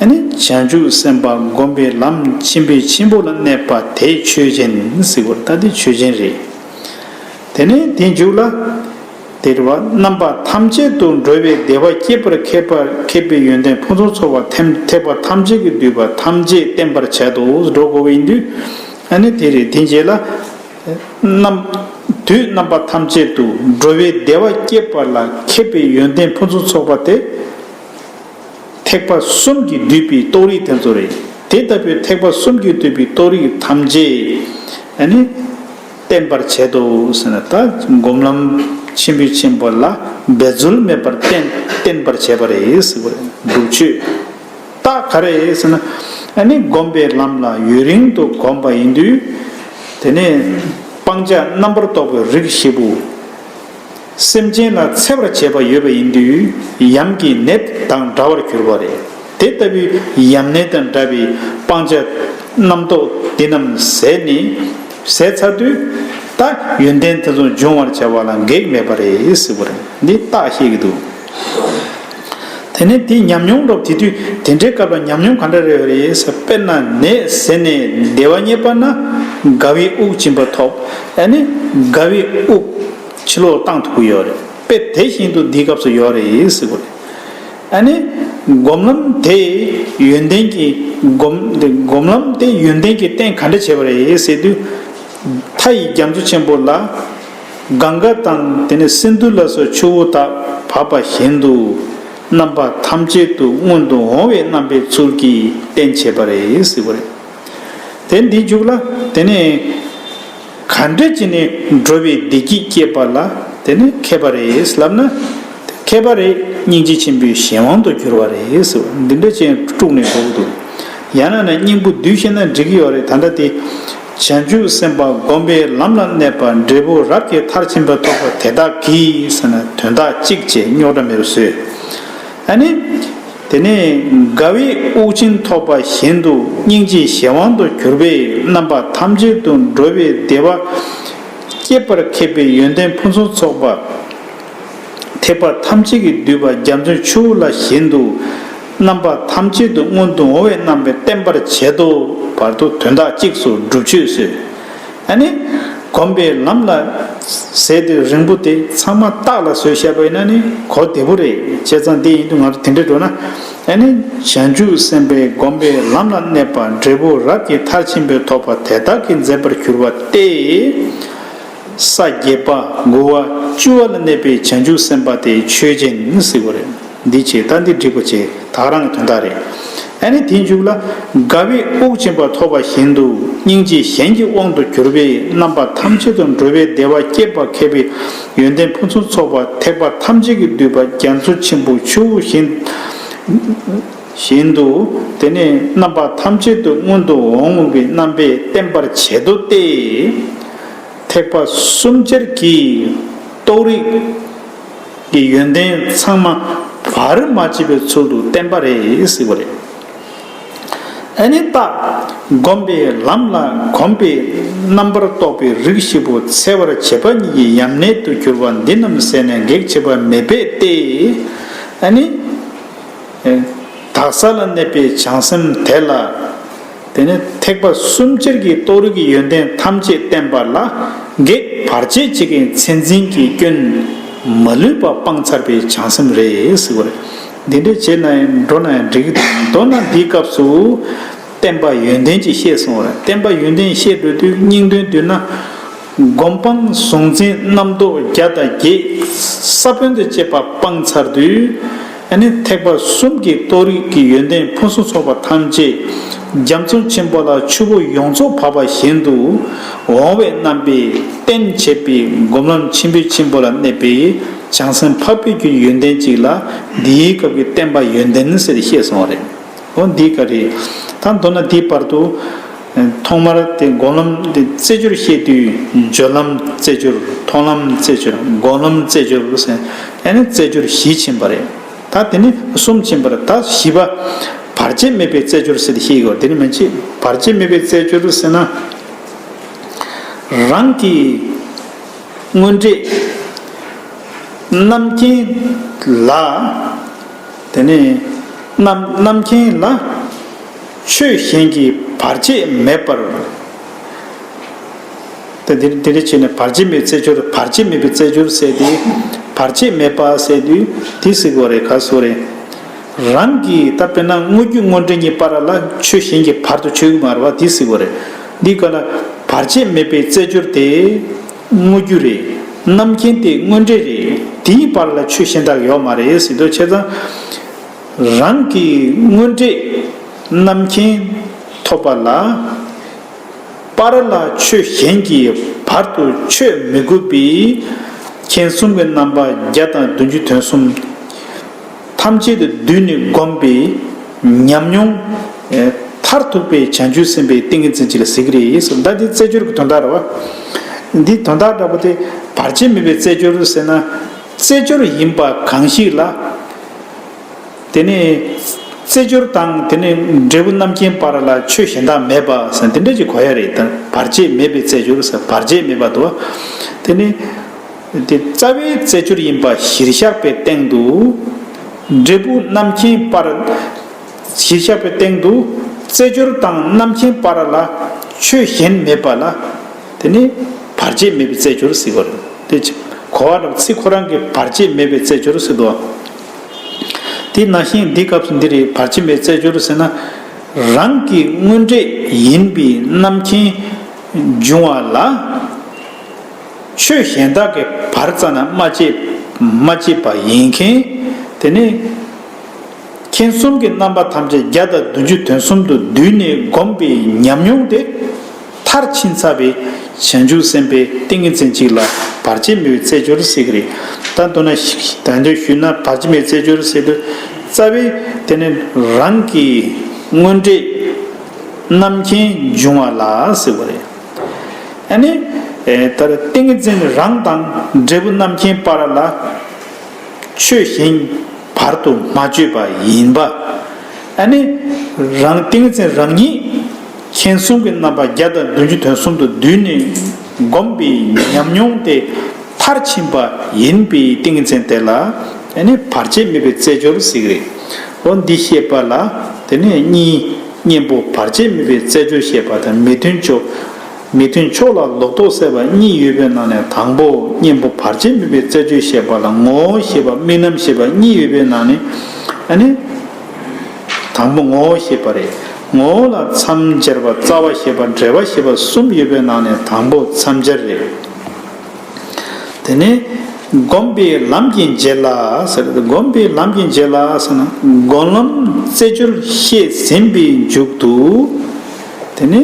ཨ་ནི་བྱང་ཆུབ་སེམས་དཔའ་བསྒོམ་པའི་ལམ་ཆེན་པོའི་ཆེན་པོ་ལ་གནས་པ་དེ་ཆོས་ཅན་ཟེར་བ་ད་དེ་ཆོས་ཅན་རེད། དེ་ནས་དེའི་མཇུག་ལ། དེ་རེད་བ། རྣམ་པ་ཐམས་ཅད་དུ་འགྲོ་བའི་བདེ་བ་སྐྱེད་པར་མཁས་པ་མཁས་པའི་ཡོན་ཏན་ཕུན་སུམ་ཚོགས་པ་ཐེམ་ཐེག་པ་ཐམས་ཅད་ཀྱིས་བསྡུས་པ་ཐམས་ཅད་བསྟན་པར་བྱ་དོ་འགྲོ་དགོས་པ་ཡིན་དུས། ཨ་ནི་དེ་རེད། དེ་རྗེས་ལ། རྣམ། དུས་རྣམ་པ་ཐམས་ཅད་དུ་འགྲོ་བའི་བདེ་བ་སྐྱེད་པ་ལ་མཁས་པའི་ཡོན་ཏན་ཕུན་སུམ་ཚོགས་པ་སྟེ། ཐེག་པ་གསུམ་གྱིས་བསྡུས་པའི་རྟོགས་རིགས་དེ་ཚོ་རེད། དེ་ལྟ་བུའི་ཐེག་པ་གསུམ་གྱིས་བསྡུས་པའི་རྟོགས་རིགས་ཐམས་ཅད་ཨ་ནི་བསྟན་པར་བྱེད་དོ་ཟེར་ན། ད་སྒོམ་ལམ་ཆེན་པོའི་ཆེན་པོ་ལ་འབད་རྩོལ་མེད་པར་བསྟན་བསྟན་པར་བྱེད་པ་རེད་ཟེར་བ་རེད། སྒྲུབ་མཆོད་རྟགས་ག་རེ་ཟེར་ན། ཨ་ནི་སྒོམ་པའི་ལམ་ལ་ཡུན་རིང་དུ་གོམས་པ་ཡིན་དུས། དེ་ནས་སྤང་བྱ་རྣམ་པར་རྟོག་པའི་རིགས་བཞི་པོ། སེམས་ཅན་ལ་འཚེ་བར་བྱེད་པ་ཡོད་པ་ཡིན་དུས་ཡམ་གྱི་ནད་དང་འདྲ་བར་གྱུར་པ་རེད། དེ་ལྟ་བུའི་ཡམས་ནད་དང་འདྲ་བའི་སྤང་བྱ་རྣམ་རྟོག་འདི་རྣམས་ཟད་ནས་ཟད་ཚར་དུས་ད་ཡོན་ཏན་དེ་ཚོ་འབྱུང་བར་བྱ་བ་ལ་གེགས་མེད་པ་རེད་ཟེར་བ་རེད། འདི་རྟགས་བཤད་ཀྱི་འདུག་དེ་ནས་དེ་ཉམས་མྱོང་རོབ་དེ་དུས་དེ་འདྲའི་སྐབས་ལ་ཉམས་མྱོང་ག་འདྲ་རེ་བ་རེད་ཟེར། དཔེར་ན་ནད་ཟད་ནས་བདེ་བ་རྙེད་པ་ན་དགའ་བའི་དབུགས་འབྱིན་པ་ཐོབ། ཨ་ནི་དགའ་བའི་དབུགས་ཕྱི་ལོགས་བཏང་ཐུབ་ཀྱི་ཡོད་རེད། དཔེ་དེ་བཞིན་དུ་འདིའི་སྐབས་སུ་ཡོད་རེད་ཟེར་བ་རེད། ཨ་ནི་སྒོམ་ལམ་དེ་ཡོན་ཏན་གྱི་སྒོམ་སྒོམ་ལམ་དེ་ཡོན་ཏན་གྱི་རྟེན་ག་འདྲ་བྱས་པ་རེད་ཟེར་དུས། མཐའ་ཡི་རྒྱ་མཚོ་ཆེན་པོ་ལ་གངྒཱ་དང་དེ་ནས་སིནྡྷུ་ལ་སོགས་ཆུ་བོ་དག་བབས་པ་བཞིན་དུ་རྣམ་པ་ཐམས་ཅད་དུ་སྔོན་དུ་འོང་བའི་རྣམ་པའི་ཚུལ་གྱིས་རྟེན་བྱས་པ་རེད་ཟེར་བ་རེད། དེ་འདིའི་མཇུག་ལ་དེ་ནས། ག་འདྲ་བྱས་ནས་འགྲོ་བའི་བདེ་སྐྱིད་སྐྱེད་པ་ལ་དེ་ནི་མཁས་པ་རེད་ལབ་ན། མཁས་པ་རེད། སྙིང་རྗེ་ཆེན་པོའི་གཞན་དབང་དུ་གྱུར་པ་རེད་ཟེར་བ་འདི་འདྲ་བྱས་དཀྲུགས་ནས་འགྲོ་གི་འདུག་ཡང་ན་ན་སྙིང་པོ་བསྡུས་བཤད་ན་འགྲིག་གི་ཡོད་རེད། ད་ལྟ་དེ་བྱང་ཆུབ་སེམས་དཔའ་བསྒོམ་པའི་ལམ་ལ་གནས་པ་འབྲས་བུ་རབ་ཀྱིས་མཐར་ཕྱིན་པ་ཐོབ་པ་དེ་དག་གིས་ཟེར་ན་དོན་དག་གཅིག་བྱས་རྙོག་དྲ་མེད་པར་བཟོས། ཨ་ནི། དེ་ནས་དགའ་བའི་དབུགས་འབྱིན་ཐོབ་པ་བཞིན་དུ་སྙིང་རྗེའི་གཞན་དབང་དུ་གྱུར་པས་རྣམ་པ་ཐམས་ཅད་དུ་འགྲོ་བའི་བདེ་བ་སྐྱེད་པར་མཁས་པའི་ཡོན་ཏན་ཕུན་སུམ་ཚོགས་པ། ཐེག་པ་ཐམས་ཅད་ཀྱིས་བསྡུས་པ་རྒྱ་མཚོའི་ཆུ་བོ་ལ་བཞིན་དུ་རྣམ་པ་ཐམས་ཅད་དུ་སྔོན་དུ་འོང་བའི་རྣམ་པས་བརྟན་པར་བྱེད་དོ། བར་དུ་དོན་དག་གཅིག་སུ་སྒྲུབ་མཆོད་བཟོས། ཨ་ནི། གོམས་པའི་ལམ་ལ་ཟེར་དེ་རིང་པོ་དེ་ཚང་མ་རྟགས་ལ་བཟོས་བཤད་པ་ཡིན་ན་ནི་གོ་བདེ་པོ་རེད། བྱས་ཙང་དེ་ཡིན་དུས་ང་ཚོ་དེ་འདྲ་འགྲོ་ན། ཨ་ནི། བྱང་ཆུབ་སེམས་དཔའི་གོམས་པའི་ལམ་ལ་གནས་པ་འབྲས་བུ་རབ་ཀྱིས་མཐར་ཕྱིན་པའི་ཐོབ་པ་དེ་དག་གིས་མཛེས་པར་གྱུར་པ་སྟེ། ས་བརྒྱད་པ་དགུ་བ་བཅུ་བ་ལ་གནས་པའི་བྱང་ཆུབ་སེམས་དཔའ་དེ་ཆོས་ཅན་ཟེར་བ་རེད། འདི་བྱས་ད་འདི་འགྲིག་པ་བྱས་ད་ག་རང་གི་དོན་དག་རེད། ཨ་ནི་དེའི་མཇུག་ལ་དགའ་བའི་དབུགས་འབྱིན་པ་ཐོབ་པ་བཞིན་དུ་སྙིང་རྗེ་གཞན་གྱི་དབང་དུ་གྱུར་པའི་རྣམ་པ་ཐམས་ཅད་དུ་འགྲོ་བའི་བདེ་བ་སྐྱེད་པར་མཁས་པའི་ཡོན་ཏན་ཕུན་སུམ་ཚོགས་པ་ཐེག་པ་ཐམས་ཅད་ཀྱིས་བསྡུས་པ་རྒྱ་མཚོ་ཆེན་པོའི་ཆུ་བོ་བཞིན། བཞིན་དུ་དེ་ནི་རྣམ་པ་ཐམས་ཅད་དུ་མངོན་དུ་འོང་བའི་རྣམ་པས་བསྟན་པར་བྱེད་དོ་སྟེ། ཐེག་པ་གསུམ་ཆར་གྱི་རྟོགས་རིགས་ཀྱི་ཡོན་ཏན་ཚང་མ་བར་མ་ཆད་པའི་ཚུལ་དུ་བསྟན་པ་རེད་ཟེར་བ་རེད། ཨ་ནི་རྟགས་བསྒོམ་པའི་ལམ་ལ་གོམས་པའི་རྣམ་པར་རྟོག་པའི་རིགས་བཞི་པོ་འཚེ་བར་བྱེད་པ་ཉིད་ཀྱི་ཡམས་ནད་དུ་གྱུར་པ་འདི་རྣམས་ཟད་ནས་གེགས་བྱེད་པ་མེད་པས་ཏེ། ཨ་ནི། དག་ས་ལ་གནས་པའི་བྱང་སེམས་དེ་ལ། དེ་ནི་ཐེག་པ་གསུམ་ཆར་གྱི་རྟོགས་རིགས་ཀྱི་ཡོན་ཏན་ཐམས་ཅད་བསྟན་པ་ལ་གེགས་བར་ཆད་བྱེད་མཁན་མཚན་འཛིན་གྱི་སྐྱོན་མ་ལུས་པ་སྤངས་ཚར་བའི་བྱང་སེམས་རེད་ཟེར་བ་རེད། འདི་འདྲ་བྱས་ན་ཡང་འགྲོ་ན་ཡང་འགྲིག་གི་འདུག་མདོར་ན་འདིའི་སྐབས་སུ་བསྟན་པ་ཡོན་ཏན་ཅིག་བཤད་སོང་བ་རེད། བསྟན་པ་ཡོན་ཏན་བཤད་འགྲོ་དུས་སྙིང་དོན་བསྡུས་ན། སྒོམ་སྤང་གཟུང་འཛིན་རྣམ་རྟོག་བརྒྱ་དང་བརྒྱད་ས་བོན་དུ་བཅད་པ་སྤངས་ཚར་དུས། ཨ་ནི་ཐེག་པ་གསུམ་གྱི་རྟོགས་རིགས་ཀྱི་ཡོན་ཏན་ཕུན་སུམ་ཚོགས་པ་ཐམས་ཅད་རྒྱ་མཚོ་ཆེན་པོ་ལ་ཆུ་བོ་ཡོངས་རྫོགས་བབས་པ་བཞིན་དུ་འོང་བའི་རྣམ་པས་བསྟན་བྱེད་པའི་སྒོམ་ལམ་ཆེན་པོའི་ཆེན་པོ་ལ་གནས་པའི་བྱང་སེམས་འཕགས་པའི་རྒྱུད་ཡོན་ཏན་གཅིག་ལ་འདིའི་སྐབས་ཀྱི་བསྟན་པ་ཡོན་ཏན་ཟེར་བཤད་སོང་བ་རེད། འོ་འདི་ག་རེད། ད་མདོར་ན་འདིའི་བར་དུ། ཐོག་མར་དེ་སྒོམ་ལམ་དེ་རྩེ་སྦྱོར་བཤད་དུས་སྦྱོར་ལམ་རྩེ་སྦྱོར་མཐོང་ལམ་རྩེ་སྦྱོར་སྒོམ་ལམ་རྩེ་སྦྱོར་ཟེར་ཨ་ནི་རྩེ་སྦྱོར་བཞི་ཕྱིན་པ་རེད། ད་དེ་ནི་གསུམ་ཕྱིན་པ་རེད། ད་བཞི་པ་བར་ཆད་མེད་པའི་རྩེ་སྦྱོར་ཟེར་ཏེ་བཤད་ཡོད། དེ་ནི་མན་ཆད་བར་ཆད་མེད་པའི་རྩེ་སྦྱོར་ཟེར་ན། རང་གི་དངོས་འབྲས་རྣམ་མཁྱེན་ལ། དེ་ནས་རྣམ་རྣམ་མཁྱེན་ལ་ཆོས་གཞན་གྱི་བར་ཆད་མེད་པར། དེ་དེ་དེ་འདྲ་བྱས་ནས་བར་ཆད་མེད་རྩེ་སྦྱོར་བར་ཆད་མེད་པའི་རྩེ་སྦྱོར་ཟེར་ཏེ། བར་ཆད་མེད་པ་ཟེར་དུས་དེ་ཟེར་དགོས་རེད། ག་ཟེར་རེད། རང་གི་ད་དཔེར་ན་དངོས་རྒྱུ་དངོས་འབྲས་གཉིས་བར་ལ་ཆོས་གཞན་གྱི་བར་དུ་ཆོད་ཀྱི་མ་རེད་བ། དེ་ཟེར་དགོས་རེད། འདི་ག་ལ་བར་ཆད་མེད་པའི་རྩེ་སྦྱོར་དེ། དངོས་རྒྱུ་རེད། རྣམ་མཁྱེན་དེ་དངོས་འབྲས་རེད། དེའི་བར་ལ་ཆོས་གཞན་དག་ཡོད་མ་རེད་ཟེར་དུས་བྱས་ཙང་། རང་གི་དངོས་འབྲས་རྣམ་མཁྱེན་ཐོབ་པ་ལ། བར་ལ་ཆོས་གཞན་གྱི་བར་དུ་ཆོད་མི་དགོས་པའི་མཁྱེན་གསུམ་གྱི་རྣམ་པ་བརྒྱ་དང་བདུན་ཅུ་དོན་གསུམ་ཐམས་ཅད་དུ་བསྡུས་ནས་བསྒོམས་པའི་ཉམས་མྱོང་། མཐར་ཐུག་པའི་བྱང་ཆུབ་སེམས་དཔའི་ཏིང་ངེ་འཛིན་གཅིག་ལ་ཟེར་གྱི་རེད་ཟེར། ད་འདི་རྩེ་སྦྱོར་གྱི་དོན་དག་རེད་བ། འདི་དོན་དག་འདྲ་པོ་དེ་བར་ཆད་མེད་པའི་རྩེ་སྦྱོར་ཟེར་ན། རྩེ་སྦྱོར་ཡིན་པ་གང་ཞིག་ལ། དེ་ནས་རྩེ་སྦྱོར་དང་དེ་ནས་འབྲས་བུ་རྣམ་མཁྱེན་བར་ལ་ཆོས་གཞན་དག་མེད་པ་ཟེར་འདི་འདྲ་ཅིག་གོ་ཡ་རེད། ད་བར་ཆད་མེད་པའི་རྩེ་སྦྱོར་ཟེར་བར་ཆད་མེད་པ་དོ། དེ་ནས། དེ་རྩ་བའི་རྩེ་སྦྱོར་ཡིན་པ་གཞིར་བཞག་པའི་སྟེང་དུ། འབྲས་བུ་རྣམ་མཁྱེན་བར། གཞིར་བཞག་པའི་སྟེང་དུ། རྩེ་སྦྱོར་དང་རྣམ་མཁྱེན་བར་ལ་ཆོས་གཞན་མེད་པ་ལ། དེ་ནི་བར་ཆད་མེད་པའི་རྩེ་སྦྱོར་ཟེར་བ་རེད། དེ་གོ་བ་རབ་ཚིག་ཁོ་རང་གི་བར་ཆད་མེད་པའི་རྩེ་སྦྱོར་ཟེར་དོ། དེ་ནང་བཞིན་འདི་སྐབས་སུ་འདི་རེད། བར་ཆད་མེད་རྩེ་སྦྱོར་ཟེར་ན། རང་གི་དངོས་འབྲས་ཡིན་པའི་རྣམ་མཁྱེན་འབྱུང་བ་ལ། ཆོས་གཞན་དག་གི་བར་རྩ་ན་མ་བཅད་མ་བཅད་པ་ཡིན་མཁན། དེ་ནི་མཁྱེན་གསུམ་གྱི་རྣམ་པ་ཐམས་ཅད་བརྒྱ་དང་བདུན་ཅུ་དོན་གསུམ་དུ་བསྡུས་ནས་བསྒོམས་པའི་ཉམས་མྱོང་དེ་མཐར་ཕྱིན་ཚར་བའི་བྱང་ཆུབ་སེམས་དཔའི་ཏིང་ངེ་འཛིན་གཅིག་ལ་བར་ཆད་མེད་པའི་རྩེ་སྦྱོར་ཟེར་གྱི་རེད། ད་མདོར་ན་ཞིག་ད་འདོད་ཞུས་ན་བར་ཆད་མེད་རྩེ་སྦྱོར་ཟེར་དུས་རྩ་བའི་དེ་ནི་རང་གི་དངོས་འབྲས་རྣམ་མཁྱེན་འབྱུང་བ་ལ་ཟེར་བ་རེད། ཨ་ནི། ཨེ་ད་ཏིང་ངེ་འཛིན་རང་དང་འབྲས་བུ་རྣམ་མཁྱེན་བར་ལ་ཆོས་གཞན་བར་དུ་མ་གཅོད་པ་ཡིན་པ། ཨ་ནི། རང་ཏིང་ངེ་འཛིན་རང་ཉིད་མཁྱེན་གསུམ་གྱི་རྣམ་པ་བརྒྱ་དང་བདུན་ཅུ་དོན་གསུམ་དུ་བསྡུས་ནས་བསྒོམས་པའི་ཉམས་མྱོང་དེ་མཐར་ཕྱིན་པ་ཡིན་པའི་ཏིང་ངེ་འཛིན་དེ་ལ་ཨ་ནི་བར་ཆད་མེད་པའི་རྩེ་སྦྱོར་ཟེར་གྱི་རེད། འོ་འདི་བཤད་པ་ལ་དེ་ནས་གཉིས། གཉེན་པོ་བར་ཆད་མེད་པའི་རྩེ་སྦྱོར་བཤད་པ་དང་མི་མཐུན་ཕྱོགས། མི་མཐུན་ཕྱོགས་ལ་ལོག་རྟོག་སེལ་བ་གཉིས་ཡོད་པའི་ནང་ནས་དང་པོ་གཉེན་པོ་བར་ཆད་མེད་པའི་རྩེ་སྦྱོར་བཤད་པ་ལ་ངོ་བོ་ཞེས་པ་དམིགས་རྣམ་ཞེས་པ་གཉིས་ཡོད་པའི་ནང་ནས་ཨ་ནི། དང་པོ་ངོ་བོ་ཞེས་པ་རེད། ངོ་བོ་ལ་མཚམས་སྦྱར་བ་རྩ་བ་ཞེས་པ་འབྲེལ་བ་ཞེས་པ་གསུམ་ཡོད་པའི་ནང་ནས་དང་པོ་མཚམས་སྦྱར་རེད། དེ་ནས་བསྒོམ་པའི་ལམ་གྱི་རྗེས་ལ་ཟེར། བསྒོམ་པའི་ལམ་གྱི་རྗེས་ལ་ཟེར་ན། སྒོམ་ལམ་རྩེ་སྦྱོར་བཤད་ཟིན་པའི་མཇུག་ཏུ། དེ་ནས་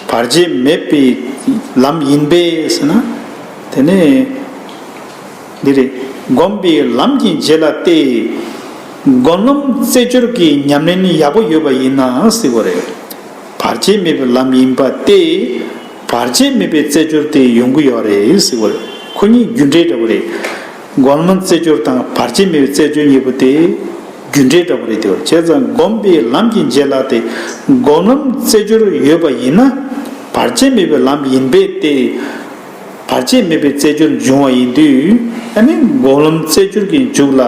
བར་ཆད་མེད་པའི་ལམ་ཡིན་པས་ཟེར་ན། དེ་ནས་འདི་རེད། བསྒོམ་པའི་ལམ་གྱི་རྗེས་ལ་སྟེ། སྒོམ་ལམ་རྩེ་སྦྱོར་གྱི་ཉམས་ལེན་ཡག་པོ་ཡོད་པ་ཡིན་ན་ཟེར་བ་རེད། བར་ཆད་མེད་པའི་ལམ་ཡིན་པ་སྟེ། བར་ཆད་མེད་པའི་རྩེ་སྦྱོར་དེ་ཡོང་གི་ཡོད་རེད་ཟེར་བ་རེད། ཁོ་གཉིས་རྒྱུ་འབྲས་འདྲ་བོ་རེད། སྒོམ་ལམ་རྩེ་སྦྱོར་དང་བར་ཆད་མེད་པའི་རྩེ་སྦྱོར་གཉིས་པོ་དེ་རྒྱུ་འབྲས་འདྲ་བོ་རེད་དེ། བྱས་ཙང་སྒོམ་པའི་ལམ་གྱི་རྗེས་ལ་དེ་སྒོམ་ལམ་རྩེ་སྦྱོར་ཡོད་པ་ཡིན་ན། བར་ཆད་མེད་པའི་ལམ་ཡིན་པས་ཏེ། བར་ཆད་མེད་པའི་རྩེ་སྦྱོར་འབྱུང་བ་ཡིན་དུས། ཨ་ནི་སྒོམ་ལམ་རྩེ་སྦྱོར་གྱི་མཇུག་ལ་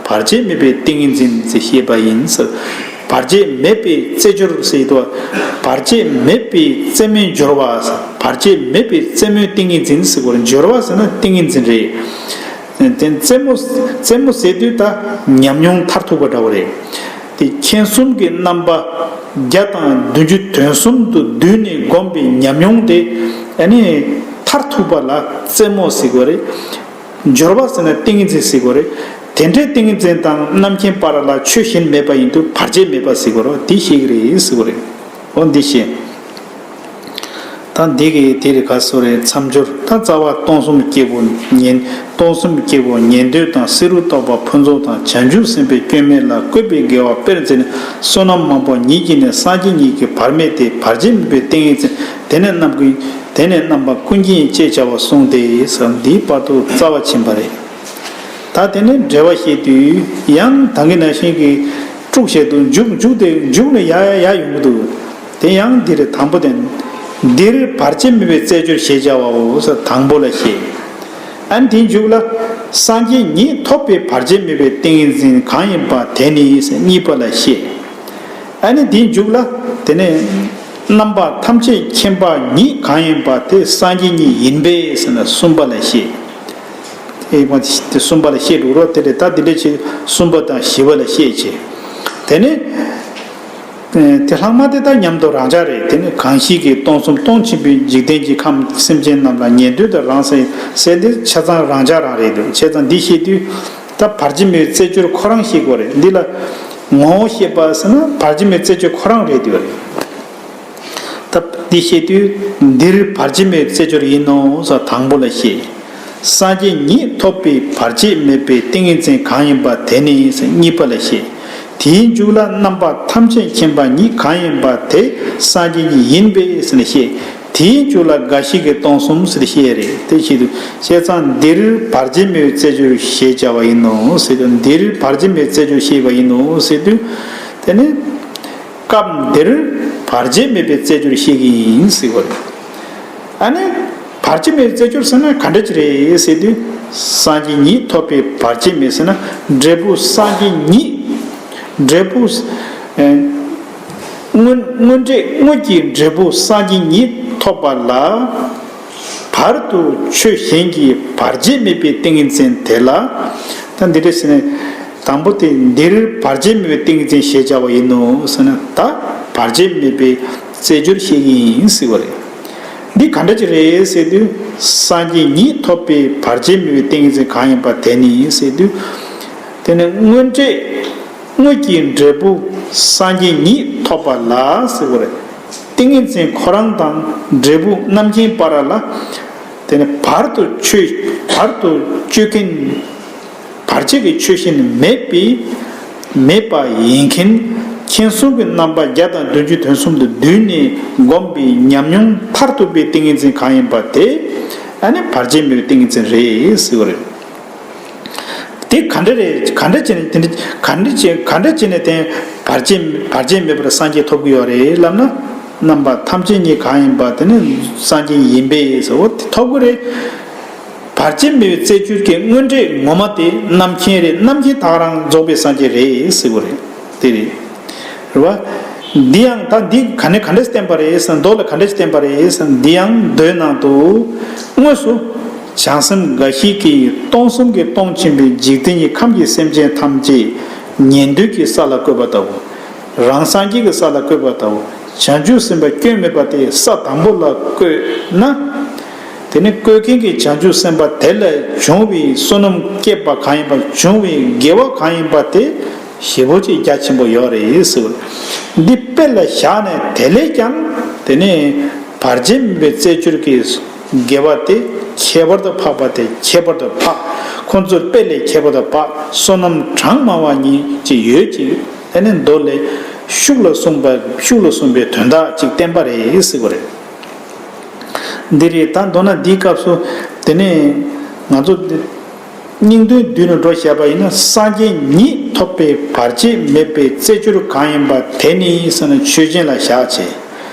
བར་ཆད་མེད་པའི་ཏིང་ངེ་འཛིན་ཟེར་བཤད་པ་ཡིན་ཟེར། བར་ཆད་མེད་པའི་རྩེ་སྦྱོར་ཟེར་དུས། བར་ཆད་མེད་པའི་རྩེ་མོའི་སྦྱོར་བ་ཟེར། བར་ཆད་མེད་པའི་རྩེ་མོའི་ཏིང་ངེ་འཛིན་ཟེར་གོ་རེད། སྦྱོར་བ་ཟེར་ན་ཏིང་ངེ་འཛིན་རེད། དེ་རྩེ་མོ། རྩེ་མོ་ཟེར་དུས་ད་ཉམས་མྱོང་མཐར་ཐུག་པ་འདྲ་བོ་རེད། དེ་མཁྱེན་གསུམ་གྱི་རྣམ་པ་བརྒྱ་དང་བདུན་ཅུ་དོན་གསུམ་དུ་བསྡུས་ནས་བསྒོམས་པའི་ཉམས་མྱོང་དེ། ཨ་ནི་མཐར་ཐུག་པ་ལ་རྩེ་མོ་ཟེར་གོ་རེད། སྦྱོར་བ་ཟེར་ན་ཏིང་ངེ་འཛིན་ཟེར་གོ་རེད། དེ་འདྲའི་ཏིང་ངེ་འཛིན་དང་རྣམ་མཁྱེན་བར་ལ་ཆོས་གཞན་མེད་པ་ཡིན་དུས་བར་ཆད་མེད་པ་ཟེར་གོ་རེད། དེ་ཤེས་ཀྱི་རེད་ཟེར་གོ་རེད། འོ་འདི་ཤེས། ད་འདི་གི་དེ་རེད། ག་སོ་རེད། མཚམས་སྦྱོར། ད་རྩ་བ་སྟོང་གསུམ་སྐྱེ་བོ་ཉན། སྟོང་གསུམ་སྐྱེ་བོ་ཉན་ཐོས་དང་བསེ་རུ་ཏོག་པ་ཕུན་ཚོགས་དང་བྱང་ཆུབ་སེམས་དཔའི་སྐྱོན་མེད་ལ་བཀོད་པའི་དགེ་བ་སྤེལ་མཛད་ནས་བསོད་ནམས་མང་པོ་ཉིད་ཀྱིས་ནི་སངས་རྒྱས་ཉིད་ཀྱི་བར་མེད་དེ་བར་ཆད་མེད་པའི་ཏིང་ངེ་འཛིན། དེ་ནས་རྣམ་ཀུན། དེ་ནས་རྣམ་པ་ཀུན་མཁྱེན་ཅེས་བྱ་བ་གསུངས་ཏེ་ཟེར། འདིའི་བར་དུ་རྩ་བ་ཕྱིན་པ་རེད། ད་དེ་ནས་འགྲེལ་བ་བཤད་དུས་ཡང་ད་གིན་ནང་བཞིན་གྱི་དཀྲུག་བྱེད་དུ་འཇུག་འཇུག་དེ་འཇུག་ནས་ཡ་ཡ་ཡ་ཡོང་གི་འདུག་དེ་ཡང་འདི་རེད། དང་པོ་དེ། འདིར་བར་ཆད་མེད་པའི་རྩེ་སྦྱོར་ཞེས་བྱ་བའོ་ཟེར། དང་པོ་ལ་བཤད། ཨ་ནི་དེའི་མཇུག་ལ། སངས་རྒྱས་ཉིད་ཐོབ་པའི་བར་ཆད་མེད་པའི་ཏིང་ངེ་འཛིན་གང་ཡིན་པ་དེ་ནི་ཟེར། གཉིས་པ་ལ་བཤད། ཨ་ནི་དེའི་མཇུག་ལ། དེ་ནས་རྣམ་པ་ཐམས་ཅད་མཁྱེན་པ་ཉིད་གང་ཡིན་པ་དེ་སངས་རྒྱས་ཉིད་ཡིན་པས་ཟེར་ན་གསུམ་པ་ལ་བཤད། ཨེ་མ་དེ་གསུམ་པ་ལ་བཤད་འགྲོ་རོགས། དེ་ལས་ད་འདི་འདྲ་ཅིག་གསུམ་པ་དང་བཞི་པ་ལ་བཤད་བྱས། དེ་ནས་དེ་ལྷག་མ་དེ་ད་མཉམ་དུ་རང་འཇགས་རེད། དེ་ནས་གང་ཞིག་གིས་སྟོང་གསུམ་སྟོང་ཆེན་པོའི་འཇིག་རྟེན་གྱི་ཁམས་སེམས་ཅན་རྣམས་ལ་ཉན་ཐོས་དང་རང་སེམས་ཟེར་དེ་ཆ་ཚང་རང་འཇགས་རང་རེད་འདུག་བྱས་ཙང་འདི་བཤད་དུས་ད་བར་ཆད་མེད་རྩེ་སྦྱོར་ཁོ་རང་བཤད་དགོས་རེད། འདི་ལ་ངོ་བོ་བཤད་པ་ཟེར་ན་བར་ཆད་མེད་རྩེ་སྦྱོར་ཁོ་རང་རེད་འདུག་རེད། ད་འདི་བཤད་དུས། འདིར་བར་ཆད་མེད་རྩེ་སྦྱོར་ཡིན་ནོ་ཟེར། དང་པོ་ལ་བཤད། སངས་རྒྱས་ཉིད་ཐོབ་པའི་བར་ཆད་མེད་པའི་ཏིང་ངེ་འཛིན་གང་ཡིན་པ་དེ་ནི་ཟེར། གཉིས་པ་ལ་བཤད། དེའི་མཇུག་ལ་རྣམ་པ་ཐམས་ཅད་མཁྱེན་པ་ཉིད་གང་ཡིན་པ་དེ་སངས་རྒྱས་ཉིད་ཡིན་པས་ཟེར་ནས་བཤད། དེའི་མཇུག་ལ་འགའ་ཞིག་གིས་སྟོང་གསུམ་ཟེར་བཤད་རེད། དེ་བཤད་དུས་བྱས་ཙང་འདིར་བར་ཆད་མེད་པའི་རྩེ་སྦྱོར་ཞེས་བྱ་བ་ཡིན་ནོ་ཟེར་དུས། འདིར་བར་ཆད་མེད་རྩེ་སྦྱོར་ཞེས་པ་ཡིན་ནོ་ཟེར་དུས། དེ་ནི། སྐབས་འདིར་བར་ཆད་མེད་པའི་རྩེ་སྦྱོར་བཤད་ཀྱི་ཡིན་ཟེར་བ་རེད། ཨ་ནི། བར་ཆད་མེད་རྩེ་སྦྱོར་ཟེར་ན་ག་འདྲ་ཅིག་རེད་ཟེར་དུས། སངས་རྒྱས་ཉིད་ཐོབ་པའི་བར་ཆད་མེད་ཟེར་ན་འབྲས་བུ་སངས་རྒྱས་ཉིད། འབྲས་བུ། ཨེ། སྔོན་སྔོན་འབྲས་སྔོན་གྱི་འབྲས་བུ་སངས་རྒྱས་ཉིད་ཐོབ་པ་ལ། བར་དུ་ཆོས་གཞན་གྱི་བར་ཆད་མེད་པའི་ཏིང་ངེ་འཛིན་དེ་ལ། ད་འདི་འདྲ་ཟེར་ནས། དང་པོ་དེ་འདིར་བར་ཆད་མེད་པའི་ཏིང་ངེ་འཛིན་ཞེས་བྱ་བ་ཡིན་ནོ་ཟེར་ན། ད་བར་ཆད་མེད་པའི་རྩེ་སྦྱོར་བཤད་ཀྱི་ཡིན་ཟེར་བ་རེད། འདི་ག་འདྲ་ཅིག་རེད་ཟེར་དུས། སངས་རྒྱས་ཉིད་ཐོབ་པའི་བར་ཆད་མེད་པའི་ཏིང་ངེ་འཛིན་གང་ཡིན་པ་དེ་ནི་ཟེར་དུས། དེ་ནི་སྔོན་འབྲས། སྔོན་གྱི་འབྲས་བུ་སངས་རྒྱས་ཉིད་ཐོབ་པ་ལ་ཟེར་བ་རེད། ཏིང་ངེ་འཛིན་ཁོ་རང་དང་འབྲས་བུ་རྣམ་མཁྱེན་བར་ལ། དེ་ནི་བར་དུ་ཆོས། བར་དུ་གཅོད་མཁན། བར་ཆད་ཀྱི་ཆོས་གཞན་མེད་པའི། མེད་པ་ཡིན་མཁན། མཁྱེན་གསུམ་གྱི་རྣམ་པ་བརྒྱ་དང་བདུན་ཅུ་དོན་གསུམ་དུ་བསྡུས་ནས་བསྒོམས་པའི་ཉམས་མྱོང་མཐར་ཐུག་པའི་ཏིང་ངེ་འཛིན་གང་ཡིན་པ་དེ། ཨ་ནི་བར་ཆད་མེད་པའི་ཏིང་ངེ་འཛིན་རེད་ཟེར་བ་རེད། དེ་ག་འདྲ་རེད། ག་འདྲ་བྱས་ནས་དེ་འདྲ་ག་འདྲ་བྱས་ག་འདྲ་བྱས་ནས་དེ་བར་ཆད་བར་ཆད་མེད་པར་སངས་རྒྱས་ཐོབ་ཀྱི་ཡོད་རེད་ལབ་ན། རྣམ་པ་ཐམས་ཅད་ཉིད་གང་ཡིན་པ་དེ་ནི་སངས་རྒྱས་ཡིན་པས་ཟེར། འོ་དེ་ཐོབ་ཀྱི་རེད། བར་ཆད་མེད་པའི་རྩེ་སྦྱོར་གྱི་སྔོན་འབྲས་ངོ་མ་དེ་རྣམ་མཁྱེན་རེད། རྣམ་མཁྱེན་ད་ག་རང་རྫོགས་པའི་སངས་རྒྱས་རེད་ཟེར་གྱི་རེད། དེ་རེད། རེད་བ། འདི་ཡང་ད་འདི་ག་ནས་ག་འདྲས་བསྟན་པ་རེད་ཟེར་ན། མདོ་ལ་ག་འདྲས་བསྟན་པ་རེད་ཟེར་ན། འདི་ཡང་མདོའི་ནང་དུ་དངོས་སུ་བྱང་སེམས་འགའ་ཞིག་གིས་སྟོང་གསུམ་གྱི་སྟོང་ཆེན་པོའི་འཇིག་རྟེན་གྱི་ཁམས་ཀྱི་སེམས་ཅན་ཐམས་ཅད་ཉན་ཐོས་ཀྱི་ས་ལ་བཀོད་པ་ལྟ་བུ། རང་སངས་རྒྱས་ཀྱི་ས་ལ་བཀོད་པ་ལྟ་བུ། བྱང་ཆུབ་སེམས་དཔའི་སྐྱོན་མེད་པ་དེ་ས་དང་པོ་ལ་བཀོད་ན། དེ་ནི་བཀོད་མཁན་གྱི་བྱང་ཆུབ་སེམས་དཔའ་དེ་ལས་བྱུང་བའི་བསོད་ནམས་བསྐྱེད་པ་གང་ཡིན་པ། བྱུང་བའི་དགེ་བ་གང་ཡིན་པ་དེ་ཞེ་པོ་ཅིག་རྒྱ་ཆེན་པོ་ཡོད་རེད་ཟེར་བ། འདི་དཔེ་ལ་བཞག་ནས། དེ་ལས་ཀྱང་དེ་ནི་བར་ཆད་མེད་པའི་རྩེ་སྦྱོར་གྱི་དགེ་བ་དེ་ཁྱད་པར་དུ་འཕགས་པ་དེ་ཁྱད་པར་དུ་འཕགས། ཁོ་ཚོར་དཔེ་ལས་ཁྱད་པར་དུ་འཕགས། བསོད་ནམས་གྲངས་མང་བ་ཉིད་ཅིག་ཡོད་ཅིག། དེ་ནི་མདོ་ལས་ཤུགས་ལ་གསུངས་པ། ཤུགས་ལ་གསུངས་པའི་དོན་དག་ཅིག་བསྟན་པ་རེད་ཟེར་བ་རེད། འདི་རེད། ད་མདོར་ན་འདིའི་སྐབས་སུ་དེ་ནས་ང་ཚོ་སྙིང་དོན་བསྡུས་ནས་འགྲོ་བྱས་པ་ཡིན་ན། སངས་རྒྱས་ཉིད་ཐོབ་པའི་བར་ཆད་མེད་པའི་རྩེ་སྦྱོར་གང་ཡིན་པ་དེ་ནི་ཟེར་ན་ཆོས་ཅན་ལ་བཞག་བྱས།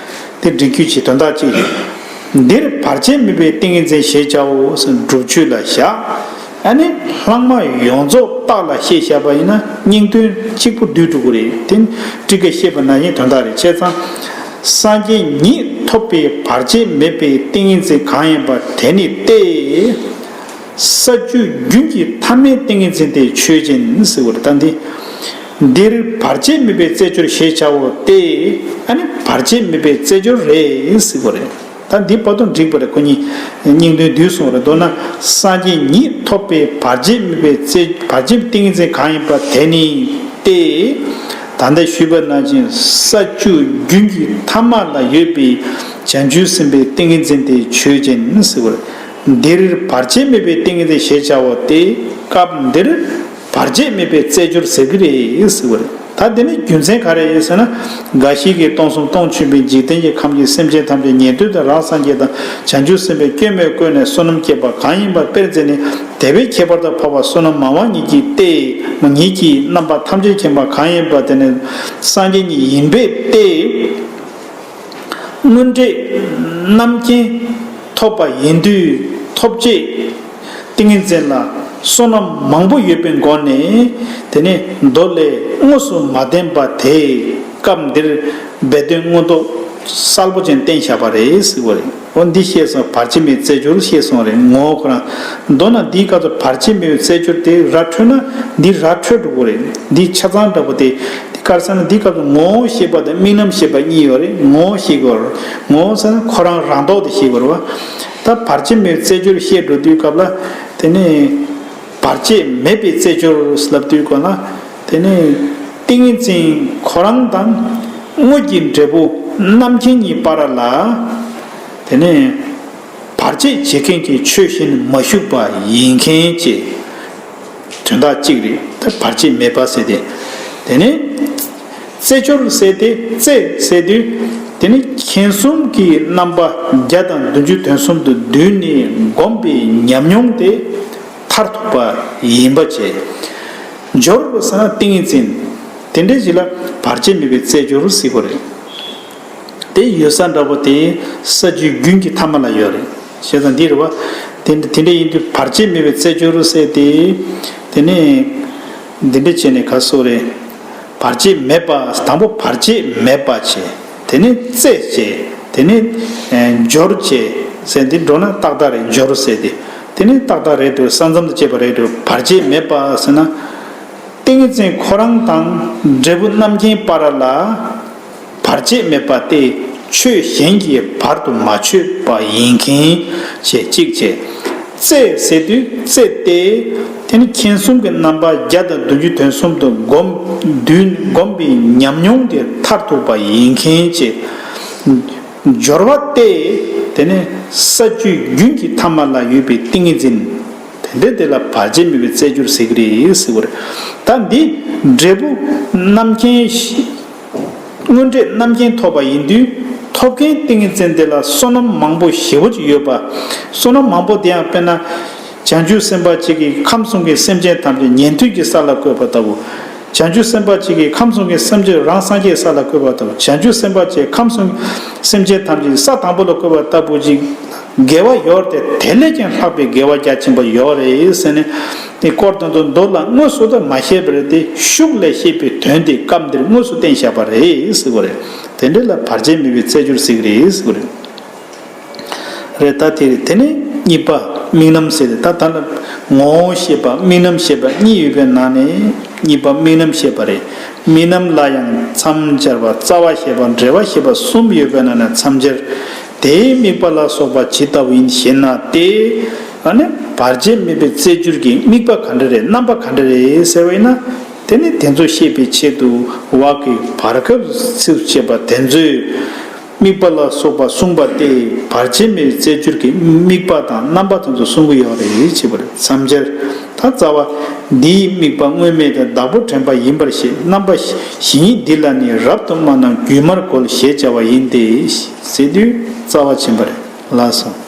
དེ་འགྲིག་རྒྱུ་ཅིག་དོན་དག་ཅིག་རེད། འདིར་བར་ཆད་མེད་པའི་ཏིང་ངེ་འཛིན་ཞེས་བྱའོ་ཟེར་ན་སྒྲུབ་མཆོད་ལ་བཞག། ཨ་ནི་ལྷག་མ་ཡོངས་རྫོགས་རྟགས་ལ་བཤད་བཞག་པ་ཡིན་ན་སྙིང་དོན་གཅིག་པུ་བསྡུས་འགྲོ་གི་རེད། དེ་ནི་ཊཱི་ཀས་བཤད་པ་ནང་བཞིན་དོན་དག་རེད། བྱས་ཙང་། སངས་རྒྱས་ཉིད་ཐོབ་པའི་བར་ཆད་མེད་པའི་ཏིང་ངེ་འཛིན་གང་ཡིན་པ་དེ་ནི་སྟེ། ས་བཅུ་རྒྱུན་གྱི་ཐ་མའི་ཏིང་ངེ་འཛིན་ཏེ་ཆོས་ཅན་ཟེར་བ་རེད། ད་འདི། འདིར་བར་ཆད་མེད་པའི་རྩེ་སྦྱོར་ཞེས་བྱའོ་སྟེ། ཨ་ནི་བར་ཆད་མེད་པའི་རྩེ་སྦྱོར་རེད་ཟེར་བ་རེད། ད་འདི་བར་དུ་འགྲིག་པ་རེད། ཁོ་གཉིས་སྙིང་དོན་བསྡུས་སོང་བ་རེད། མདོར་ན་སངས་རྒྱས་ཉིད་ཐོབ་པའི་བར་ཆད་མེད་པའི་རྩེ། བར་ཆད་ཏིང་ངེ་འཛིན་གང་ཡིན་པ་དེ་ནི་སྟེ། ད་ལྟ་ཞུས་པ་ནང་བཞིན་ས་བཅུ་རྒྱུན་གྱི་ཐ་མ་ལ་ཡོད་པའི་བྱང་ཆུབ་སེམས་དཔའི་ཏིང་ངེ་འཛིན་ཏེ་ཆོས་ཅན་ཟེར་བ་རེད། འདིར་བར་ཆད་མེད་པའི་ཏིང་ངེ་འཛིན་ཞེས་བྱའོ་སྟེ། སྐབས་འདིར་བར་ཆད་མེད་པའི་རྩེ་སྦྱོར་ཟེར་གྱི་རེད་ཟེར་བ་རེད། ད་དེ་ནི་རྒྱུ་མཚན་ག་རེ་ཡིན་ཟེར་ན། འགའ་ཞིག་གིས་སྟོང་གསུམ་སྟོང་ཆེན་པོའི་འཇིག་རྟེན་གྱི་ཁམས་ཀྱི་སེམས་ཅན་ཐམས་ཅད་ཉན་ཐོས་དང་རང་སངས་རྒྱས་དང་བྱང་ཆུབ་སེམས་དཔའི་སྐྱོན་མེད་བཀོད་ནས་བསོད་ནམས་བསྐྱེད་པ་གང་ཡིན་པ་དཔེར་མཛད་ནས། དེ་བས་ཁྱད་པར་དུ་འཕགས་པ་བསོད་ནམས་མང་བ་ཉིད་ཀྱིས་ཏེ། ཉིད་ཀྱིས་རྣམ་པ་ཐམས་ཅད་མཁྱེན་པ་གང་ཡིན་པ་དེ་ནི་སངས་རྒྱས་ཉིད་ཡིན་པས་ཏེ། དངོས་འབྲས་རྣམ་མཁྱེན་ཐོབ་པ་ཡིན་དུས་ཐོབ་བྱེད་ཏིང་ངེ་འཛིན་ལ་བསོད་ནམས་མང་པོ་ཡོད་པའི་སྒོ་ནས། དེ་ནི་མདོ་ལས་དངོས་སུ་མ་བསྟན་པ་དེ་སྐབས་འདིར་སྦས་དོན་མངོན་རྟོགས་གསལ་པོ་ཅན་བསྟན་བཞག་པ་རེད་ཟེར་བ་རེད། འོ་འདི་ཤེས་སོང་། བར་ཆད་མེད་རྩེ་སྦྱོར་ཤེས་སོང་རེད། ངོ་བོ་ཁོ་རང་། མདོར་ན་འདིའི་སྐབས་སུ་བར་ཆད་མེད་པའི་རྩེ་སྦྱོར་དེ་ར་འཕྲོད་ན་འདི་ར་འཕྲོད་འགྲོ་གི་རེད། འདི་ཆ་ཚང་འདྲ་པོ་དེ། དེ་ག་རེ་ཟེར་ན། འདི་སྐབས་སུ་ངོ་བོ་ཤེས་པ་དང་དམིགས་རྣམ་ཤེས་པ་གཉིས་ཡོད་རེད། ངོ་བོ་ཤེས་དགོས་རེད། ངོ་བོ་ཟེར་ན་ཁོ་རང་རང་ལྡོག་དེ་ཤེས་དགོས་རེད་བ། ད་བར་ཆད་མེད་རྩེ་སྦྱོར་བཤད་འགྲོ་དུས་སྐབས་ལ། དེ་ནི་བར་ཆད་མེད་པའི་རྩེ་སྦྱོར་ལབ་དུས་སྐབས་ལ། དེ་ནི་ཏིང་ངེ་འཛིན་ཁོ་རང་དང་དངོས་ཀྱི་འབྲས་བུ་རྣམ་མཁྱེན་གཉིས་བར་ལ། དེ་ནི་བར་ཆད་བྱེད་མཁན་གྱི་ཆོས་གཞན་མ་ཞུགས་པ་ཡིན་མཁན་གྱི་དོན་དག་གཅིག་རེད། ད་བར་ཆད་མེད་པ་ཟེར་ཏེ། དེ་ནི་རྩེ་སྦྱོར་ཟེར་ཏེ། རྩེ་ཟེར་དུས་དེ་ནི་མཁྱེན་གསུམ་གྱི་རྣམ་པ་བརྒྱ་དང་བདུན་ཅུ་དོན་གསུམ་དུ་བསྡུས་ནས་བསྒོམས་པའི་ཉམས་མྱོང་དེ་མཐར་ཐུག་པ་ཡིན་པ་བྱས། སྦྱོར་ཟེར་ན་ཏིང་ངེ་འཛིན། དེ་འདྲའི་ཞིག་ལ་བར་ཆད་མེད་པའི་རྩེ་སྦྱོར་ཟེར་གྱི་རེད། དེ་ཡོད་ས་འདྲ་པོ་དེ་ས་བཅུའི་རྒྱུན་གྱི་ཐ་མ་ལ་ཡོད་རེད། བྱས་ཙང་འདི་རེད་བ། དེ་དེ་འདྲ་ཡིན་དུས་བར་ཆད་མེད་པའི་རྩེ་སྦྱོར་ཟེར་ཏེ། དེ་ནས་འདི་འདྲ་བྱས་ནས་ག་སོ་རེད། བར་ཆད་མེད་པ། དང་པོ་བར་ཆད་མེད་པ་བྱས། དེ་ནས་རྩེ་བྱས། དེ་ནས་ཨེ་སྦྱོར་བྱས་ཟེར། འདི་འགྲོ་ན་ཏག་ཏག་རེད། སྦྱོར་ཟེར་ཏེ། དེ་ནས་ཏག་ཏག་རེད་འདུག། ས་མཚམས་དང་བཅས་པ་རེད་འདུག། བར་ཆད་མེད་པ་ཟེར་ན། ཏིང་ངེ་འཛིན་ཁོ་རང་དང་འབྲས་བུ་རྣམ་མཁྱེན་བར་ལ་བར་ཆད་མེད་པ་སྟེ། ཆོས་གཞན་གྱིས་བར་དུ་མ་ཆོད་པ་ཡིན་མཁན་བྱས། གཅིག་བྱས། རྩེ་ཟེར་དུས་རྩེ་སྟེ། དེ་ནི་མཁྱེན་གསུམ་གྱི་རྣམ་པ་བརྒྱ་དང་བདུན་ཅུ་དོན་གསུམ་དུ་བསྒོམ། བསྡུས། བསྒོམས་པའི་ཉམས་མྱོང་དེ་མཐར་ཐུག་པ་ཡིན་མཁན་བྱས། སྦྱོར་བ་སྟེ། དེ་ནི་ས་བཅུའི་རྒྱུན་གྱི་ཐ་མ་ལ་ཡོད་པའི་ཏིང་ངེ་འཛིན། དེ་འདྲ་དེ་ལ་བར་ཆད་མེད་པའི་རྩེ་སྦྱོར་ཟེར་གྱི་རེད་ཟེར་བ་རེད། ད་འདི་འབྲས་བུ་རྣམ་མཁྱེན། དངོས་འབྲས་རྣམ་མཁྱེན་ཐོབ་པ་ཡིན་དུས། ཐོབ་མཁན་ཏིང་ངེ་འཛིན་དེ་ལ་བསོད་ནམས་མང་པོ་ཞེ་པོ་ཅིག་ཡོད་པ། བསོད་ནམས་མང་པོ་དེ་ཡང་དཔེར་ན། བྱང་ཆུབ་སེམས་དཔའ་གཅིག་གིས་ཁམས་གསུམ་གྱི་སེམས་ཅན་ཐམས་ཅད་ཉན་ཐོས་ཀྱི་ས་ལ་བཀོད་པ་ལྟ་བུ། བྱང་ཆུབ་སེམས་དཔའ་གཅིག་གིས་ཁམས་གསུམ་གྱི་སེམས་ཅན་རང་སངས་རྒྱས་ས་ལ་བཀོད་པ་ལྟ་བུ། བྱང་ཆུབ་སེམས་དཔའ་གཅིག་ཁམས་གསུམ་སེམས་ཅན་ཐམས་ཅད་ས་དང་པོ་ལ་བཀོད་པ་ལྟ་བུ་ཅིག། དགེ་བ་ཡོད་རེད་དེ། དེ་ལས་ཀྱང་ལྷག་པའི་དགེ་བ་རྒྱ་ཆེན་པོ་ཡོད་རེད་ཟེར་ནས། དེ་སྐོར་དང་དུ་མདོ་ལ་དངོས་སུ་དུ་མ་བཤད་པ་རེད་དེ། ཤུགས་ལས་བཤད་པའི་དོན་དེ་སྐབས་འདིར་དངོས་སུ་བསྟན་བཞག་པ་རེད་ཟེར་བ་རེད། དེ་འདྲ་ལ་བར་ཆད་མེད་པའི་རྩེ་སྦྱོར་ཟེར་གྱི་རེད་ཟེར་བ་རེད། རེད། ད་དེ་རེད། དེ་ནས་གཉིས་པ་དམིགས་རྣམ་ཟེར་ཏེ། ད་ད་ལ་ངོ་བོ་ཤེས་པ་དམིགས་རྣམ་ཤེས་པ་གཉིས་ཡོད་པའི་ནང་ནས་གཉིས་པ་དམིགས་རྣམ་ཤེས་པ་རེད། དམིགས་རྣམ་ལ་ཡང་མཚམས་སྦྱར་བ། རྩ་བ་ཤེས་པ། འབྲེལ་བ་ཤེས་པ་གསུམ་ཡོད་པའི་ནང་ནས་མཚམས་སྦྱར། དེའི་དམིགས་པ་ལ་སོགས་པ་ཇི་ལྟ་བུ་ཡིན་ཞེ་ན་སྟེ། ཨ་ནི་བར་ཆད་མེད་པའི་རྩེ་གཅོད་ཀྱི་དམིགས་པ་ག་འདྲ་རེད། རྣམ་པ་ག་འདྲ་རེད་ཟེར་བ་ཡིན་ན། དེ་ནི་དེ་ཚོ་ཤེས་པའི་ཆེད་དུ་བག་གི་བར་སྐབས་ཚིགས་སུ་བཅད་པ་དེ་ཚོའི་དམིགས་པ་ལ་སོགས་པ་གསུངས་པ་སྟེ། བར་ཆད་མེད་རྩེ་གཅོད་ཀྱི་དམིགས་པ་དང་རྣམ་པ་དེ་ཚོ་གསུང་གི་ཡོད་རེད་ཅེས་པ་རེད། མཚམས་སྦྱར། ད་རྩ་བ། འདིའི་དམིགས་པ་དངོས་མེད་དང་བདག་པོ་དྲན་པ་ཡིན་པར་བཞེད། རྣམ་པ་བཞི་ཉིད་འདི་ལ་ནི་རབ་ཏུ་སྨྲ་རྣམས་བརྒྱུད་མར་གོལ་ཞེས་བྱ་བ་ཡིན་ཏེ། ཟེར་དུས་རྩ་བ་ཕྱིན་པ་རེད། ལགས་སོ།